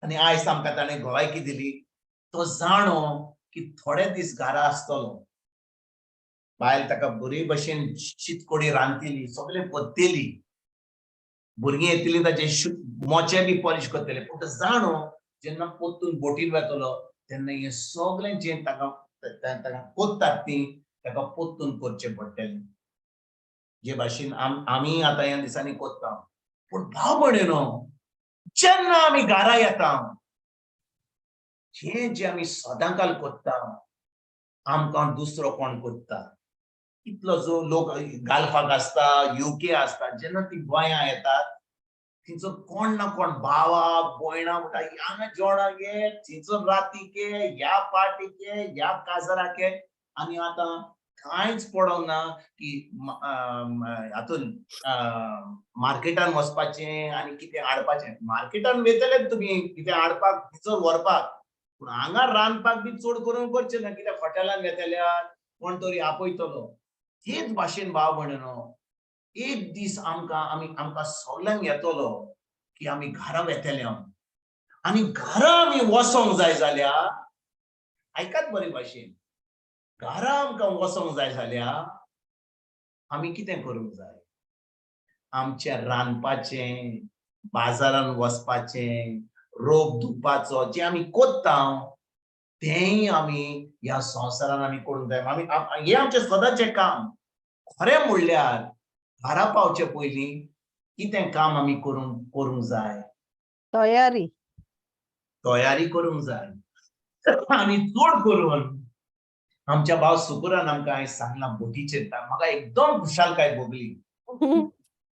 आनी आयज आमकां ताणें गवायकी दिली, तो जाणो की थोडे दीस घरा आसतलो. बायल ताका बरी भशेन शीतकोडी रांदतली, सगळें करतली, भुरगीं येतली ताचे मोचे बी पॉलिश करतले. पूण तो जाणो जेन्ना परतून बोटीर वेतलो तेन्ना हें सगळें जें ताका ताका करतात ती ताका परतून करचें पडटलें, जे भाशेन आमी आतां ह्या दिसांनी करता. पूण भाव भयणीनो, जेन्ना आमी घरा येता हें जें आमी सदांकाल करता आमकां दुसरो कोण करता? इतलो जो लोक गाल्फाक आसता, युके आसता, जेन्ना ती गोंया येतात तिचो कोण ना कोण भावा भयणां म्हणटा, हांगा जेवणाक ये, थिंचो रातीक ये, ह्या पार्टीक ये, ह्या काजराक ये. आनी आतां कांयच पडोंक ना की हातून मार्केटान वचपाचें आनी कितें हाडपाचें. मार्केटान वयतले तुमी कितें हाडपाक, थिंचो व्हरपाक, पूण हांगा रांदपाक बी चड करून करचें ना, कित्याक हॉटेलान वेतल्यार कोण तरी आपयतलो. तेच भाशेन भाव भयणीनो, एक दीस आमकां आमी आमकां सगल्यांक येतलो की आमी घरा वेतले आनी घरा आमी वचोंक जाय जाल्यार, आयकात बरे भाशेन, घरा आमकां वचोंक जाय जाल्यार आमी कितें करूंक जाय? आमचें रांदपाचें, बाजारान वचपाचें, रोग धुवपाचो जें आमी करता तेंय आमी ह्या संवसारान आमी करूंक जाय. आमी हें आमचें सदांचें काम. खरें म्हणल्यार घरा पावचे पयलीं कितें काम आमी करूंक जाय? तयारी तयारी करूंक जाय. आनी चड करून आमच्या भाव सुकुरान आमकां आयज सांगलां बोटीचेर, म्हाका एकदम खुशालकाय भोगली,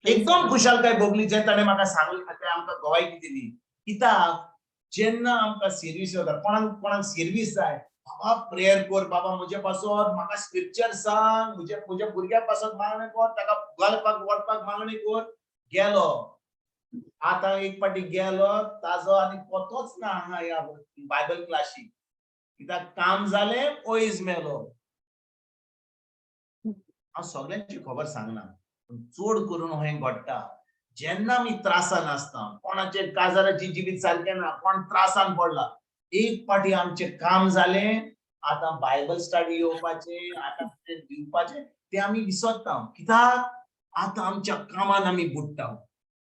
एकदम खुशालकाय भोगली जें ताणें म्हाका सांगलें, तें आमकां गवायकी दिली. कित्याक जेन्ना आमकां सिर्वीस वता, कोणाक कोणाक सिर्वीस जाय, बाबा प्रेयर कर, बाबा म्हजे पासत म्हाका स्क्रिप्चर सांग, म्हज्या म्हज्या भुरग्या पासत मागणें कर, ताका घालपाक व्हरपाक मागणें कर. गेलो आतां एक पाटी गेलो ताजो आनी पत्तोच ना हांगा ह्या बायबल क्लासीक, कित्याक काम जालें ओयज मेलो. हांव सगळ्यांची खबर सांगना, पूण चड करून हें घडटा जेन्ना आमी त्रासान आसता, कोणाचे काजाराची जिवीत सारकें ना, कोण त्रासान पडला, एक पाटी आमचें काम जालें, आतां बायबल स्टडी येवपाचें, आतां कितें दिवपाचें तें आमी विसरता. कित्याक आतां आमच्या कामान आमी बुडटा,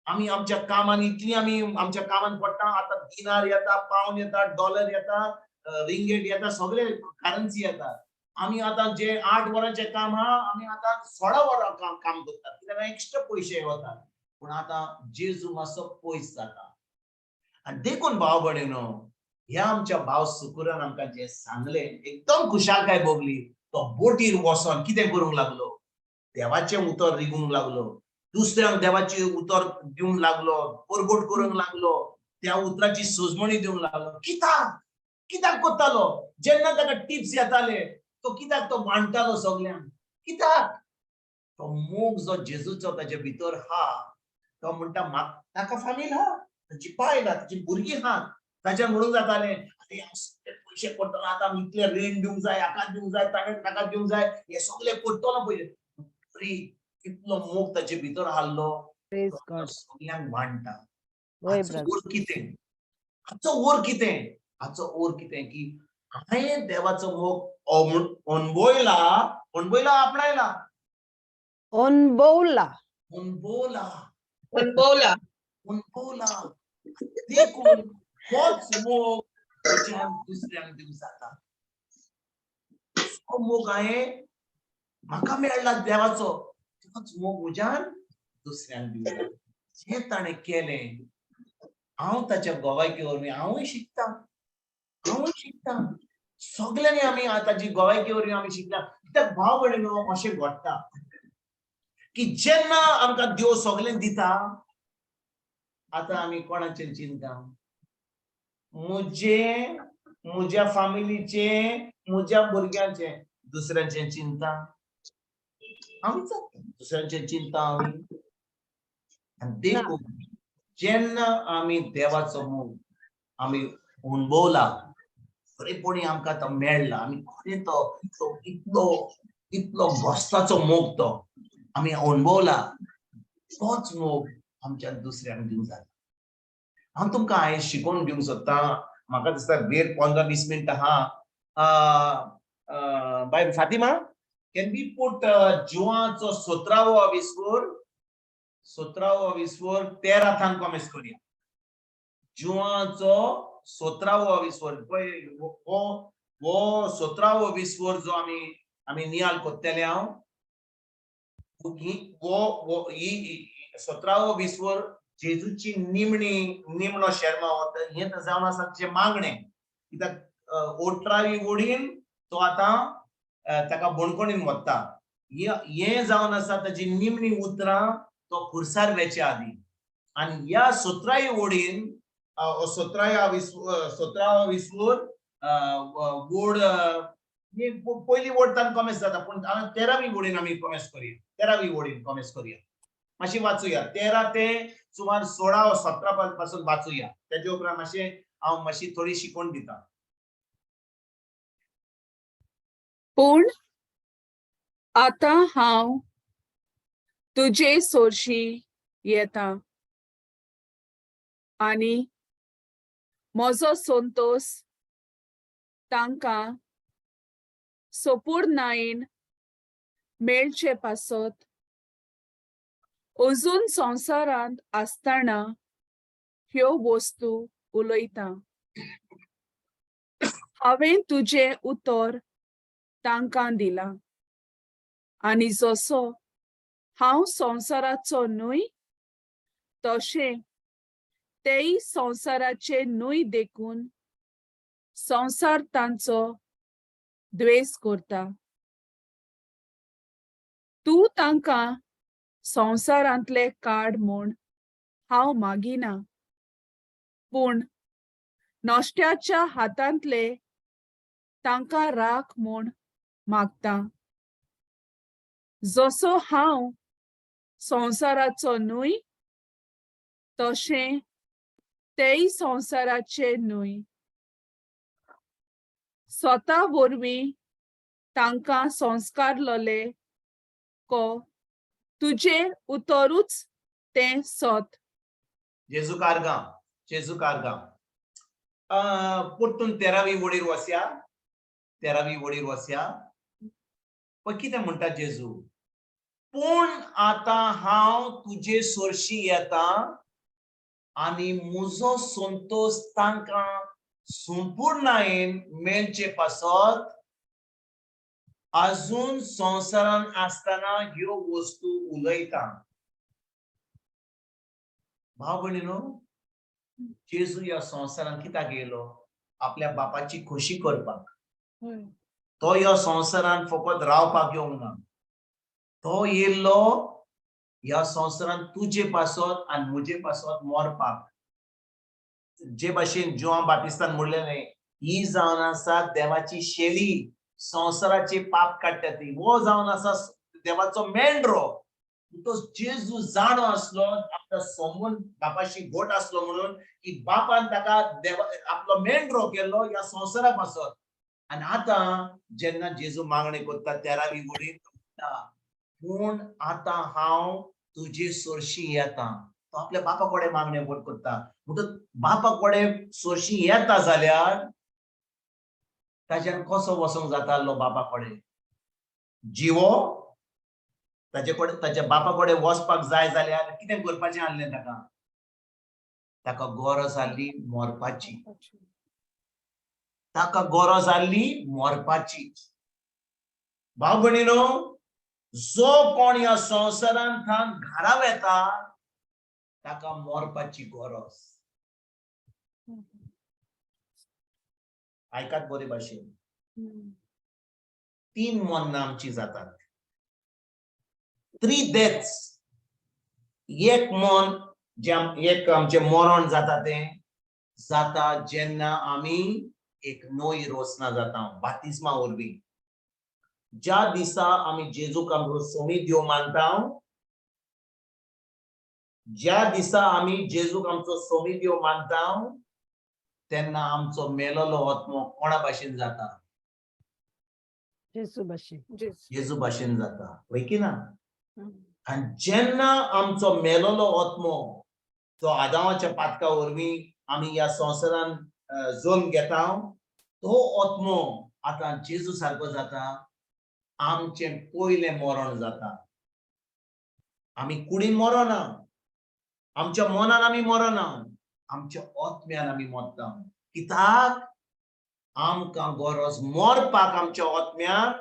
आमी आमच्या कामान इतली आमी आमच्या कामान पडटा. आतां दिनार येता, पावन येता, डॉलर येता, रिंगेट येता, सगळे करन्सी येता. आमी आतां जे 8 वरांचें काम आहा आमी आतां 16 वरां काम करतात, कित्याक एक्स्ट्रा पयशे वतात. पूण आतां जेजू मातसो पयस जाता. आनी देखून भाव भयणीनो, ह्या आमच्या भाव सुकुरान आमकां जें सांगलें एकदम खुशालकाय भोगली. तो बोटीर वचोन कितें करूंक लागलो? देवाचें उतर रिगूंक लागलो, दुसऱ्यांक देवाचें उतर दिवंक लागलो, परगट करूंक लागलो, त्या उतराची सजमणी दिवंक लागलो. कित्याक कित्याक करतालो? जेन्ना ताका टिप्स येताले तो कित्याक तो मांडटालो सगल्यांक? कित्याक? तो मोग जो जेजूचो ताजे भितर हा, तो म्हणटा म्हाका ताका फामील हा, ताची बायल हा, ताची भुरगीं आहात. ताच्या म्हणूंक जातालें, आरे हांव सगळे पयशे करतलो, आतां आमी इतले रेंट दिवंक जाय, हाका दिवंक जाय, ताणें ताका दिवंक जाय, हे सगळे करतलो पयशे. तरी इतलो मोग ताचे भितर हाडलो, सगल्यांक वांट्टा. हाचो ओर कितें? हाचो ओर कितें? हाचो ओर कितें की हांवें देवाचो मोग अणभवला, अणभवला, आपणायला, अणभवला, अणभवला, अणभवला, अणभवला. देखून होच मोग म्हज्यान दुसऱ्यांक दिवंक जाता. तो मोग हांवें म्हाका मेळ्ळा देवाचो, तोच मोग म्हज्यान दुसऱ्यांक दिवंक जाता. जें ताणें केलें हांव ताच्या गोवायकी वरवीं हांवूय शिकता, हांवूय शिकता. सगल्यांनी आमी ताची गोवायकी वरवीं आमी शिकला. कित्याक भाव भयणीनो अशें घडटा की जेन्ना आमकां देव सगळें दिता, आतां आमी कोणाचेर चिंता? म्हजें, म्हज्या फामिलीचें, म्हज्या भुरग्यांचें, दुसऱ्यांचें चिंता हांव विचारता, दुसऱ्यांचें चिंता आमी. आनी देखून जेन्ना आमी देवाचो मोग आमी अणभवला, खरेपणी आमकां तो मेळ्ळा, आमी खरें तो तो इतलो इतलो गोस्ताचो मोग तो आमी अणभवला, तोच मोग आमच्या दुसऱ्यांक दिवंक जाता. हांव तुमकां हांवें शिकोवन दिवंक सोदतां. म्हाका दिसता वेळ 15-20 मिनटां आहा. बाय फातिमा, can we put जुवाचो 17वो विस्वोर, 17वो विस्वोर 13 थान कॉमेस करूया. जुवाचो 17वो विस्वोर, पळय हो हो 17वो विस्वोर जो आमी आमी नियाल कोत्तेले. हांव हो ही 17वो विस्वोर जेजूची निमणी निमणो शेर्मा हें जावन आसा तिचें मागणें. कित्याक 18वी वडीन तो आतां ताका बणकोणीन वता. हें जावन आसा ताची निमणी उतरां तो खुर्सार वेच्या आदी. आनी ह्या 17य वडीन 17व्या विस्वोर वोड पयली वोड तान कॉमेस जाता, पूण हांवें 13वी वोडीन आमी कॉमेस करूया. 13वी वोडीन कॉमेस करूया. मातशी वाचुया 13 ते सुमार 16 वा 17 पासून वाचुया. तेजे उपरांत मातशें हांव मातशी थोडी शिकोवन दिता. पूण आतां हांव तुजे सोरशी येता आनी म्हजो संतोश तांकां सोपूर्णायेन मेळचे पासत अजून संवसारांत आसतना ह्यो वस्तू उलयता. हांवें तुजें उतर तांकां दिलां आनी जसो हांव संवसाराचो न्हय तशें तेय संवसाराचे न्हय, देखून संवसार तांचो द्वेस करता. तूं तांकां संवसारांतले काड म्हूण हांव मागिना, पूण नश्ट्याच्या हातांतले तांकां राख म्हूण मागता. जसो हांव संवसाराचो न्हय तशें तेय संवसाराचे न्हय. स्वता वरवीं तांकां संस्कारलोले को तुजें उतरूच तें सत. जेजू कारगांव, जेजू कारगांव. परतून 13वी वडीर वसया, 13वी वडीर वसया. पळय कितें म्हणटा जेजू, पूण आतां हांव तुजे सोरशी येता आनी म्हजो संतोश तांकां संपूर्णायेन मेळचे पासत अजून संवसारान आसतना ह्यो वस्तू उलयता. भाव भयणीनो, जेजू ह्या संवसारान कित्याक येयलो? आपल्या बापाची खोशी करपाक. तो ह्या संवसारान फकत रावपाक येवंक ना, तो येयल्लो ह्या संवसारान तुजे पासत आनी म्हजे पासत मरपाक. जे भाशेन जुआंव बातिस्तान म्हणलें न्ही, ही जावन आसा देवाची शेळी, संवसाराचे पाप काडटा ती. हो जावन आसा देवाचो मेंढरो. तो जेजू जाणो आसलो आपल्या सोमून बापाशी घोट आसलो म्हणून की बापान ताका देवा आपलो मेंढरो केलो ह्या संवसारा पासत. आनी आतां जेन्ना जेजू मागणें करता तेरावी वडीन म्हणटा, पूण आतां हांव तुजे सरशी येता. तो आपल्या बापा कडेन मागणें करता. म्हणटकच बापा कडेन सरशी येता जाल्यार ताज्यान कसो वचोंक जातालो बापा कडेन? जिवो ताजे कडेन, ताच्या बापा कडेन वचपाक जाय जाल्यार कितें करपाचें आसलें ताका? ताका गरज आसली मरपाची. ताका गरज आसली मरपाची. भाव भयणीनो, जो कोण ह्या संवसारांत घरा वेता ताका मरपाची गरज. आयकात बरे भाशेन, तीन मरणां आमची जातात, थ्री डेथ्स. एक मन जे एक आमचें मरण जाता तें जाता जेन्ना आमी एक नवी रोसना जाता बातिस्मा वरवीं. ज्या दिसा आमी जेजूक आमचो सोमी देव मानता, ज्या दिसा आमी जेजूक आमचो सोमी देव मानता, तेन्ना आमचो मेलोलो आत्मो कोणा भाशेन जाता? जेजू भाशेन. जेजू भाशेन जाता, वय की ना? आनी जेन्ना आमचो मेलोलो आत्मो जो आदामाच्या पातका वरवीं आमी ह्या संवसारान जल्म घेता, तो आत्मो आतां जेजू सारको जाता. आमचें पयलें मरण जाता. आमी कुडीन मरना, आमच्या मनान आमी मरना, आमच्या आत्म्यान आमी मरता. कित्याक आमकां गरज मरपाक आमच्या आत्म्यान,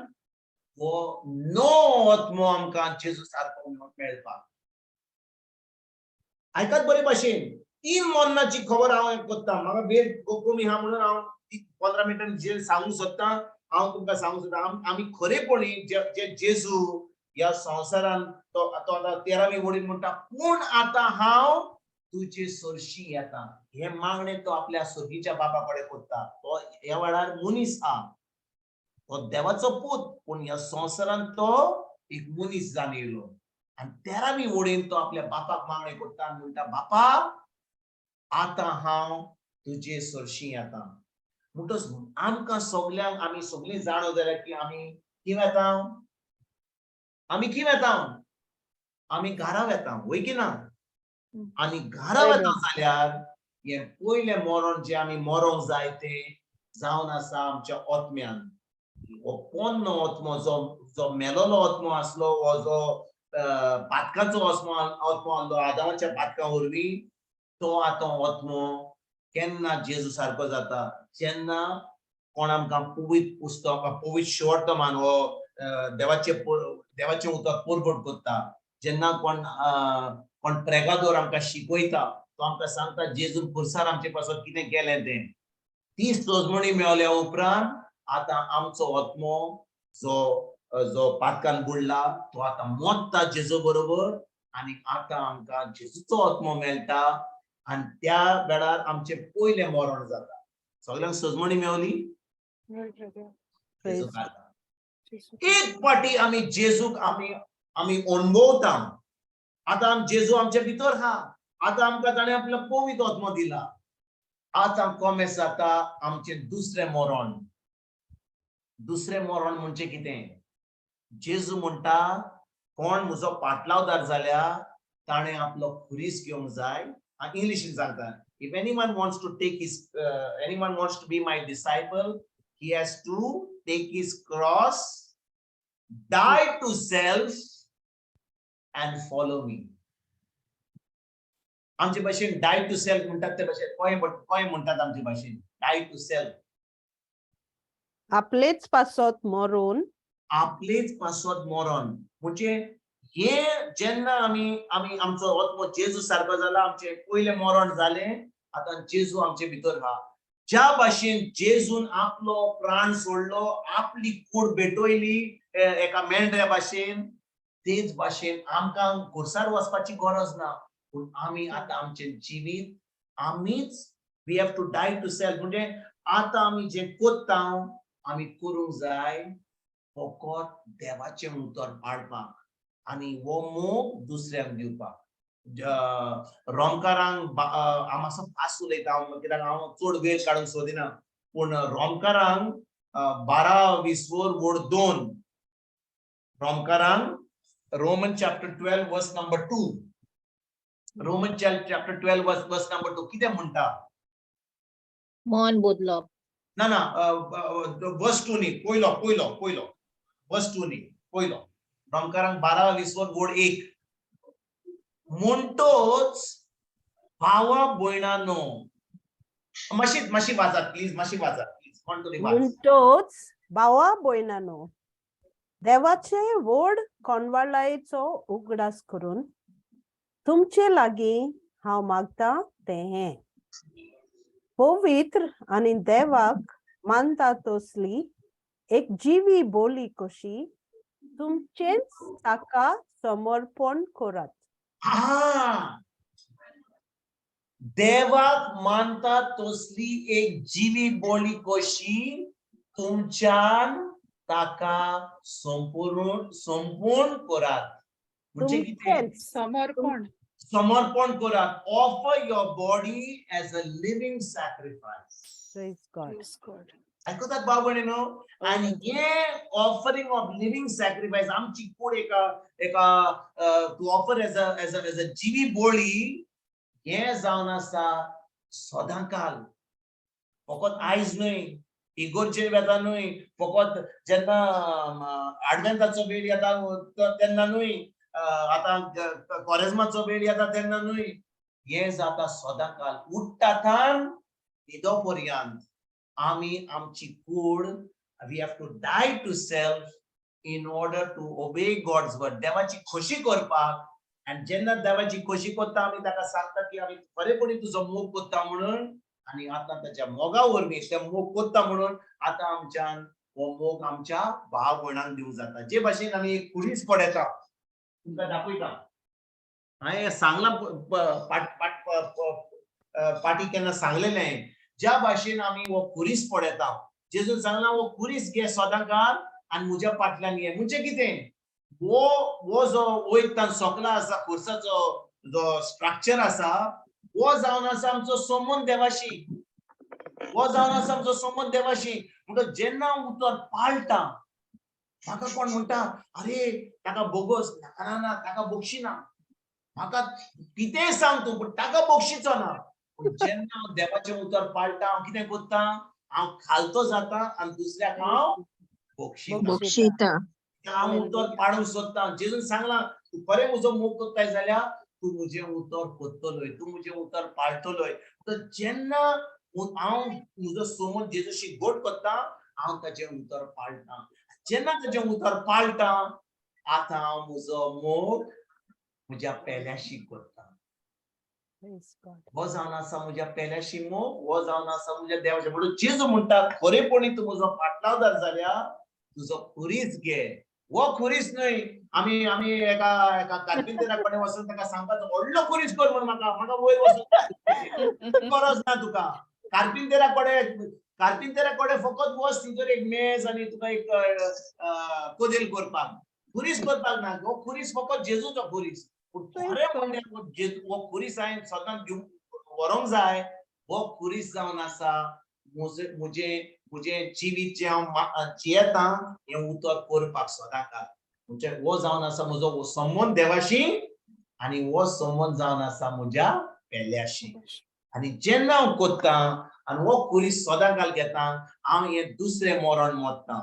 हो नवो आत्मो आमकां जेजू सारको मेळपाक. आयकात बरे भाशेन, तीन मरणाची खबर हांव करता. म्हाका वेळ कमी आहा म्हणून हांव 15 मिनटां जे सांगूंक सोदता, हांव तुमकां सांगूंक सोदता. आमी खरेपणी जे जेजू ह्या संवसारान तो तो आतां तेरावी वडील म्हणटा, पूण आतां हांव तुजे सरशी येता. हे मागणें तो आपल्या सर्गीच्या बापा कडेन करता. तो ह्या वेळार मनीस आहा, तो देवाचो पूत, पूण ह्या संवसारान तो एक मनीस जावन येयलो. आनी तेरावी वडीन तो आपल्या बापाक मागणें करता आनी म्हणटा, बापा आतां हांव तुजे सरशी येता. म्हणटच आमकां सगल्यांक, आमी सगळीं जाणो जाल्यार की आमी खंय वेता? आमी खंय वेता? आमी घरा वेता, वय की ना? आनी घरा वता जाल्यार हें पयलें मरण जें आमी मरोंक जाय तें जावन आसा आमच्या आत्म्यान. हो पोन्नो आत्मो, जो जो मेलोलो आत्मो आसलो, हो जो पातकाचो आत्मो आत्मो आसलो आदामाच्या पातका वरवीं, तो आतां आत्मो केन्ना जेजू सारको जाता? जेन्ना कोण आमकां पवित्र पुस्तक, पवित्र शिवर्तमान हो देवाचे देवाचें उतर परगट करता, जेन्ना कोण कोण प्रेगादोर आमकां शिकयता, तो आमकां सांगता जेजून पुरसार आमचे पासत कितें केलें तें, ती सजमणी मेळ्ळ्या उपरांत आतां आमचो आत्मो जो जो पातकान बुडला तो आतां मोत्ता जेजू बरोबर. आनी आतां आमकां जेजूचो आत्मो मेळटा आनी त्या वेळार आमचें पयलें मरण जाता. सगल्यांक सजमणी मेवली? एक पाटी आमी जेजूक आमी आमी अणभवता. आतां जेजू आमच्या भितर हा, आतां आमकां ताणें आपलो पवित्र आत्मो दिला. आतां कोमेस जाता आमचें दुसरें मरण. दुसरें मरण म्हणजे कितें? जेजू म्हणटा, कोण म्हजो पाटलावदार जाल्यार ताणें आपलो खुरीस घेवंक जाय. इंग्लिशीन सांगता, if anyone wants to take his anyone wants to be my disciple, he has to take his cross, die to self and follow me. आमचे भाशेन डाय टू सेल्फ म्हणटात ते भाशेन कोय कोय म्हणटात आमचे भाशेन डाय टू सेल्फ? आपलेच पासत मरून. आपलेच पासत मरण म्हणजे हे जेन्ना आमी आमी आमचो आत्मो जेजू सारको जाला, आमचें पयलें मरण जालें, आतां जेजू आमचे भितर आहा. ज्या भाशेन जेजून आपलो प्राण सोडलो, आपली कूड भेटयली एका मेंढऱ्या भाशेन, तेच भाशेन आमकां खुर्सार वचपाची गरज ना, पूण आमी आतां आमचें जिवीत आमीच We have to die to self. म्हणजे आतां आमी जें कोत्ता, आमी करूंक जाय फकत देवाचें उतर पाळपाक आनी हो मोग दुसऱ्यांक दिवपाक. रोमकारांक, हांव मातसो फास्ट उलयता हांव, कित्याक हांव चड वेळ काडूंक सोदिना, पूण रोमकारांक 12 विसवर वोड 2, रोमकारांक, Roman chapter 12 verse number 2, Roman chapter 12 verse number 2 कितें म्हणटा? मन बदलप. ना ना, वर्स 2 न्ही, पयलो पयलो पयलो वर्स 2 न्ही, पयलो. रोमकारांक 12 विसवर वोड 1. म्हणटोच भावा भयणानो, मातशी मातशी वाचात प्लीज, मातशी वाचात प्लीज, कोण तरी वाच. म्हणटोच भावा भयणानो, देवाचे व्हड कोंडवाळायेचो उगडास करून तुमचे लागीं हांव मागता तें हें, पवित्र आनी देवाक मानता तसली एक जिवी बोली कशी तुमचेंच ताका समर्पण करात. हा, देवाक मानता तसली एक जिवी बोली कशी तुमच्यान ताका संपूर्ण संपूर्ण करात. म्हणजे कितें? तुमचेंच. समर्पण. समर्पण करात. Offer your body as a living sacrifice. Praise God. Praise God. आयकतात भाव भयणीनो? आनी हे ऑफरिंग ऑफ लिव्हिंग सॅक्रिफायस, आमची कूड एका एका to offer as a जिवी बोळी, हें जावन आसा सदांकाल, फकत आयज न्हय, इगोर्जेर वेता न्हय, फकत जेन्ना आडवेंताचो वेळ येता तेन्ना न्हय, आतां कोरेज्माचो वेळ येता तेन्ना न्हय, हें जाता सदांकाल. उठ्ठा थावन न्हिदो पर्यंत आमी आमची कूड, we have to die to self in order to obey God's word, देवाची खोशी करपाक. आनी जेन्ना देवाची खोशी करता, आमी ताका सांगता की आमी खरेपणी तुजो मोग करता म्हणून. आनी आतां ताच्या मोगा वरवीं, ते मोग करता म्हणून, आतां आमच्यान हो मोग आमच्या भाव भयणांक दिवंक जाता. जे भाशेन आमी एक खुरीस पडयता, तुमकां दाखयता. हांवें सांगलां, पाटी केन्ना सांगलेलें, ज्या भाशेन आमी हो खुरीस पडयता, जेजून सांगला, हो खुरीस घे सदांकाल आनी म्हज्या फाटल्यान ये. म्हणजे कितें? हो जो वयतान सोकला आसा, खुर्साचो जो स्ट्रक्चर आसा, हो जावन आसा आमचो संबंद देवाशी. हो जावन आसा आमचो संबंद देवाशी. म्हणटच जेन्ना हांव उतर पाळटा, म्हाका कोण म्हणटा, "अरे, ताका बोगोस." नाका, ना ना, ताका बक्षिना. म्हाका कितेंय सांग तूं, पूण ताका बक्षिचो ना. पूण जेन्ना हांव देवाचें उतर पाळटा, हांव कितें करता? हांव खालतो जाता आनी दुसऱ्याक हांव बक्षिता. बक्षिता. हांव उतर पाळूंक सोदता. जेजून सांगलां, तूं खरें म्हजो मोग करताय जाल्यार तूं म्हजें उतर करतलोय, तूं म्हजें उतर पाळटलोय. तर जेन्ना हांव म्हजो समज जेजूशी गोड करता, हांव ताजें उतर पाळटा. जेन्ना ताजें उतर पाळटा, आतां हांव म्हजो मोग म्हज्या पेल्याशी करता. Praise God. हो जावन आसा म्हज्या पेल्याशी मोग, हो जावन आसा म्हज्या देवाचे. म्हणून जेजू म्हणटा, खरेपणी तूं म्हजो फाटलावदार जाल्यार तुजो खुरीस घे. हो खुरीस न्हय, आमी एका एका कार्पिंतरा कडेन वचून ताका सांगपाचो, व्हडलो खुरीस कर म्हणून म्हाका, म्हाका वयर वचून गरज ना तुका. कार्पिंतरा कडेन फकत वच, थंयसर एक मेज आनी तुका एक कदेल करपाक, खुरीस करपाक ना. हो खुरीस फकत जेजूचो खुरीस. पूण खरें म्हणल्यार हो खुरीस हांवें सदांच घेवन व्हरूंक जाय. हो खुरीस जावन आसा म्हजें म्हजें जिवीत जें हांव जियेता, हें उतर करपाक सदांकाळ. म्हणजे हो जावन आसा म्हजो हो संबंद देवाशी आनी हो संबंद जावन आसा म्हज्या पेल्याशी. आनी जेन्ना हांव करता आनी हो खुरीस सदांकाळ घेता, हांव हें दुसरें मरण मरता.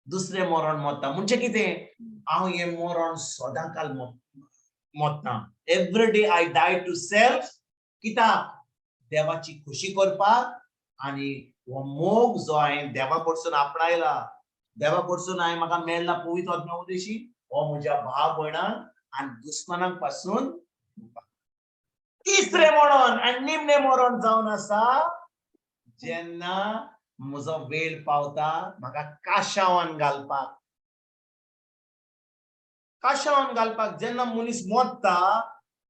दुसरें मरण मरता म्हणजे कितें? हांव हें मरण सदांकाळ मरता. Every day I die to self. कित्याक? देवाची खुशी करपाक आनी हो मोग जो हांवें देवा कडसून आपणायला, देवा कडसून हांवें म्हाका मेळ्ळा पवित्र आत्म्या उदेशी, हो म्हज्या भाव भयणांक आनी दुस्मानांक पासून दिवपाक. तिसरें मरण आनी निमणें मरण जावन आसा, जेन्ना म्हजो वेळ पावता म्हाका काशावान घालपाक. काशावान घालपाक. जेन्ना मनीस मरता,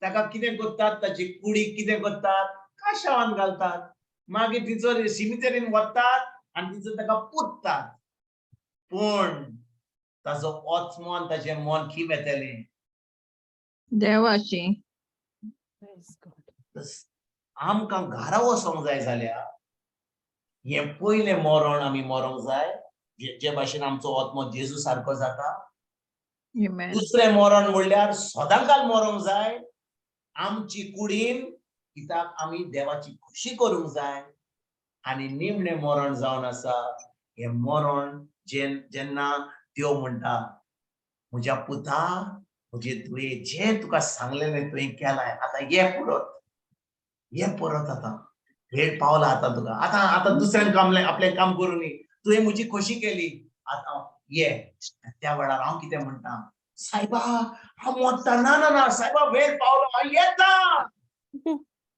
ताका कितें करतात? ताची कुडीक कितें करतात? काशावान घालतात. मागीर थंयसर सिमितरीन वतात आनी थंयसर ताका पुततात. पूण ताजो आत्मो आनी ताजें मन खी वेतलें? देवाची. Praise God. आमकां घरा वचोंक जाय जाल्यार हें पयलें मरण आमी मरोंक जाय, जे भाशेन आमचो आत्मो जेजू सारको जाता. Amen. दुसरें मरण म्हणल्यार सदांकाल मरोंक जाय आमची कुडीन, कित्याक आमी देवाची खुशी करूंक जाय. आनी निमणें मरण जावन आसा हें मरण जेन्ना देव म्हणटा, म्हज्या पुता, म्हजे तुवें जें तुका सांगलेलें तुवें केलां, आतां ये परत, ये परत, आतां वेळ पावला आतां तुका, आतां आतां दुसऱ्यान काम आपलें काम करूं न्ही, तुवें म्हजी खोशी केली, आतां ये. त्या वेळार हांव कितें म्हणटा, सायबा हांव मोत्ता, ना ना ना सायबा वेळ पावलो, हांव येता,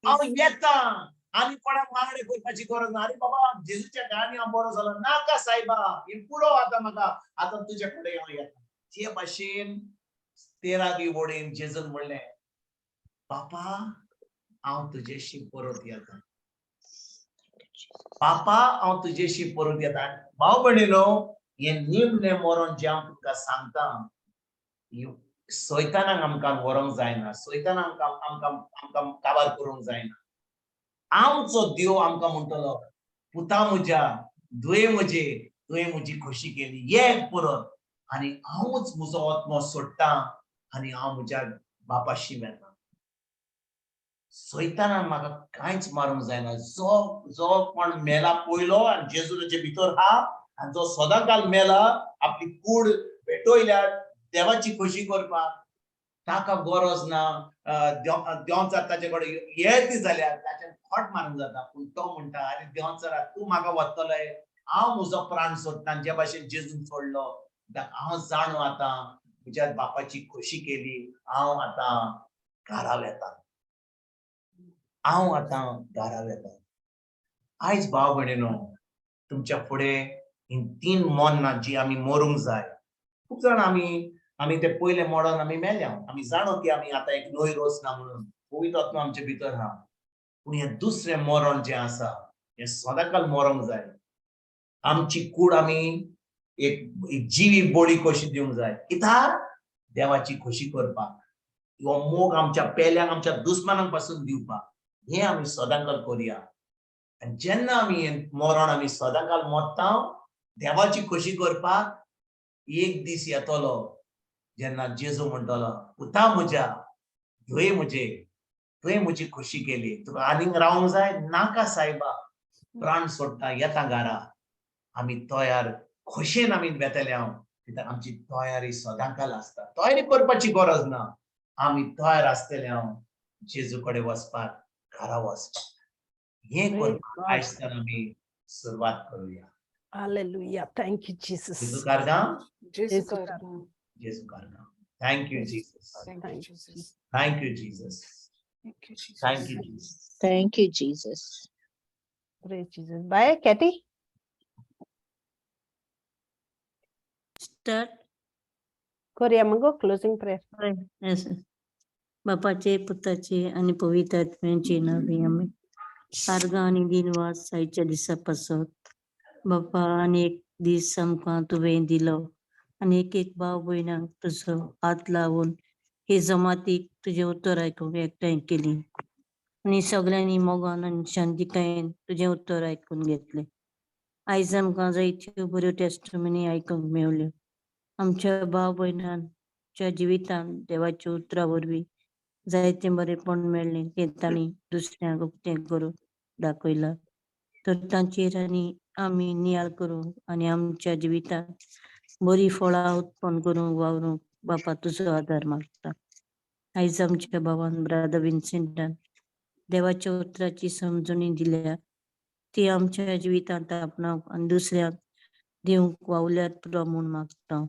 हांव येता. आनी कोणाक मागणें करपाची गरज ना. आरे बाबा जेजूच्या गांनी हांव बरो जालो, नाका सायबा हें पुरो आतां म्हाका, आतां तुजे कडेन हांव येता. जे भाशेन तेरावी वडीन जेजून म्हणलें, बापा हांव तुजेशी परत येता, बापा हांव तुजेशी परत येता. भाव भयणीनो, हें निमणें मरण जें हांव तुमकां सांगता, सैतानाक आमकां व्हरूंक जायना, सैतानाक आमकां आमकां काबार करूंक जायना. आमचो देव आमकां म्हणटलो, पुता म्हज्या, दुये म्हजे, तुवें म्हजी खोशी केली, ये परत, आनी हांवूच म्हजो आत्मो सोडटा आनी हांव म्हज्या बापाशी वेता. सैतानान म्हाका कांयच मारूंक जायना. जो जो कोण मेला पयलो आनी जेजू ताचे भितर आहा आनी जो सदांकाल मेला आपली कूड भेटयल्या देवाची खोशी करपाक, ताका गरज ना देंवचार ताचे कडेन येत जाल्यार ताच्यान खोट मारूंक जाता. पूण तो म्हणटा, आरे देंवचारा तूं म्हाका वतलोय, हांव म्हजो प्राण सोडटा, जे भाशेन जेजून सोडलो, हांव जाणो आतां म्हज्या बापाची खोशी केली, हांव आतां घरा वेता, हांव आतां घरा वेता. आयज भाव भयणीनो, तुमच्या फुडें ही तीन मरणां जी आमी मरूंक जाय. खूब जाण आमी ते पयले मरण आमी मेल्या, आमी जाणो की आमी आतां एक न्हय रोस ना म्हणून, पवित्र आत्मा आमचे भितर आहा. पूण हें दुसरें मरण जें आसा हें सदांकाल मरोंक जाय. आमची कूड आमी एक जिवी बळी कशी दिवंक जाय, कित्याक देवाची खोशी करपाक, हो मोग आमच्या पेल्यांक, आमच्या दुस्मानांक पासून दिवपाक. हें आमी सदांकाल करुया. आनी जेन्ना आमी हें मरण आमी सदांकाल मरता देवाची खोशी करपाक, एक दीस येतलो जेन्ना जेजू म्हणटलो, पुता म्हज्या, धुये म्हजे, तुवें म्हजी खोशी केली, तुका आनीक रावंक जाय, नाका सायबा, प्राण सोडटा, येता घरा. आमी तयार खोशयेन आमी वेतले हांव, कित्याक आमची तयारी सदांकाल आसता, तयारी करपाची गरज ना, आमी तयार आसतले हांव जेजू कडेन वचपाक, घरा वचपाक. हें करपाक आयज तर आमी सुरवात करुया. Hallelujah. Thank you, Jesus. जेजू कारगांव, जेजू कारगांव. जेजू कारगांव. Thank you, Jesus. Thank you, Jesus. Thank you, Jesus. Thank you, Jesus. Thank you, Jesus. Thank you, Jesus. Praise Jesus. Bye, Kathy. Start. Korea Mango, closing prayer. Yes. बापाचे, पुताचे आनी पवित्र आत्म्याचे नावे आमी. आर्गां आनी दिनवास आयच्या दिसा पासत बापा, आनी एक दीस आमकां तुवें दिलो आनी एक एक भाव भयणांक तुजो हात लावन हे जमातीक तुजें उतर आयकूंक एकठांय केली आनी सगळ्यांनी मोगान आनी शांतिकायेन तुजें उतर आयकून घेतलें. आयज आमकां जायत्यो बऱ्यो टेस्टमनी आयकूंक मेवल्यो. आमच्या भाव भयणांच्या जिवितांत देवाच्या उतरा वरवीं जायतें बरेंपण मेळ्ळें तें तांणी दुसऱ्यांक उक्तें करून दाखयलां. तर तांचेर आनी आमी नियाळ करूंक आनी आमच्या जिवितांत बरीं फळां उत्पन्न करूंक वावरूंक बापा तुजो आदार मागता. आयज आमच्या भावान ब्रादर विन्सेंटान देवाच्या उतराची समजणी दिल्या, ती आमच्या जिवितांत आपणावंक आनी दुसऱ्यांक दिवंक वावल्यार पुरो म्हूण मागता.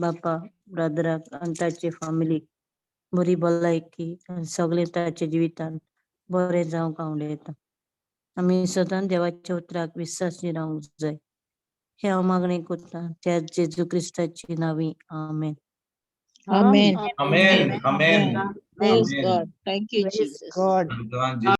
बापा ब्रादराक आनी ताचे फामिलीक बरी भलायकी आनी सगळें ताच्या जिवितांत बरें जावंक आवडयता. आमी सदांच देवाच्या उतराक विस्वासी रावंक जाय हें हांव मागणें करतां त्या जेजू क्रिस्ताची नांवी. आमेन. Amen. Amen. Amen. Praise Amen. God. Thank you, Praise Jesus. God. God.